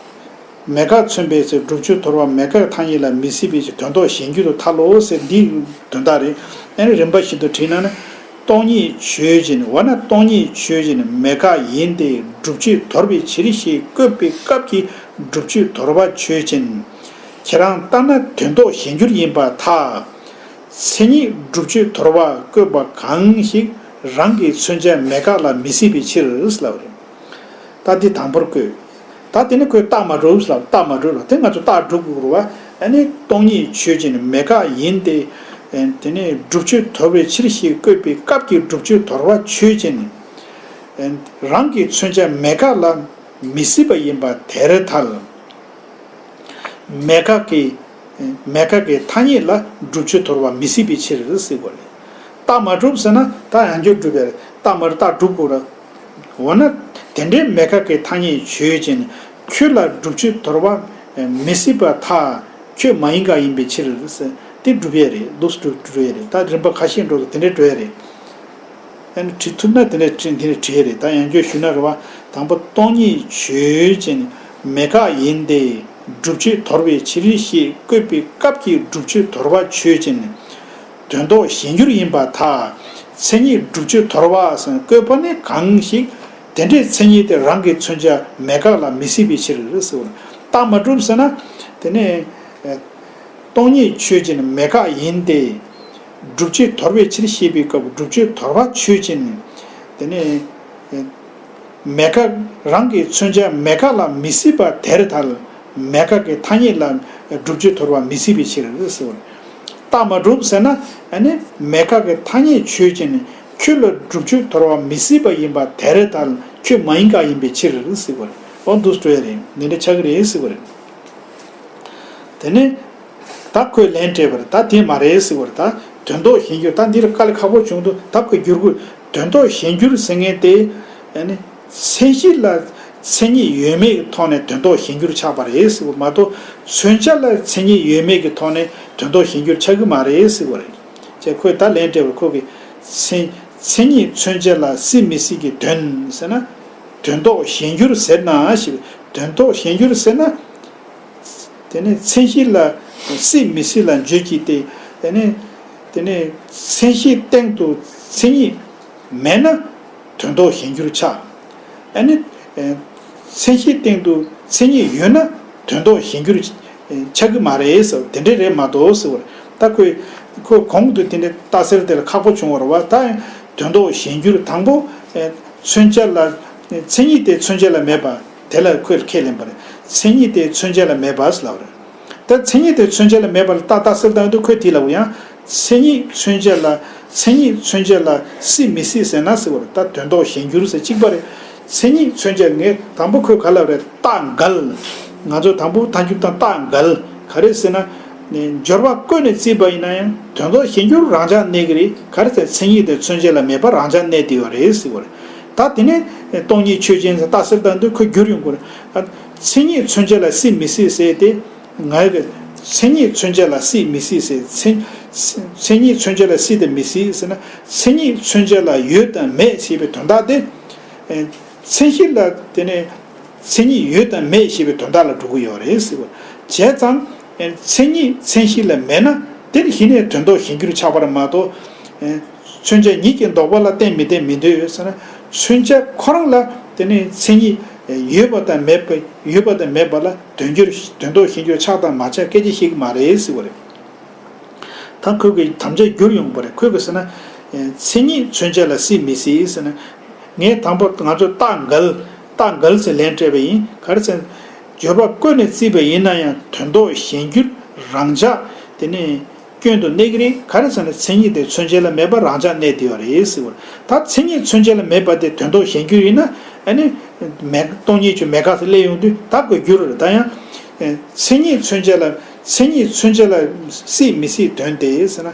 མེད་དགག་མཚོན་པའི་ཚེ། སྒྲུབ་ཆོས་དོར་བ་མེད་དགག་ཐ་སྙད་ལ་མི་སྲིད་པའི་ཕྱིར། དོན་ལྡོག་གཞན་འགྱུར་དུ་ཐལ་ལོ་ཟེར་འདིའི་དོན་དག་རེད། ཨ་ནི་རིམ་པ་བཞིན་དུ་བྲིས་ན་ནི། སྟོང་ཉིད་ཆོས་ཅན། འོ་ན་སྟོང་ཉིད་ཆོས་ཅན། མེད་དགག་ཡིན་ཏེ། སྒྲུབ་ཆོས་དོར་བའི་ཕྱིར་ཞེས་བཀོད་པའི་སྐབས་ཀྱི་སྒྲུབ་ཆོས་དོར་བ་ཆོས་ཅན། ཁྱེད་རང་ལྟར་ན་དོན་ལྡོག་གཞན་འགྱུར་ཡིན་པར་ཐལ། མཚན་ཉིད་སྒྲུབ་ཆོས་དོར་བ་བཀོད་པ་གང་ཞིག་རང་གི་མཚོན་བྱ་མེད་དགག་ལ་མི་སྲིད་པའི་ཕྱིར་ལབ་རེད། ད་འདི་དང་པོར་བཀོད། ད་དེ་ནི་ཁོས་རྟགས་མ་གྲུབ་ལབ། རྟགས་མ་གྲུབ་ལབ། དེ་ང་ཚོ་རྟགས་སྒྲུབ་དགོས་རེད་བ། ཨ་ནི་སྟོང་ཉིད་ཆོས་ཅན། མེད་དགག་ཡིན་ཏེ། དེ་ནས་སྒྲུབ་ཆོས་དོར་བའི་ཕྱིར་ཞེས་བཀོད་པའི་སྐབས་ཀྱི་སྒྲུབ་ཆོས་དོར་བ་ཆོས་ཅན། རང་གི་མཚོན་བྱ་མེད་དགག་ལ་མི་སྲིད་པ་ཡིན་པ་དེར་ཐལ། མེད་དགག་གི་མེད་དགག་གི་ཐ་སྙད་ལ་སྒྲུབ་ཆོས་དོར་བ་མི་སྲིད་པའི་ཕྱིར་ཟེར་དགོས་རེད། རྟགས་མ་གྲུབ་ཟེར་ན་ད་ཡང་བསྐྱར་སྒྲུབ་པའི་རེད། རྟགས་མ་རྟགས་སྒྲུབ་དགོས་རེད། འོ་ན་དེ་འདྲའི་མེད་དགག་གི་ཐ་སྙད་ཆོས་ཅན། ཁྱོད་ལ་སྒྲུབ་ཆོས་དོར་བ་མི་སྲིད་པར་ཐལ། ཁྱོད་མ་ཡིན་དགག་ཡིན་པའི་ཕྱིར་ཟེར་དེ་སྒྲུབ་ཡས་རེད། ལུགས་སུ་སྒྲུབ་སྒྲུབ་ཡས་རེད། ད་རིམ་པ་ཁ་ཤས་འགྲོ་དུས་དེ་འདྲའི་འགྲོ་ཡས་རེད། ཨ་ནི་བྲིས་ཐུབ་ན་དེ་འདྲ་བྲིས་དེ་འདྲ་བྲིས་ཡས་རེད། ད་ཡང་བསྐྱར་ཞུས་ན་རེད་བ། དང་པོ་སྟོང་ཉིད་ཆོས་ཅན། མེད་དགག་ཡིན་ཏེ། སྒྲུབ་ཆོས་དོར་བའི་ཕྱིར་ཞེས་བཀོད་པའི་སྐབས་ཀྱི་སྒྲུབ་ཆོས་དོར་བ་ཆོས་ཅན། དོན་ལྡོག་གཞན་འགྱུར་ཡིན་པར་ཐལ། མཚན་ཉིད་སྒྲུབ་ཆོས་དོར་བ་ཟེར་བཀོད་པ་ནི་གང་ཞིག་དེ་འདྲའི་མཚན་ཉིད་དེ་རང་གི་མཚོན་བྱ་མེད་དགག་ལ་མི་སྲིད་པའི་ཕྱིར་ཟེར་བ། རྟགས་མ་གྲུབ་ཟེར་ན་དེ་ནི། སྟོང་ཉིད་ཆོས་ཅན། མེད་དགག་ཡིན་ཏེ། སྒྲུབ་ཆོས་དོར་བའི་ཕྱིར་ཞེས་པའི་སྐབས་སྒྲུབ་ཆོས་དོར་བ་ཆོས་ཅན། དེ་ནས་མེད་དགག་རང་གི་མཚོན་བྱ་མེད་དགག་ལ་མི་སྲིད་པ་དེར་ཐལ། མེད་དགག་གི་ཐ་སྙད་ལ་སྒྲུབ་ཆོས་དོར་བ་མི་སྲིད་པའི་ཕྱིར་ཟེར་བ། རྟགས་མ་གྲུབ་ཟེར་ན་ཨ་ནི་མེད་དགག་གི་ཐ་སྙད་ཆོས་ཅན། ཁྱོད་ལ་སྒྲུབ་ཆོས་དོར་བ་མི་སྲིད་པ་ཡིན་པ་དེར་ཐལ། ཁྱོད་མ་ཡིན་དགག་ཡིན་པའི་ཕྱིར་ཟེར་བ་རེད། འོ་འདུག་སེ་འགྲོ་ཡ་རེད། འདི་འདྲ་ཆགས་ཀྱི་རེད་ཟེར་བ་རེད། དེ་ནས་ད་ཁོས་ལན་སྤྲད་པ་རེད། ད་དེ་མ་རེད་ཟེར་བ་རེད། ད་དོན་ལྡོག་གཞན་འགྱུར། ད་འདི་ལ་དཀའ་ལས་ཁག་པོ་བྱུང་འདུག་ད་ཁོས་བསྒྱུར་དགོས། དོན་ལྡོག་གཞན་འགྱུར་ཟེར་མཁན་དེ་ཨ་ནི་མཚན་གཞི་ལ་མཚན་ཉིད་ཡོད་མེད་ཀྱི་ཐོག་ནས་དོན་ལྡོག་གཞན་འགྱུར་ཆགས་པ་རེད་ཟེར་བ་མ་གཏོགས། མཚོན་བྱ་ལ་མཚན་ཉིད་ཡོད་མེད་ཀྱི་ཐོག་ནས་དོན་ལྡོག་གཞན་འགྱུར་ཆགས་ཀྱི་མ་རེད་ཟེར་བ་རེད། ཅེས་ཁོས་ད་ལན་སྤྲད་པར། ཁོ་གིས་མཚན་མཚན་ཉིད་མཚོན་བྱ་ལ་སྲིད་མི་སྲིད་ཀྱི་དོན་ཟེར་ན། དོན་ལྡོག་གཞན་འགྱུར་ཟེར་ན་ཞེས། དོན་ལྡོག་གཞན་འགྱུར་ཟེར་ན། དེ་ནི་མཚན་གཞི་ལ་སྲིད་མི་སྲིད་ལ་འཇོག་གི་སྟེ། དེ་ནི་དེ་ནི་མཚན་གཞིའི་སྟེང་དུ་མཚན་ཉིད་མེད་ན་དོན་ལྡོག་གཞན་འགྱུར་ཆགས། ཨ་ནི་མཚན་གཞིའི་སྟེང་དུ་མཚན་ཉིད་ཡོད་ན་དོན་ལྡོག་གཞན་འགྱུར་ཆགས་ཀྱི་མ་རེད་ཟེར། དེ་འདྲ་རེད་མ་གཏོགས་ཟེར་བ་རེད། ད་ཁོས་ཁོ་གོང་དུ་དེ་འདྲ་རྟགས་གསལ་དེ་ལ་ཁག་པོ་བྱུང་བ་རེད་བ། ད་ཡང་དོན་ལྡོག་གཞན་འགྱུར། དང་པོ་མཚོན་བྱ་ལ་མཚན་ཉིད་དེ་མཚོན་བྱ་ལ་མེད་པ་དེ་ལ་ཁོས་ཁས་ལེན་པ་རེད། མཚན་ཉིད་དེ་མཚོན་བྱ་ལ་མེད་པ་ཟེར་ལབ་རེད། ད་མཚན་ཉིད་དེ་མཚོན་བྱ་ལ་མེད་པ་ལ་རྟགས་རྟགས་གསལ་བཏང་དུས་ཁོས་དེ་ལབ་ཡང་མཚན་ཉིད་མཚོན་བྱ་ལ་མཚན་ཉིད་མཚོན་བྱ་ལ་སྲིད་མི་སྲིད་ཟེར་ན་ཟེར་བ་རེད། ད་དོན་ལྡོག་གཞན་འགྱུར་ཟེར་གཅིག་པ་རེད། མཚན་ཉིད་མཚོན་བྱ་ངས་དང་པོ་ཁོས་ག་ལབ་རེད། རྟགས་འགལ། ང་ཚོ་དང་པོ་ཐལ་འགྱུར་དང་རྟགས་འགལ་ག་རེ་ཟེར་ན། ནས་སྦྱོར་བ་བཀོད་ནས་བརྩིས་པ་ཡིན་ན་ཡང་དོན་ལྡོག་གཞན་འགྱུར་རང་འཇགས་གནས་ཀྱི་རེད། ག་རེ་ཟེར་མཚན་ཉིད་དེ་མཚོན་བྱ་ལ་མེད་པ་རང་འཇགས་གནས་བསྡད་ཡོད་རེད་ཟེར་བ་རེད། ད་དེ་ནས་སྟོང་ཉིད་ཆོས་ཅན་ཟེར་རྟགས་གསལ་བཏང་དུས་ཁོ་འགྱུར་ཡོང་གི་རེད། ཨ། མཚན་ཉིད་མཚོན་བྱ་ལ་སྲིད་མི་སྲིད་ཟེར་ཏེ། ང་གི་མཚན་ཉིད་མཚོན་བྱ་ལ་སྲིད་མི་སྲིད་ཟེར་མཚན། མཚན་ཉིད་མཚོན་བྱ་ལ་སྲིད་དང་མི་སྲིད་ཟེར་ན་མཚན་ཉིད་མཚོན་བྱ་ལ་ཡོད་དང་མེད་ཞེས་པའི་དོན་དག་དེ། ཨེ། མཚན་གཞི་ལ་དེ་ནས། མཚན་ཉིད་ཡོད་དང་མེད་ཞེས་པའི་དོན་དག་ལ་འགྲོ་གི་ཡོད་རེད་ཟེར་བ། བྱས་ཙང་། མཚན་ཉིད་མཚན་གཞི་ལ་མེད་ན་དེ་ནི་གཞི་ནས་དོན་ལྡོག་གཞན་འགྱུར་ཆགས་པ་རེད་མ་གཏོགས། མཚོན་བྱ་ཉིད་ཀྱི་ལྡོག་པ་ལ་བརྟེན་མི་བརྟེན་མི་འདོད་ཟེར་ན། མཚོན་བྱ་ཁོ་རང་ལ་དེ་ནི་མཚན་ཉིད་ཡོད་པ་དང་མེད་པ་ཡོད་པ་དང་མེད་པ་ལ་དོན་འགྱུར་དོན་ལྡོག་གཞན་འགྱུར་ཆགས་དང་མ་ཆགས་སྐད་ཆ་བཤད་ཀྱི་མ་རེད་ཟེར་བ་རེད། ད་ཁོས་གི་དམ་བཅའ་བསྒྱུར་ཡོང་པ་རེད། ཁོས་གི་ཟེར་ན། མཚན་ཉིད་མཚོན་བྱ་ལ་སྲིད་མི་སྲིད་ཟེར་ན། ངས་དང་པོ་ང་ཚོས་རྟགས་འགལ། རྟགས་འགལ་ཟེར་ལན་སྤྲད་པ་ཡིན། ག་རེ་ཟེར་ན། སྦྱོར་བ་བཀོད་ནས་བརྩིས་པ་ཡིན་ན་ཡང་དོན་ལྡོག་གཞན་འགྱུར་རང་འཇགས་དེ་ནས་སྐྱོན་དུ་གནས་ཀྱི་རེད། ག་རེ་ཟེར་ན་མཚན་ཉིད་དེ་མཚོན་བྱ་ལ་མེད་པ་རང་འཇགས་གནས་བསྡད་ཡོད་རེད་ཟེར་བ་རེད། ད་མཚན་ཉིད་མཚོན་བྱ་ལ་མེད་པ་དེ་དོན་ལྡོག་གཞན་འགྱུར་ཡིན་ན་ཨ་ནི། མེད་སྟོང་ཉིད་ཀྱི་མེད་དགག་ཟེར་སླེབས་ཡོང་དུས་ད་དགོས་རྒྱུ་རེད། ད་ཡང་། མཚན་ཉིད་མཚོན་བྱ་ལ་མཚན་ཉིད་མཚོན་བྱ་ལ་སྲིད་མི་སྲིད་དོན་དེ་ཟེར་ན།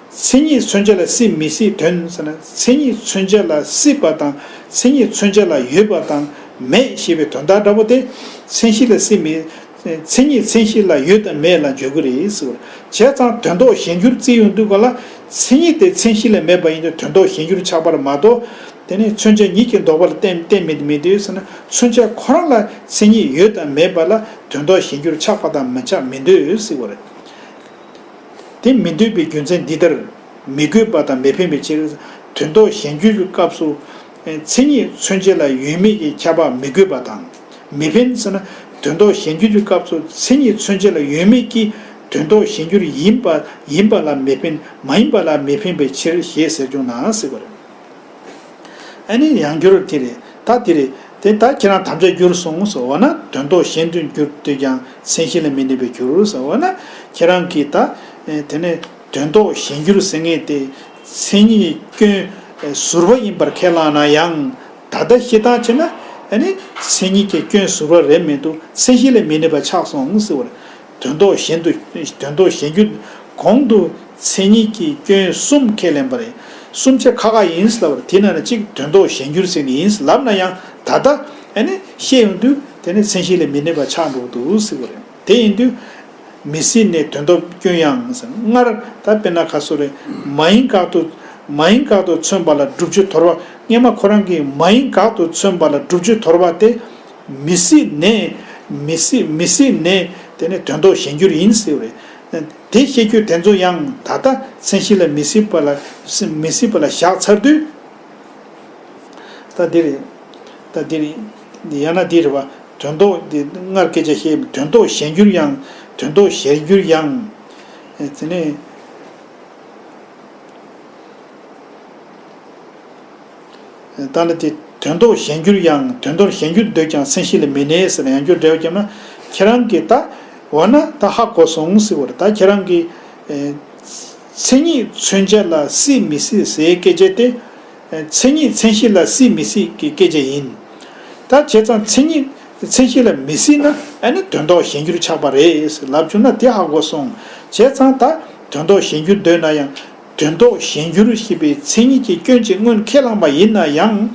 མཚན་ཉིད་མཚོན་བྱ་ལ་སྲིད་མི་སྲིད་དོན་ཟེར་ན་མཚན་ཉིད་མཚོན་བྱ་ལ་སྲིད་པ་དང་མཚན་ཉིད་མཚོན་བྱ་ལ་ཡོད་པ་དང་མེད་ཞེས་པའི་དོན་དག་འདྲ་པོ་དེ་མཚན་གཞི་ལ་སྲིད་མི། མཚན་ཉིད་མཚན་གཞི་ལ་ཡོད་དང་མེད་ལ་འཇོག་གི་རེད་ཟེར་བ། བྱས་ཙང་དོན་ལྡོག་གཞན་འགྱུར་བརྩི་ཡོང་དུས་ག་ལ་མཚན་ཉིད་དེ་མཚན་གཞི་ལ་མེད་པ་ཡིན་དུས་དོན་ལྡོག་གཞན་འགྱུར་ཆགས་པར་མ་གཏོགས། དེ་ནས་མཚོན་བྱ་ཉིད་ཀྱི་ལྡོག་པ་ལ་བརྟེན་བརྟེན་མི་མི་འདོད་ཟེར་ན་མཚོན་བྱ་ཁོ་རང་ལ་མཚན་ཉིད་ཡོད་དང་མེད་པ་ལ་དོན་ལྡོག་གཞན་འགྱུར་ཆགས་པ་དང་མི་ཆགས་མི་འདོད་ཟེར་བ་རེད། དེ་མི་འདོད་པའི་རྒྱུ་མཚན་འདི་ལྟར། མི་དགོས་པ་དང་མི་འཕེན་པའི་ཕྱིར། དོན་ལྡོག་གཞན་འགྱུར་གྱི་སྐབས་སུ། མཚན་ཉིད་མཚོན་བྱ་ལ་ཡོད་མེད་ཀྱི་ཁྱབ་པ་མི་དགོས་པ་དང་། མི་འཕེན་ཟེར་ན། དོན་ལྡོག་གཞན་འགྱུར་གྱི་སྐབས་སུ་མཚན་ཉིད་མཚོན་བྱ་ལ་ཡོད་མེད་ཀྱི་དོན་ལྡོག་གཞན་འགྱུར་ཡིན་པ་ཡིན་པ་ལ་མི་འཕེན། མ་ཡིན་པ་ལ་མི་འཕེན་པའི་ཕྱིར་ཞེས་ཟེར་བྱུང་ན་ཟེར་བ་རེད། ཨ་ནི་ཡང་འགྱུར་དེ་རེད། ད་དེ་རེད། དེ་ད་ཁྱེད་རང་དམ་བཅའ་བསྒྱུར་སོང་ཟེར་བ་ན་དོན་ལྡོག་གཞན་དུ་འགྱུར་དུས་ཀྱང་མཚན་གཞི་ལ་མི་གནས་པའི་འགྱུར་ཟེར་བ་ན་ཁྱེད་རང་གིས་ད་དེ་ནས་དོན་ལྡོག་གཞན་འགྱུར་ཟེར་མཁན་དེ་མཚན་ཉིད་སྐྱོན་ཟུར་པ་ཡིན་པར་ཁས་བླངས་ན་ཡང་ད་ལྟ་བཤད་སྟངས་བྱས་ན་ཨ་ནི་མཚན་ཉིད་ཀྱི་སྐྱོན་ཟུར་པ་རེད་མི་འདུག་མཚན་གཞི་ལ་མི་གནས་པ་ཆགས་སོང་ཟེར་བ་རེད། དོན་ལྡོག་གཞན་དུ་དོན་ལྡོག་གཞན་འགྱུར་གོང་དུ་མཚན་ཉིད་ཀྱི་སྐྱོན་གསུམ་ཁས་ལེན་པ་རེད། གསུམ་ཆ་ཁ་ཁ་ཡིན་ལབ་པར་དེ་ན་ནི་གཅིག་དོན་ལྡོག་གཞན་འགྱུར་ཟེར་ནི་ཡིན་ལབ་ན་ཡང་ད་ལྟ་ཨ་ནི་བཤད་ཡོང་དུས་དེ་ནི་མཚན་གཞི་ལ་མི་གནས་པ་ཆགས་འགྲོ་གི་འདུག་ཟེར་བ་རེད། དེ་ཡིན་དུས་མི་སྲིད་ནས་དོན་ལྡོག་སྐྱོན་ཡང་ཟེར་སྔར་ད་དཔེར་ན་ཁ་སོ་རེད། མ་ཡིན་དགག་ཏུ་མ་ཡིན་དགག་ཏུ་མཚོན་པ་ལ་བསྒྲུབ་བྱའི་དོར་བ་སྔས་མ་ཁོ་རང་གིས་མ་ཡིན་དགག་ཏུ་མཚོན་པ་ལ་བསྒྲུབ་བྱའི་དོར་བ་དེ། མི་སྲིད་ནས། མི་སྲིད་མི་སྲིད་ནས་དེ་ནས་དོན་ལྡོག་གཞན་འགྱུར་ཡིན་ཟེར་བ་རེད། དེ་བཤད་རྒྱུ་དེ་ཚོ་ཡང་ད་ལྟ་མཚན་གཞི་ལ་མི་སྲིད་པ་ལ་མི་སྲིད་པ་ལ་བཞག་ཚར་དུས། ད་འདི་རེད། ད་འདི་རེད། ཡང་ན་འདི་རེད་བ། དོན་ལྡོག་འདི་སྔར་སྐད་ཆ་བཤད་དོན་ལྡོག་གཞན་འགྱུར་ཡང་དོན་ལྡོག་གཞན་འགྱུར་ཡང་། དེ་ནས། ད་ནི་དེ་དོན་ལྡོག་གཞན་འགྱུར་ཡང་དོན་ལྡོག་གཞན་འགྱུར་འདོད་ཀྱང་མཚན་གཞི་ལ་མི་གནས་ཟེར་ན་ཡང་འགྱུར་འགྲེལ་བ་བརྒྱབ་ན་ཁྱེད་རང་གིས་ད་འོ་ན་ད་ཧ་གོ་སོང་ཟེར་བ་རེད། ད་ཁྱེད་རང་གིས་མཚན་ཉིད་མཚོན་བྱ་ལ་སྲིད་མི་སྲིད་ཟེར་སྐད་ཆ་དེ་མཚན་ཉིད་མཚན་གཞི་ལ་སྲིད་མི་སྲིད་ཀྱི་སྐད་ཆ་ཡིན། ད་བྱས་ཙང་མཚན་ཉིད་མཚན་གཞི་ལ་མི་སྲིད་ན་ཨ་ནི་དོན་ལྡོག་གཞན་འགྱུར་ཆགས་པ་རེད་ལབ་བྱུང་ན་དེ་ཧ་གོ་སོང་། བྱས་ཙང་ད་དོན་ལྡོག་གཞན་འགྱུར་འདོད་ན་ཡང་། དོན་ལྡོག་གཞན་འགྱུར་ཞེས་པའི་མཚན་ཉིད་ཀྱི་སྐྱོན་གྱི་སྔོན་ཁས་བླངས་པ་ཡིན་ན་ཡང་།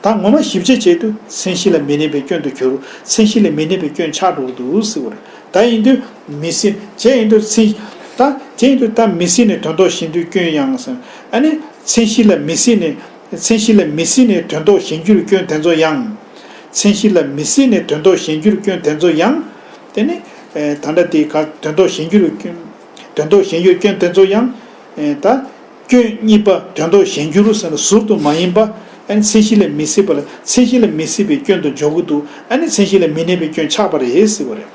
ད་ངོ་མ་ཞིབ་དཔྱད་བྱེད་དུས་མཚན་གཞི་ལ་མི་གནས་པའི་སྐྱོན་དུ་གྱུར། མཚན་གཞི་ལ་མི་གནས་པའི་སྐྱོན་ཆགས་འགྲོ་གི་འདུག་ཟེར་བ་རེད། ད་ཡིན་དུས་མི་སྲིད་བྱས་ཡིན་དུས་མཚན། ད་བྱས་ཡིན་དུས་ད་མི་སྲིད་ནས་དོན་ལྡོག་གཞན་འགྱུར་སྐྱོན་ཡང་ཟེར། ཨ་ནི་མཚན་གཞི་ལ་མི་སྲིད་ནས་མཚན་གཞི་ལ་མི་སྲིད་ནས་དོན་ལྡོག་གཞན་འགྱུར་སྐྱོན་དེ་ཚོ་ཡང་། མཚན་གཞི་ལ་མི་སྲིད་ནས་དོན་ལྡོག་གཞན་འགྱུར་སྐྱོན་དེ་ཚོ་ཡང་། དེ་ནི། ད་ལྟ་དེ་ག་དོན་ལྡོག་གཞན་འགྱུར་སྐྱོན། དོན་ལྡོག་གཞན་འགྱུར་སྐྱོན་དེ་ཚོ་ཡང་། ད། སྐྱོན་གཉིས་པ་དོན་ལྡོག་གཞན་འགྱུར་ཟེར་ན་ཟུར་དུ་མ་ཡིན་པ། ཨ་ནི་མཚན་གཞི་ལ་མི་སྲིད་པ་ལ་མཚན་གཞི་ལ་མི་སྲིད་པའི་སྐྱོན་དུ་འཇོག་གི་འདུག་ཨ་ནི་མཚན་གཞི་ལ་མི་གནས་པའི་སྐྱོན་ཆགས་པ་རེད་ཟེར་བ་རེད།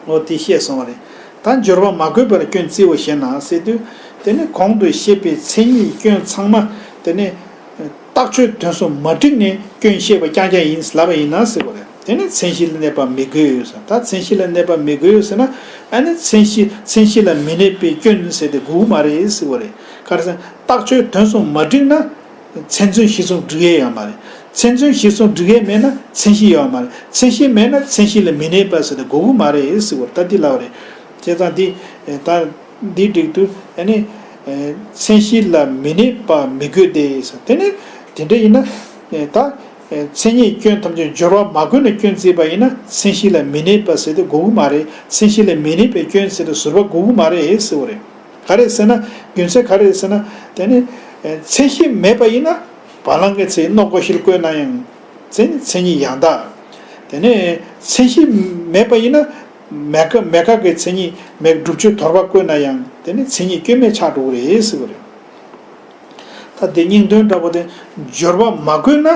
འོ་དེ་བཤད་སོང་བ་རེད། ད་སྦྱོར་བ་མ་བཀོད་པ་ལ་སྐྱོན་བརྩིའོ་ཞེ་ན་ཟེར་དུས། དེ་ནི་གོང་དུ་བཤད་པའི་མཚན་ཉིད་སྐྱོན་ཚང་མ་དེ་ནི། རྟགས་ཆོས་དོན་སོགས་མ་བསྒྲིགས་ནས་སྐྱོན་བཤད་པ་རྐྱང་རྐྱང་ཡིན་ལབ་པ་ཡིན་ན་ཟེར་བ་རེད། དེ་ནི་མཚན་གཞི་ལ་གནས་པ་མི་དགོས་ཟེར། ད་མཚན་གཞི་ལ་གནས་པ་མི་དགོས་ཟེར་ན། ཨ་ནི་མཚན་གཞི་མཚན་གཞི་ལ་མི་གནས་པའི་སྐྱོན་ཟེར་དེ་དགོས་ཀྱི་མ་རེད་ཟེར་བ་རེད། ག་རེ་ཟེར་ན་རྟགས་ཆོས་དོན་གསུམ་མ་འགྲིག་ན། མཚན་མཚོན་གཞི་གསུམ་འགྲིག་ཡས་ཡོད་མ་རེད། མཚན་མཚོན་གཞི་གསུམ་འགྲིག་ཡས་མེད་ན་མཚན་གཞི་ཡོད་མ་རེད། མཚན་གཞི་མེད་ན་མཚན་གཞི་ལ་མི་གནས་པ་ཟེར་དེ་དགོས་ཀྱི་མ་རེད་ཟེར་བ་རེད། ད་འདི་ལབ་པ་རེད། བྱས་ཙང་འདི་ད་འདི་འགྲིག་དུས་ཨ་ནི་མཚན་གཞི་ལ་མི་གནས་པ་མི་དགོས་ཏེ་ཟེར། དེ་ནི་དེ་འདྲ་ཡིན་ན་ད་མཚན་ཉིད་སྐྱོན་ཐམས་ཅད་སྦྱོར་བ་མ་དགོས་ནས་སྐྱོན་བརྩིས་པ་ཡིན་ན་མཚན་གཞི་ལ་མི་གནས་པ་ཟེར་དེ་དགོས་ཀྱི་མ་རེད། མཚན་གཞི་ལ་མི་གནས་པའི་སྐྱོན་ཟེར་དེ་ཟུར་པ་དགོས་ཀྱི་མ་རེད་ཟེར་བ་རེད། ག་རེ་ཟེར་ན། རྒྱུ་མཚན་ག་རེ་ཟེར་ན། དེ་ནི་མཚན་གཞི་མེད་པ་ཡིན་ན་བ་ལང་གི་ཚེ་སྣོག་སྒོ་ཤེལ་བཀོད་ན་ཡང་མཚན་མཚན་ཉིད་ཡང་དག་དེ་ནི་མཚན་གཞི་མེད་པ་ཡིན་ན་མེད་དགག་མེད་དགག་གི་མཚན་ཉིད་མེད་སྒྲུབ་ཆོས་དོར་བ་བཀོད་ན་ཡང་དེ་ནི་མཚན་ཉིད་སྐྱོན་མེད་ཆགས་འགྲོ་གི་རེད་ཟེར་བ་རེད། ད་དེ་སྙིང་དོན་འདྲ་པོ་དེ་སྦྱོར་བ་མ་དགོས་ན་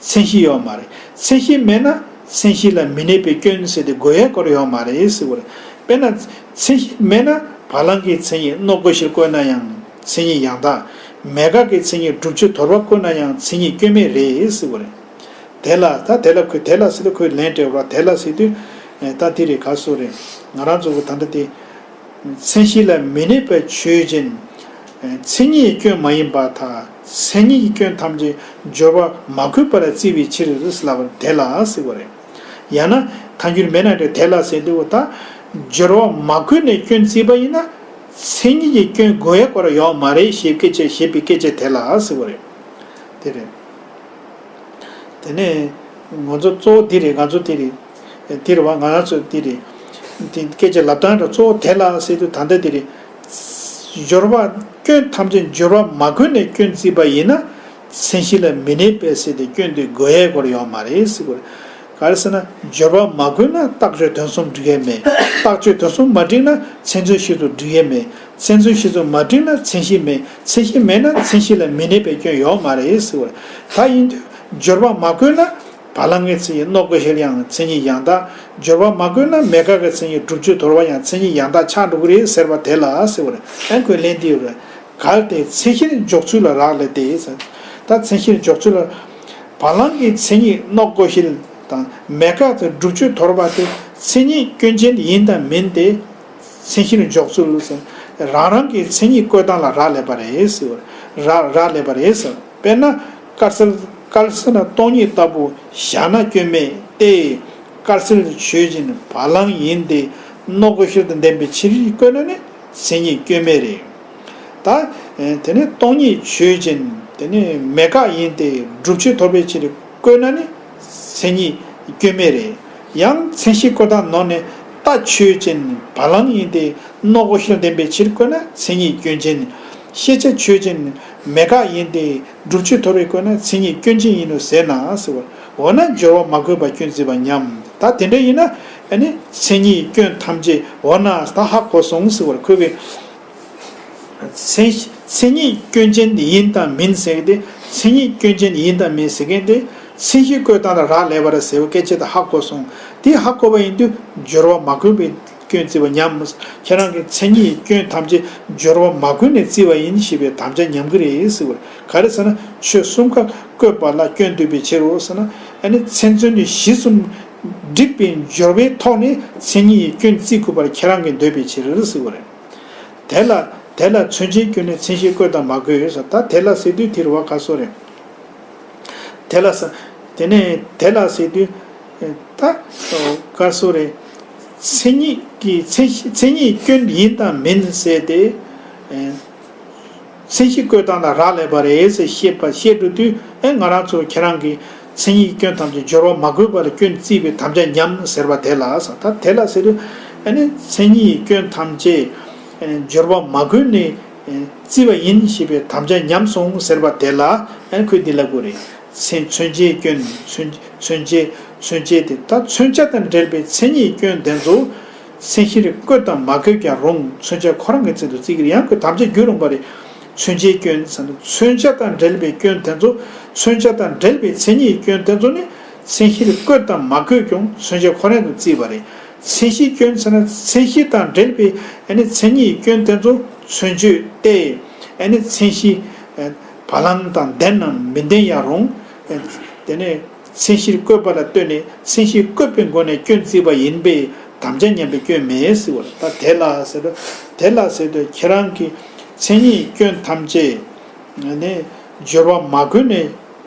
མཚན་གཞི་ཡོད་མ་རེད། མཚན་གཞི་མེད་ན་མཚན་གཞི་ལ་མི་གནས་པའི་སྐྱོན་ཟེར་དེ་དགོས་ཡས་སྐོར་ཡོད་མ་རེད་ཟེར་བ་རེད། དཔེར་ན་མཚན་གཞི་མེད་ན་བ་ལང་གི་མཚན་ཉིད་སྣོག་སྒོ་ཤེལ་བཀོད་ན་ཡང་མཚན་ཉིད་ཡང་དག་མེད་དགག་གི་མཚན་ཉིད་སྒྲུབ་ཆོས་དོར་བ་བཀོད་ན་ཡང་མཚན་ཉིད་སྐྱོན་མེད་རེད་ཟེར་བ་རེད། དེ་ལ་ད་དེ་ལ་ཁོས་དེ་ལ་ཟེར་དུས་ཁོས་ལན་སྤྲད་པ་དེ་ལ་ཟེར་དུས། ད་དེ་རེད་ག་སོ་རེད། ང་རང་ཚོ་གི་ད་ལྟ་དེ། མཚན་གཞི་ལ་མི་གནས་པའི་ཆོས་ཅན། མཚན་ཉིད་སྐྱོན་མ་ཡིན་པར་ཐལ། མཚན་ཉིད་ཀྱི་སྐྱོན་ཐམས་ཅད་སྦྱོར་བ་མ་དགོས་པར་བརྩི་བའི་ཕྱིར་ལབ་པ་དེ་ལ་ཟེར་བ་རེད། ཡང་ན་ཐལ་འགྱུར་མེད་ན་འདྲ་དེ་ལ་ཟེར་དུས་ད་སྦྱོར་བ་མ་དགོས་ནས་སྐྱོན་བརྩིས་པ་ཡིན་ན་མཚན་ཉིད་ཀྱི་སྐྱོན་དགོས་ཡས་སྐོར་ཡོད་མ་རེད་ཞེས་སྐད་ཆ་ཞེས་པའི་སྐད་ཆ་དེ་ལ་ཟེར་བ་རེད། དེ་རེད། དེ་ནས་ང་ཚོ་གཙོ་བོ་འདི་རེད། ང་ཚོ་འདི་རེད། འདི་རེད་བ། ང་རང་ཚོ་འདི་རེད། འདི་སྐད་ཆ་ལབ་སྟངས་འདྲ་གཙོ་བོ་དེ་ལ་ཟེར་དུས་ད་ལྟ་འདི་རེད། སྦྱོར་བ་སྐྱོན་ཐམས་ཅད་སྦྱོར་བ་མ་དགོས་ནས་སྐྱོན་བརྩིས་པ་ཡིན་ན་མཚན་གཞི་ལ་མི་གནས་པས་ཟེར་ཏེ་སྐྱོན་དེ་དགོས་ཡས་སྐོར་ཡོད་མ་རེད་ཟེར་བ་རེད། ག་རེ་ཟེར་ན་སྦྱོར་བ་མ་དགོས་ན་རྟགས་ཆོས་དོན་གསུམ་འགྲིག་ཡས་མེད། རྟགས་ཆོས་དོན་གསུམ་མ་འགྲིག་ན་མཚན་མཚོན་གཞི་གསུམ་འགྲིག་ཡས་མེད། མཚན་མཚོན་གཞི་གསུམ་མ་འགྲིག་ན་མཚན་གཞི་མེད། མཚན་གཞི་མེད་ན་མཚན་གཞི་ལ་མི་གནས་པའི་སྐྱོན་ཡོད་མ་རེད་ཟེར་བ་རེད། ད་ཡིན་དུས་སྦྱོར་བ་མ་དགོས་ན་བ་ལང་གི་མཚན་ཉིད་སྣོག་སྒོ་ཤེལ་ཡང་མཚན་ཉིད་ཡང་དག་སྦྱོར་བ་མ་དགོས་ན་མེད་དགག་གི་མཚན་ཉིད་སྒྲུབ་ཆོས་དོར་བ་ཡང་མཚན་ཉིད་ཡང་དག་ཆགས་འགྲོ་གི་རེད་ཟེར་བ་དེ་ལ་ཟེར་བ་རེད། ཨ་ཁོས་ལན་འདི་ཡོད་རེད། གལ་ཏེ་མཚན་གཞིར་འཇོག་ཚུལ་ལ་རག་ལས་ཏེ། ད་མཚན་གཞིར་འཇོག་ཚུལ་ལ། བ་ལང་གི་མཚན་ཉིད་སྣོག་སྒོ་ཤེལ་དང་མེད་དགག་དང་སྒྲུབ་ཆོས་དོར་བ་དེ་མཚན་ཉིད་སྐྱོན་ཅན་ཡིན་དང་མིན་ཏེ། མཚན་གཞིར་འཇོག་ཚུལ་ཟེར། རང་རང་གི་མཚན་ཉིད་བཀོད་སྟངས་ལ་རག་ལས་པ་རེད་ཟེར། རག་རག་ལས་པ་རེད་ཟེར། དཔེར་ན་དཀར་གསལ་དཀར་གསལ་ན་སྟོང་ཉིད་ལྟ་བུ་བཞག་ན་སྐྱོན་མེད་དེ། དཀར་གསལ་ཆོས་ཅན་བ་ལང་ཡིན་ཏེ། སྣོག་སྒོ་ཤེལ་དང་ལྡན་པའི་ཕྱིར་བཀོད་ན་ནི་མཚན་ཉིད་སྐྱོན་མེད་རེད། ད་དེ་ནི་སྟོང་ཉིད་ཆོས་ཅན་དེ་ནི་མེད་དགག་ཡིན་ཏེ་སྒྲུབ་ཆོས་དོར་བའི་ཕྱིར་བཀོད་ན་ནི་མཚན་ཉིད་སྐྱོན་མེད་རེད། ཡང་མཚན་གཞི་བཀོད་སྟངས་ནང་ནས་རྟ་ཆོས་ཅན་བ་ལང་ཡིན་ཏེ་སྣོག་སྒོ་ཤེལ་ལྡན་པའི་ཕྱིར་བཀོད་ན་མཚན་ཉིད་སྐྱོན་ཅན། ཤེས་བྱ་ཆོས་ཅན་མེད་དགག་ཡིན་ཏེ་སྒྲུབ་ཆོས་དོར་བའི་བཀོད་ན་མཚན་ཉིད་སྐྱོན་ཅན་ཡིན་ནོ་ཟེར་ན་ཟེར་བ། འོ་ན་སྦྱོར་བ་མ་དགོས་པར་སྐྱོན་བརྩིས་པ་ཉམས། ད་དེ་འདྲ་ཡིན་ན་ཨ་ནི་མཚན་ཉིད་སྐྱོན་ཐམས་ཅད་འོ་ན་ད་ཧ་གོ་སོང་ཟེར་བར་ཁོས་པའི། མཚན་མཚན་ཉིད་སྐྱོན་ཅན་ཡིན་དང་མིན་ཟེར་གི་དེ་མཚན་ཉིད་སྐྱོན་ཅན་ཡིན་དང་མིན་ཟེར་མཁན་དེ་མཚན་གཞི་བཀོད་སྟངས་ལ་རག་ལས་པ་རེད་ཟེར་བའི་སྐད་ཆ་དེ་ཧ་གོ་སོང་། དེ་ཧ་གོ་བ་ཡིན་དུས་སྦྱོར་བ་མ་དགོས་པའི་སྐྱོན་བརྩི་བ་ཉམས། ཁྱེད་རང་གི་མཚན་ཉིད་སྐྱོན་ཐམས་ཅད་སྦྱོར་བ་མ་དགོས་ནས་བརྩི་བ་ཡིན་ཞེས་པའི་དམ་བཅའ་ཉམས་ཀྱི་རེད་ཟེར་བ་རེད། ག་རེ་ཟེར་ན་ཆོས་གསུམ་ཀ་བཀོད་པ་ལ་སྐྱོན་འདོད་པའི་ཕྱིར་རོ་ཟེར་ན་ཨ་ནི་མཚན་མཚོན་གྱི་གཞི་གསུམ་འགྲིག་པའི་སྦྱོར་བའི་ཐོག་ནས་མཚན་ཉིད་ཀྱི་སྐྱོན་བརྩི་དགོས་པར་ཁྱེད་རང་གིས་འདོད་པའི་ཕྱིར་ཟེར་བ་རེད། དེ་ལ་དེ་ལ་མཚོན་བྱའི་སྐྱོན་ནི་མཚན་གཞི་བཀོད་དང་མ་བཀོད་ཡོད་ཟེར། ད་དེ་ལ་ཟེར་དུས་དེ་རུ་བ་ག་སོ་རེད། དེ་ལ་ཟེར། དེ་ནས་དེ་ལ་ཟེར་དུས། ད་ག་སོ་རེད། མཚན་ཉིད་ཀྱི་མཚན་མཚན་ཉིད་སྐྱོན་ཡིན་དང་མིན་ཟེར་ཏེ། མཚན་གཞི་བཀོད་སྟངས་ལ་རག་ལས་པ་རེད་ཟེར་བཤད་པ་བཤད་འགྲོ་དུས་ཨེ་ང་རང་ཚོ་ཁྱེད་རང་གི་མཚན་ཉིད་སྐྱོན་ཐམས་ཅད་སྦྱོར་བ་མ་དགོས་པར་སྐྱོན་བརྩིས་པའི་དམ་བཅའ་ཉམས་ཟེར་བ་དེ་ལ་ཟེར། ད་དེ་ལ་ཟེར་དུས་ཨ་ནི་མཚན་ཉིད་སྐྱོན་ཐམས་ཅད་སྦྱོར་བ་མ་དགོས་ནས་བརྩི་བ་ཡིན་ཞེས་པའི་དམ་བཅའ་ཉམས་སོང་ཟེར་བ་དེ་ལ་ཨ་ནི་ཁོས་འདི་ལབ་དགོས་རེད། མཚན་མཚོན་བྱའི་སྐྱོན་མཚོན་མཚོན་བྱའི་མཚོན་བྱའི་དེ་ད་མཚོན་བྱ་དང་འབྲེལ་བའི་མཚན་ཉིད་སྐྱོན་དེ་ཚོ། མཚན་གཞིར་བཀོད་དང་མ་བཀོད་ཀྱང་རུང་མཚོན་བྱ་ཁོ་རང་གི་ཚིག་ཏུ་བརྩི་གི་རེད། ཡང་ཁོས་དམ་བཅའ་བརྒྱུད་རུང་བ་རེད། མཚོན་བྱའི་སྐྱོན་ཟེར་ན་མཚོན་བྱ་དང་འབྲེལ་བའི་སྐྱོན་དེ་ཚོ་མཚོན་བྱ་དང་འབྲེལ་བའི་མཚན་ཉིད་ཀྱི་སྐྱོན་དེ་ཚོ་ནི་མཚན་གཞིར་བཀོད་དང་མ་བཀོད་ཀྱང་མཚོན་བྱ་ཁོ་རང་དུ་བརྩིས་པ་རེད། མཚན་གཞིའི་སྐྱོན་ཟེར་ན་མཚན་གཞི་དང་འབྲེལ་བའི་ཨ་ནི་མཚན་ཉིད་ཀྱི་སྐྱོན་དེ་ཚོ་མཚོན་བྱ་སྟེ་ཨ་ནི་མཚན་གཞི་བ་ལང་དང་ལྡན་ནམ་མི་ལྡན་ཡང་རུང་། དེ་ནས། མཚན་གཞིར་བཀོད་པ་ལ་ལྟོས་ནས་མཚན་གཞིར་བཀོད་པའི་སྒོ་ནས་སྐྱོན་བརྩིས་པ་ཡིན་པས་དམ་བཅའ་ཉམས་པའི་སྐྱོན་མེད་ཟེར་བ་རེད། ད་དེ་ལ་ཟེར་དུས་དེ་ལ་ཟེར་དུས་ཁྱེད་རང་གིས་མཚན་ཉིད་སྐྱོན་ཐམས་ཅད་ནི་སྦྱོར་བ་མ་བཀོད་ནས་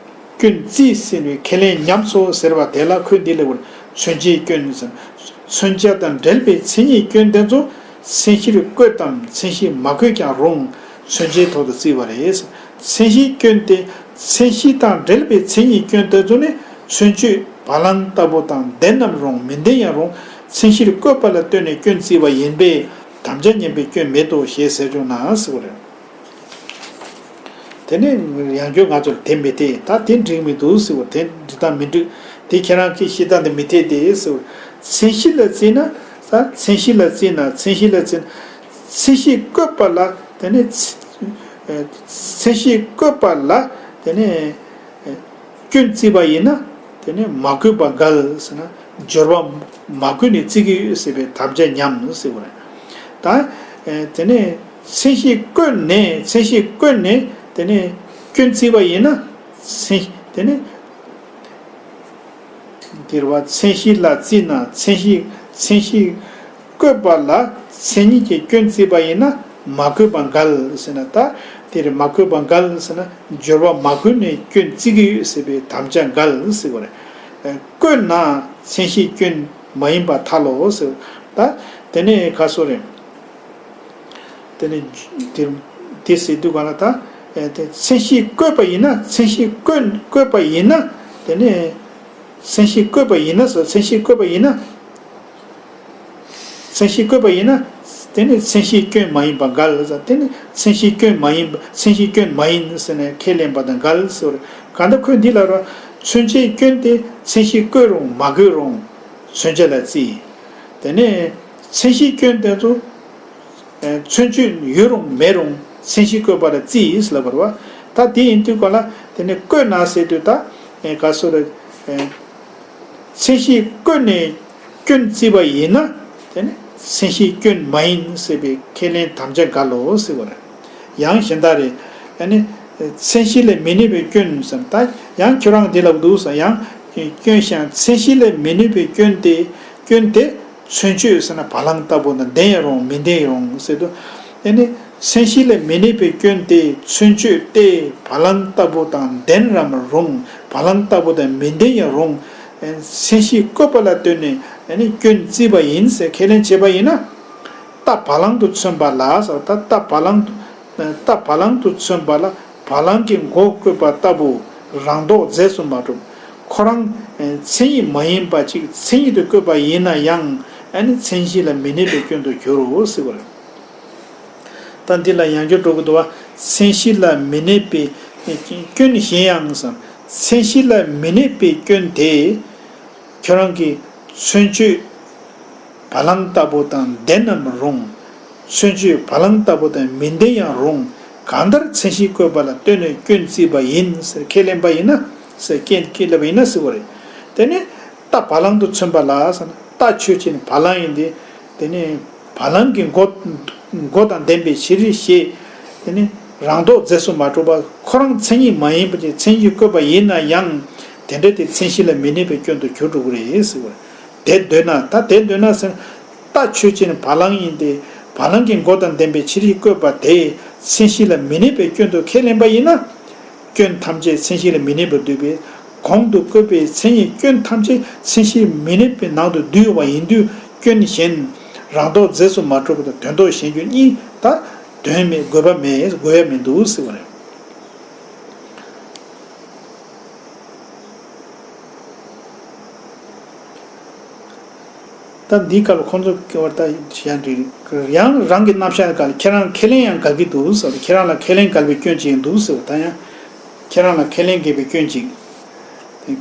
སྐྱོན་བརྩིས་ཟིན་པའི་ཁས་ལེན་ཉམས་སོ་ཟེར་བ་དེ་ལ་ཁོས་འདི་ལབ་པར་མཚོན་བྱའི་སྐྱོན་ཟེར། མཚོན་བྱ་དང་འབྲེལ་བའི་མཚན་ཉིད་སྐྱོན་དེ་ཚོ་མཚན་གཞིར་བཀོད་དམ་མཚན་གཞིར་མ་བཀོད་ཀྱང་རུང་། མཚོན་བྱའི་ཐོག་ཏུ་བརྩིས་པ་རེད། མཚན་གཞིའི་སྐྱོན་དེ་མཚན་གཞི་དང་འབྲེལ་བའི་མཚན་ཉིད་སྐྱོན་དེ་ཚོ་ནི་མཚོན་བྱེད་བ་ལང་ལྟ་བུ་དང་ལྡན་ནམ་རུང་མི་ལྡན་ཡང་རུང་མཚན་གཞིར་བཀོད་པ་ལ་ལྟོས་ནས་སྐྱོན་བརྩིས་པ་ཡིན་པས་དམ་བཅའ་ཉམས་པའི་སྐྱོན་མེད་དོ་ཞེས་ཟེར་བྱུང་ན་ཟེར་བ་རེད། དེ་ནས་ཡང་བསྐྱར་ང་ཚོར་དེ་མི་འཐད། ད་དེ་འགྲིག་མི་འདུག་ཟེར་བ། དེ་འགྲིག་སྟངས་མི་འགྲིག། དེ་ཁྱེད་རང་གི་བཤད་སྟངས་དེ་མི་འཐད་དེ་ཟེར་བ། མཚན་གཞི་ལ་བརྩིས་ན། ད་མཚན་གཞི་ལ་བརྩིས་ན། མཚན་གཞི་ལ་བརྩིས་ན། མཚན་གཞི་བཀོད་པ་ལ་དེ་ནས་མཚན་གཞི་བཀོད་པ་ལ་དེ་ནས། སྐྱོན་བརྩིས་པ་ཡིན་ན། དེ་ནས་མ་བཀོད་པ་འགལ་ཟེར་ན། སྦྱོར་བ་མ་བཀོད་ནས་བརྩི་གི་ཡོད་ཟེར་བའི་དམ་བཅའ་ཉམས་ཟེར་བ་རེད། ད་དེ་ནས་མཚན་གཞི་བཀོད་ནས། མཚན་གཞི་བཀོད་ནས་དེ་ནས་སྐྱོན་བརྩིས་པ་ཡིན་ན། མཚན་དེ་ནས་དེ་རེད་བ། མཚན་གཞི་ལ་བརྩིས་ན། མཚན་གཞི་མཚན་གཞི་བཀོད་པ་ལ་མཚན་ཉིད་ཀྱི་སྐྱོན་བརྩིས་པ་ཡིན་ན་མ་བཀོད་པ་འགལ་ཟེར་ན། ད་དེ་རེད། མ་བཀོད་པ་འགལ་ཟེར་ན་སྦྱོར་བ་མ་བཀོད་ནས་སྐྱོན་བརྩི་གི་ཡོད་ཟེར་བའི་དམ་བཅའ་འགལ་ཟེར་བ་རེད། བཀོད་ན་མཚན་གཞིའི་སྐྱོན་མ་ཡིན་པར་ཐལ་ལོ་ཟེར། ད་དེ་ནས་ག་སོ་རེད། དེ་ནས་དེ་དེ་ཟེར་དུས་ག་ལ། ད་དེ་མཚན་གཞི་བཀོད་པ་ཡིན་ན། མཚན་གཞི་བཀོད་བཀོད་པ་ཡིན་ན། དེ་ནས་མཚན་གཞི་བཀོད་པ་ཡིན་ན་ཟེར། མཚན་གཞི་བཀོད་པ་ཡིན་ན། མཚན་གཞི་བཀོད་པ་ཡིན་ན། དེ་ནི་མཚན་གཞིའི་སྐྱོན་མ་ཡིན་པ་འགལ་ཟེར། དེ་ནི་མཚན་གཞིའི་སྐྱོན་མ་ཡིན་པ། མཚན་གཞིའི་སྐྱོན་མ་ཡིན་ཟེར་ནས་ཁས་ལེན་པ་དང་འགལ་ཟེར། གང་ལྟར་ཁོས་འདི་ལ་ར། མཚོན་བྱའི་སྐྱོན་དེ་མཚན་གཞི་བཀོད་རུང་མ་བཀོད་རུང་མཚོན་བྱ་ལ་བརྩི། དེ་ནས་མཚན་གཞིའི་སྐྱོན་དེ་ཚོ་མཚོན་བྱ་ཡོད་རུང་མེད་རུང་མཚན་གཞི་བཀོད་པ་ལ་བརྩི་ཟེར་ལབ་པ་རེད་བ། ད་དེ་ཡིན་དུས་ག་ལ། དེ་ནི་བཀོད་ན་ཟེར་དུས་ད་ག་སོ་རེད། མཚན་གཞི་བཀོད་ནས་སྐྱོན་བརྩིས་པ་ཡིན་ན། དེ་ནི་མཚན་གཞིའི་སྐྱོན་མ་ཡིན་ཟེར་བའི་ཁས་ལེན་དམ་བཅའ་འགལ་ལོ་ཟེར་བ་རེད། ཡང་གཞན་དག་རེད། ཨ་ནི་མཚན་གཞི་ལས་མི་གནས་པའི་སྐྱོན་ཟེར། ད་ཡང་ཁྱོད་རང་འདི་ལབ་འདུག་ཟེར། ཡང་སྐྱོན་བཤད། མཚན་གཞི་ལས་མི་གནས་པའི་སྐྱོན་དེ། སྐྱོན་དེ་མཚོན་བྱེད་ཟེར་ན་བ་ལང་ལྟ་བུ་དང་ལྡན་ཡང་རུང་མི་ལྡན་ཡང་རུང་ཟེར་དུས། ཨ་ནི་མཚན་གཞི་ལས་མི་གནས་པའི་སྐྱོན་དེ་མཚོན་བྱེད་དེ་བ་ལང་ལྟ་བུ་དང་ལྡན་རམ་རུང་། བ་ལང་ལྟ་བུ་དང་མི་ལྡན་ཡང་རུང་། མཚན་གཞི་བཀོད་པ་ལ་ལྟོས་ནས་ཨ་ནི་སྐྱོན་བརྩིས་པ་ཡིན་ཟེར་ཁས་ལེན་བྱས་པ་ཡིན་ན། རྟ་བ་ལང་དུ་མཚོན་པ་ལ་ཟེར། ད་རྟ་བ་ལང་དུ། རྟ་བ་ལང་དུ་མཚོན་པ་ལ་བ་ལང་གི་མགོ་བཀོད་པ་ལྟ་བུ་རང་ལྡོག་རྫས་སུ་མ་གྲུབ། ཁོ་རང་མཚན་ཉིད་མ་ཡིན་པ་ཅིག་མཚན་ཉིད་དུ་བཀོད་པ་ཡིན་ན་ཡང་ཨ་ནི་མཚན་གཞི་ལ་མི་གནས་པའི་སྐྱོན་དུ་འགྱུར་རོ་ཟེར་བ་རེད། ད་འདི་ལ་ཡང་བསྐྱར་འགྲོ་གི་འདུག་བ། མཚན་གཞི་ལ་མི་གནས་པའི་སྐྱོན་གཞན་ཡང་ཟེར། མཚན་གཞི་ལ་མི་གནས་པའི་སྐྱོན་དེ་ཁྱོད་རང་གི་མཚོན་བྱེད་བ་ལང་ལྟ་བུ་དང་ལྡན་ནམ་རུང་། མཚོན་བྱེད་བ་ལང་ལྟ་བུ་དང་མི་ལྡན་ཡང་རུང་། གང་ལྟར་མཚན་གཞི་བཀོད་པ་ལ་ལྟོས་ནས་སྐྱོན་བརྩིས་པ་ཡིན་ཟེར་ཁས་ལེན་པ་ཡིན་ན་ཟེར། སྐྱོན་ཁས་ལེན་པ་ཡིན་ན་ཟེར་བ་རེད། དེ་ནས་རྟ་བ་ལང་དུ་མཚོན་པ་ལ་ཟེར་ན། རྟ་ཆོས་ཅན་བ་ལང་ཡིན་ཏེ། དེ་ནས་བ་ལང་གི་མགོ་མགོ་དང་ལྡན་པའི་ཕྱིར་ཞེས། དེ་ནས་རང་ལྡོག་རྫས་སུ་མ་གྲུབ་པ། ཁོ་རང་མཚན་ཉིད་མ་ཡིན་པ་ཅིག་མཚན་གཞི་བཀོད་པ་ཡིན་ན་ཡང་དེ་འདྲ་དེ་མཚན་གཞི་ལ་མི་གནས་པའི་སྐྱོན་དུ་གྱུར་འགྲོ་གི་རེད་ཟེར་བ་རེད། དེ་འདོད་ན། ད་དེ་འདོད་ན་ཟེར། རྟ་ཆོས་ཅན་བ་ལང་ཡིན་ཏེ། བ་ལང་གི་མགོ་དང་ལྡན་པའི་ཕྱིར་བཀོད་པ་དེ་མཚན་གཞི་ལ་མི་གནས་པའི་སྐྱོན་དུ་ཁས་ལེན་པ་ཡིན་ན། སྐྱོན་ཐམས་ཅད་མཚན་གཞི་ལ་མི་གནས་པར་འདོད་པས། གོང་དུ་བཀོད་པའི་མཚན་ཉིད་སྐྱོན་ཐམས་ཅད་མཚན་གཞི་མི་གནས་པའི་ནང་དུ་འདུས་ཡོད་པ་ཡིན་དུས། སྐྱོན་གཞན་རང་ལྡོག་རྫས་སུ་མ་གྲུབ་པ་དང་དོན་ལྡོག་གཞན་སྐྱོན་གཉིས་ད་དོན་མེད། དགོས་པ་མེད། དགོས་ཡ་མི་འདུག་ཟེར་བ་རེད། ད་འདིའི་སྐབས་ལ་ཁོང་ཚོ་གི་བར་ད་ཞེ་འདྲ་ཡང་རང་གི་རྣམ་གཞག་སྐབས་ལ་ཁྱེད་རང་ཁས་ལེན་ཡང་འགལ་གྱི་འདུག་ཟེར། ཁྱེད་རང་ལ་ཁས་ལེན་འགལ་བའི་སྐྱོན་ཅིག་འདུག་ཟེར། ད་ཡང་ཁྱེད་རང་ལ་ཁས་ལེན་འགལ་བའི་སྐྱོན་ཅིག་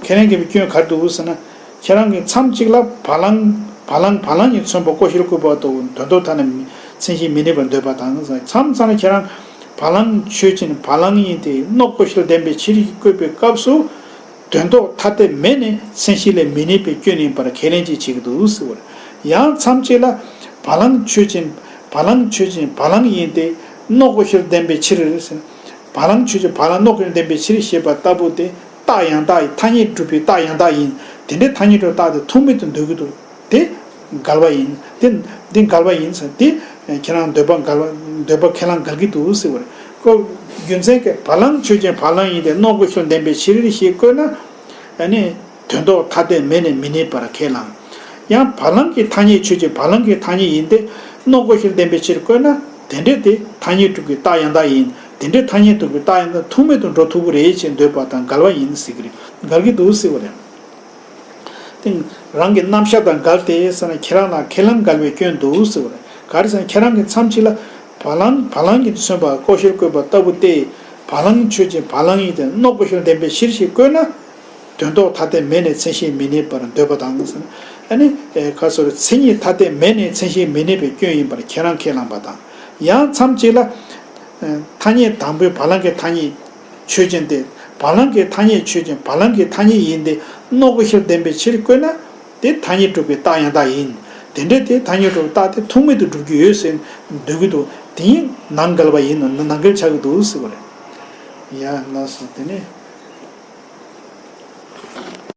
ཁས་ལེན་འགལ་བའི་སྐྱོན་ག་རེ་འདུག་ཟེར་ན། ཁྱེད་རང་གིས་མཚམས་གཅིག་ལ་བ་ལང་བ་ལང་བ་ལང་ཡིན་མཚོན་པ་ཀོ་ཤལ་བཀོད་པ་དང་དོན་ལྡོག་ཐ་ན་མཚན་གཞི་མི་གནས་པར་འདོད་པ་དང་། མཚམས་མཚམས་ལ་ཁྱེད་རང་བ་ལང་ཆོས་ཅན་བ་ལང་ཡིན་ཏེ། རྣོ་ཀོ་ཤལ་ལྡན་པའི་ཕྱིར་བཀོད་པའི་སྐབས་སུ། དོན་ལྡོག་ཐ་དད་མེད་ནས་མཚན་གཞི་ལས་མི་གནས་པའི་སྐྱོན་ཡིན་པར་ཁས་ལེན་ཅིག་བྱེད་ཀྱི་འདུག་ཟེར་བ་རེད། ཡང་མཚམས་གཅིག་ལ་བ་ལང་ཆོས་ཅན་བ་ལང་ཆོས་ཅན་བ་ལང་ཡིན་ཏེ། རྣོ་ཀོ་ཤལ་ལྡན་པའི་ཕྱིར་ཟེར། བ་ལང་ཆོས་ཅན་བ་ལང་རྣོ་ཀོ་ཤལ་ལྡན་པའི་ཕྱིར་ཞེས་པ་ལྟ་བུ་སྟེ། རྟགས་ཡང་དག་ཡིན། ཐ་སྙད་གྲུབ་པའི་རྟགས་ཡང་དག་ཡིན། དེ་འདྲའི་ཐ་སྙད་གྲུབ་རྟགས་དེ་ཐུག་མེད་དུ་འདོད་ཀྱི་འདུག་དེ་འགལ་བ་ཡིན། དེ་འདི་འགལ་བ་ཡིན་ཟེར། དེ་ཁྱེད་རང་འདོད་པ་འགལ་བ། འདོད་པ་ཁས་བླངས་འགལ་གྱི་འདུག་ཟེར་བ་རེད། ཁོ་རྒྱུ་མཚན་གྱིས་བ་ལང་ཆོས་ཅན། བ་ལང་ཡིན་ཏེ། སྣོག་གོ་ཤུལ་ལྡན་པའི་ཕྱིར་ཞེས་བཀོད་ན། ཨ་ནི་དོན་ལྡོག་ཐ་དད་མེད་ནས་མི་གནས་པར་ཁས་བླངས། ཡང་བ་ལང་གི་ཐ་སྙད་ཆོས་ཅན། བ་ལང་གི་ཐ་སྙད་ཡིན་ཏེ། སྣོག་གོ་ཤུལ་ལྡན་པའི་ཕྱིར་བཀོད་ན། དེ་འདྲ་དེ་ཐ་སྙད་གྲུབ་པའི་རྟགས་ཡང་དག་ཡིན། དེ་འདྲའི་ཐ་སྙད་གྲུབ་པའི་རྟགས་ཡང་དག་ཐུག་མེད་དུ་འགྲོ་ཐུབ་ཀྱི་རེད་ཅེས་འདོད་པ་དང་འགལ་བ་ཡིན་ཟེར་གྱི་རེད། འགལ་གྱི་འདུག་ཟེར་བ་རེད། དེ་རང་གི་རྣམ་གཞག་དང་འགལ་ཏེ་ཟེར་ན། ཁྱེད་རང་ལ་ཁས་བླངས་འགལ་བའི་སྐྱོན་འདུག་ཟེར་བ་རེད། ག་རེ་ཟེར་ན། ཁྱེད་རང་གིས་མཚམས་གཅིག་ལ་བ་ལང་། བ་ལང་གིས་མཚོན་པ་ཀོ་ཤལ་བཀོད་པ་ལྟ་བུ་སྟེ། བ་ལང་ཆོས་ཅན། བ་ལང་ཡིན་ཏེ། སྣོག་གོ་ཤུལ་ལྡན་པའི་ཕྱིར་ཞེས་བཀོད་ན། དོན་ལྡོག་ཐ་དད་མེད་ནས་མཚན་གཞི་མི་གནས་པར་འདོད་པ་དང་ཟེར་ན། ཨ་ནི་ཨེ་ཁ་སོར་མཚན་ཉིད་ཐ་དད་མེད་ནས་མཚན་གཞི་མི་གནས་པའི་སྐྱོན་ཡིན་པར་ཁྱེད་རང་ཁས་བླངས་པ་དང་། ཡང་མཚམས་གཅིག་ལ། ཨེ་ཐ་སྙད་དང་པོའི་བ་ལང་གི་ཐ་སྙད་ཆོས་ཅན་ཏེ། བ་ལང་གི་ཐ་སྙད་ཆོས་ཅན། བ་ལང་གི་ཐ་སྙད་ཡིན་ཏེ། སྣོག་གོ་ཤུལ་ལྡན་པའི་ཕྱིར་བཀོད་ན། དེ་ཐ་སྙད་གྲུབ་པའི་རྟགས་ཡང་དག་ཡིན། དེ་འདྲ་དེ་ཐ་སྙད་གྲུབ་པའི་རྟགས་དེ་ཐུག་མེད་དུ་འགྲུབ་ཀྱི་ཡོད་ཟེར་འདོད་ཀྱི་འདུག་དེ་ཡིན་ནའང་འགལ་བ་ཡིན། ནང་འགལ་ཆགས་ཀྱི་འདུག་ཟེར་བ་རེད། ཡ་ལགས་སོ། དེ་ནས།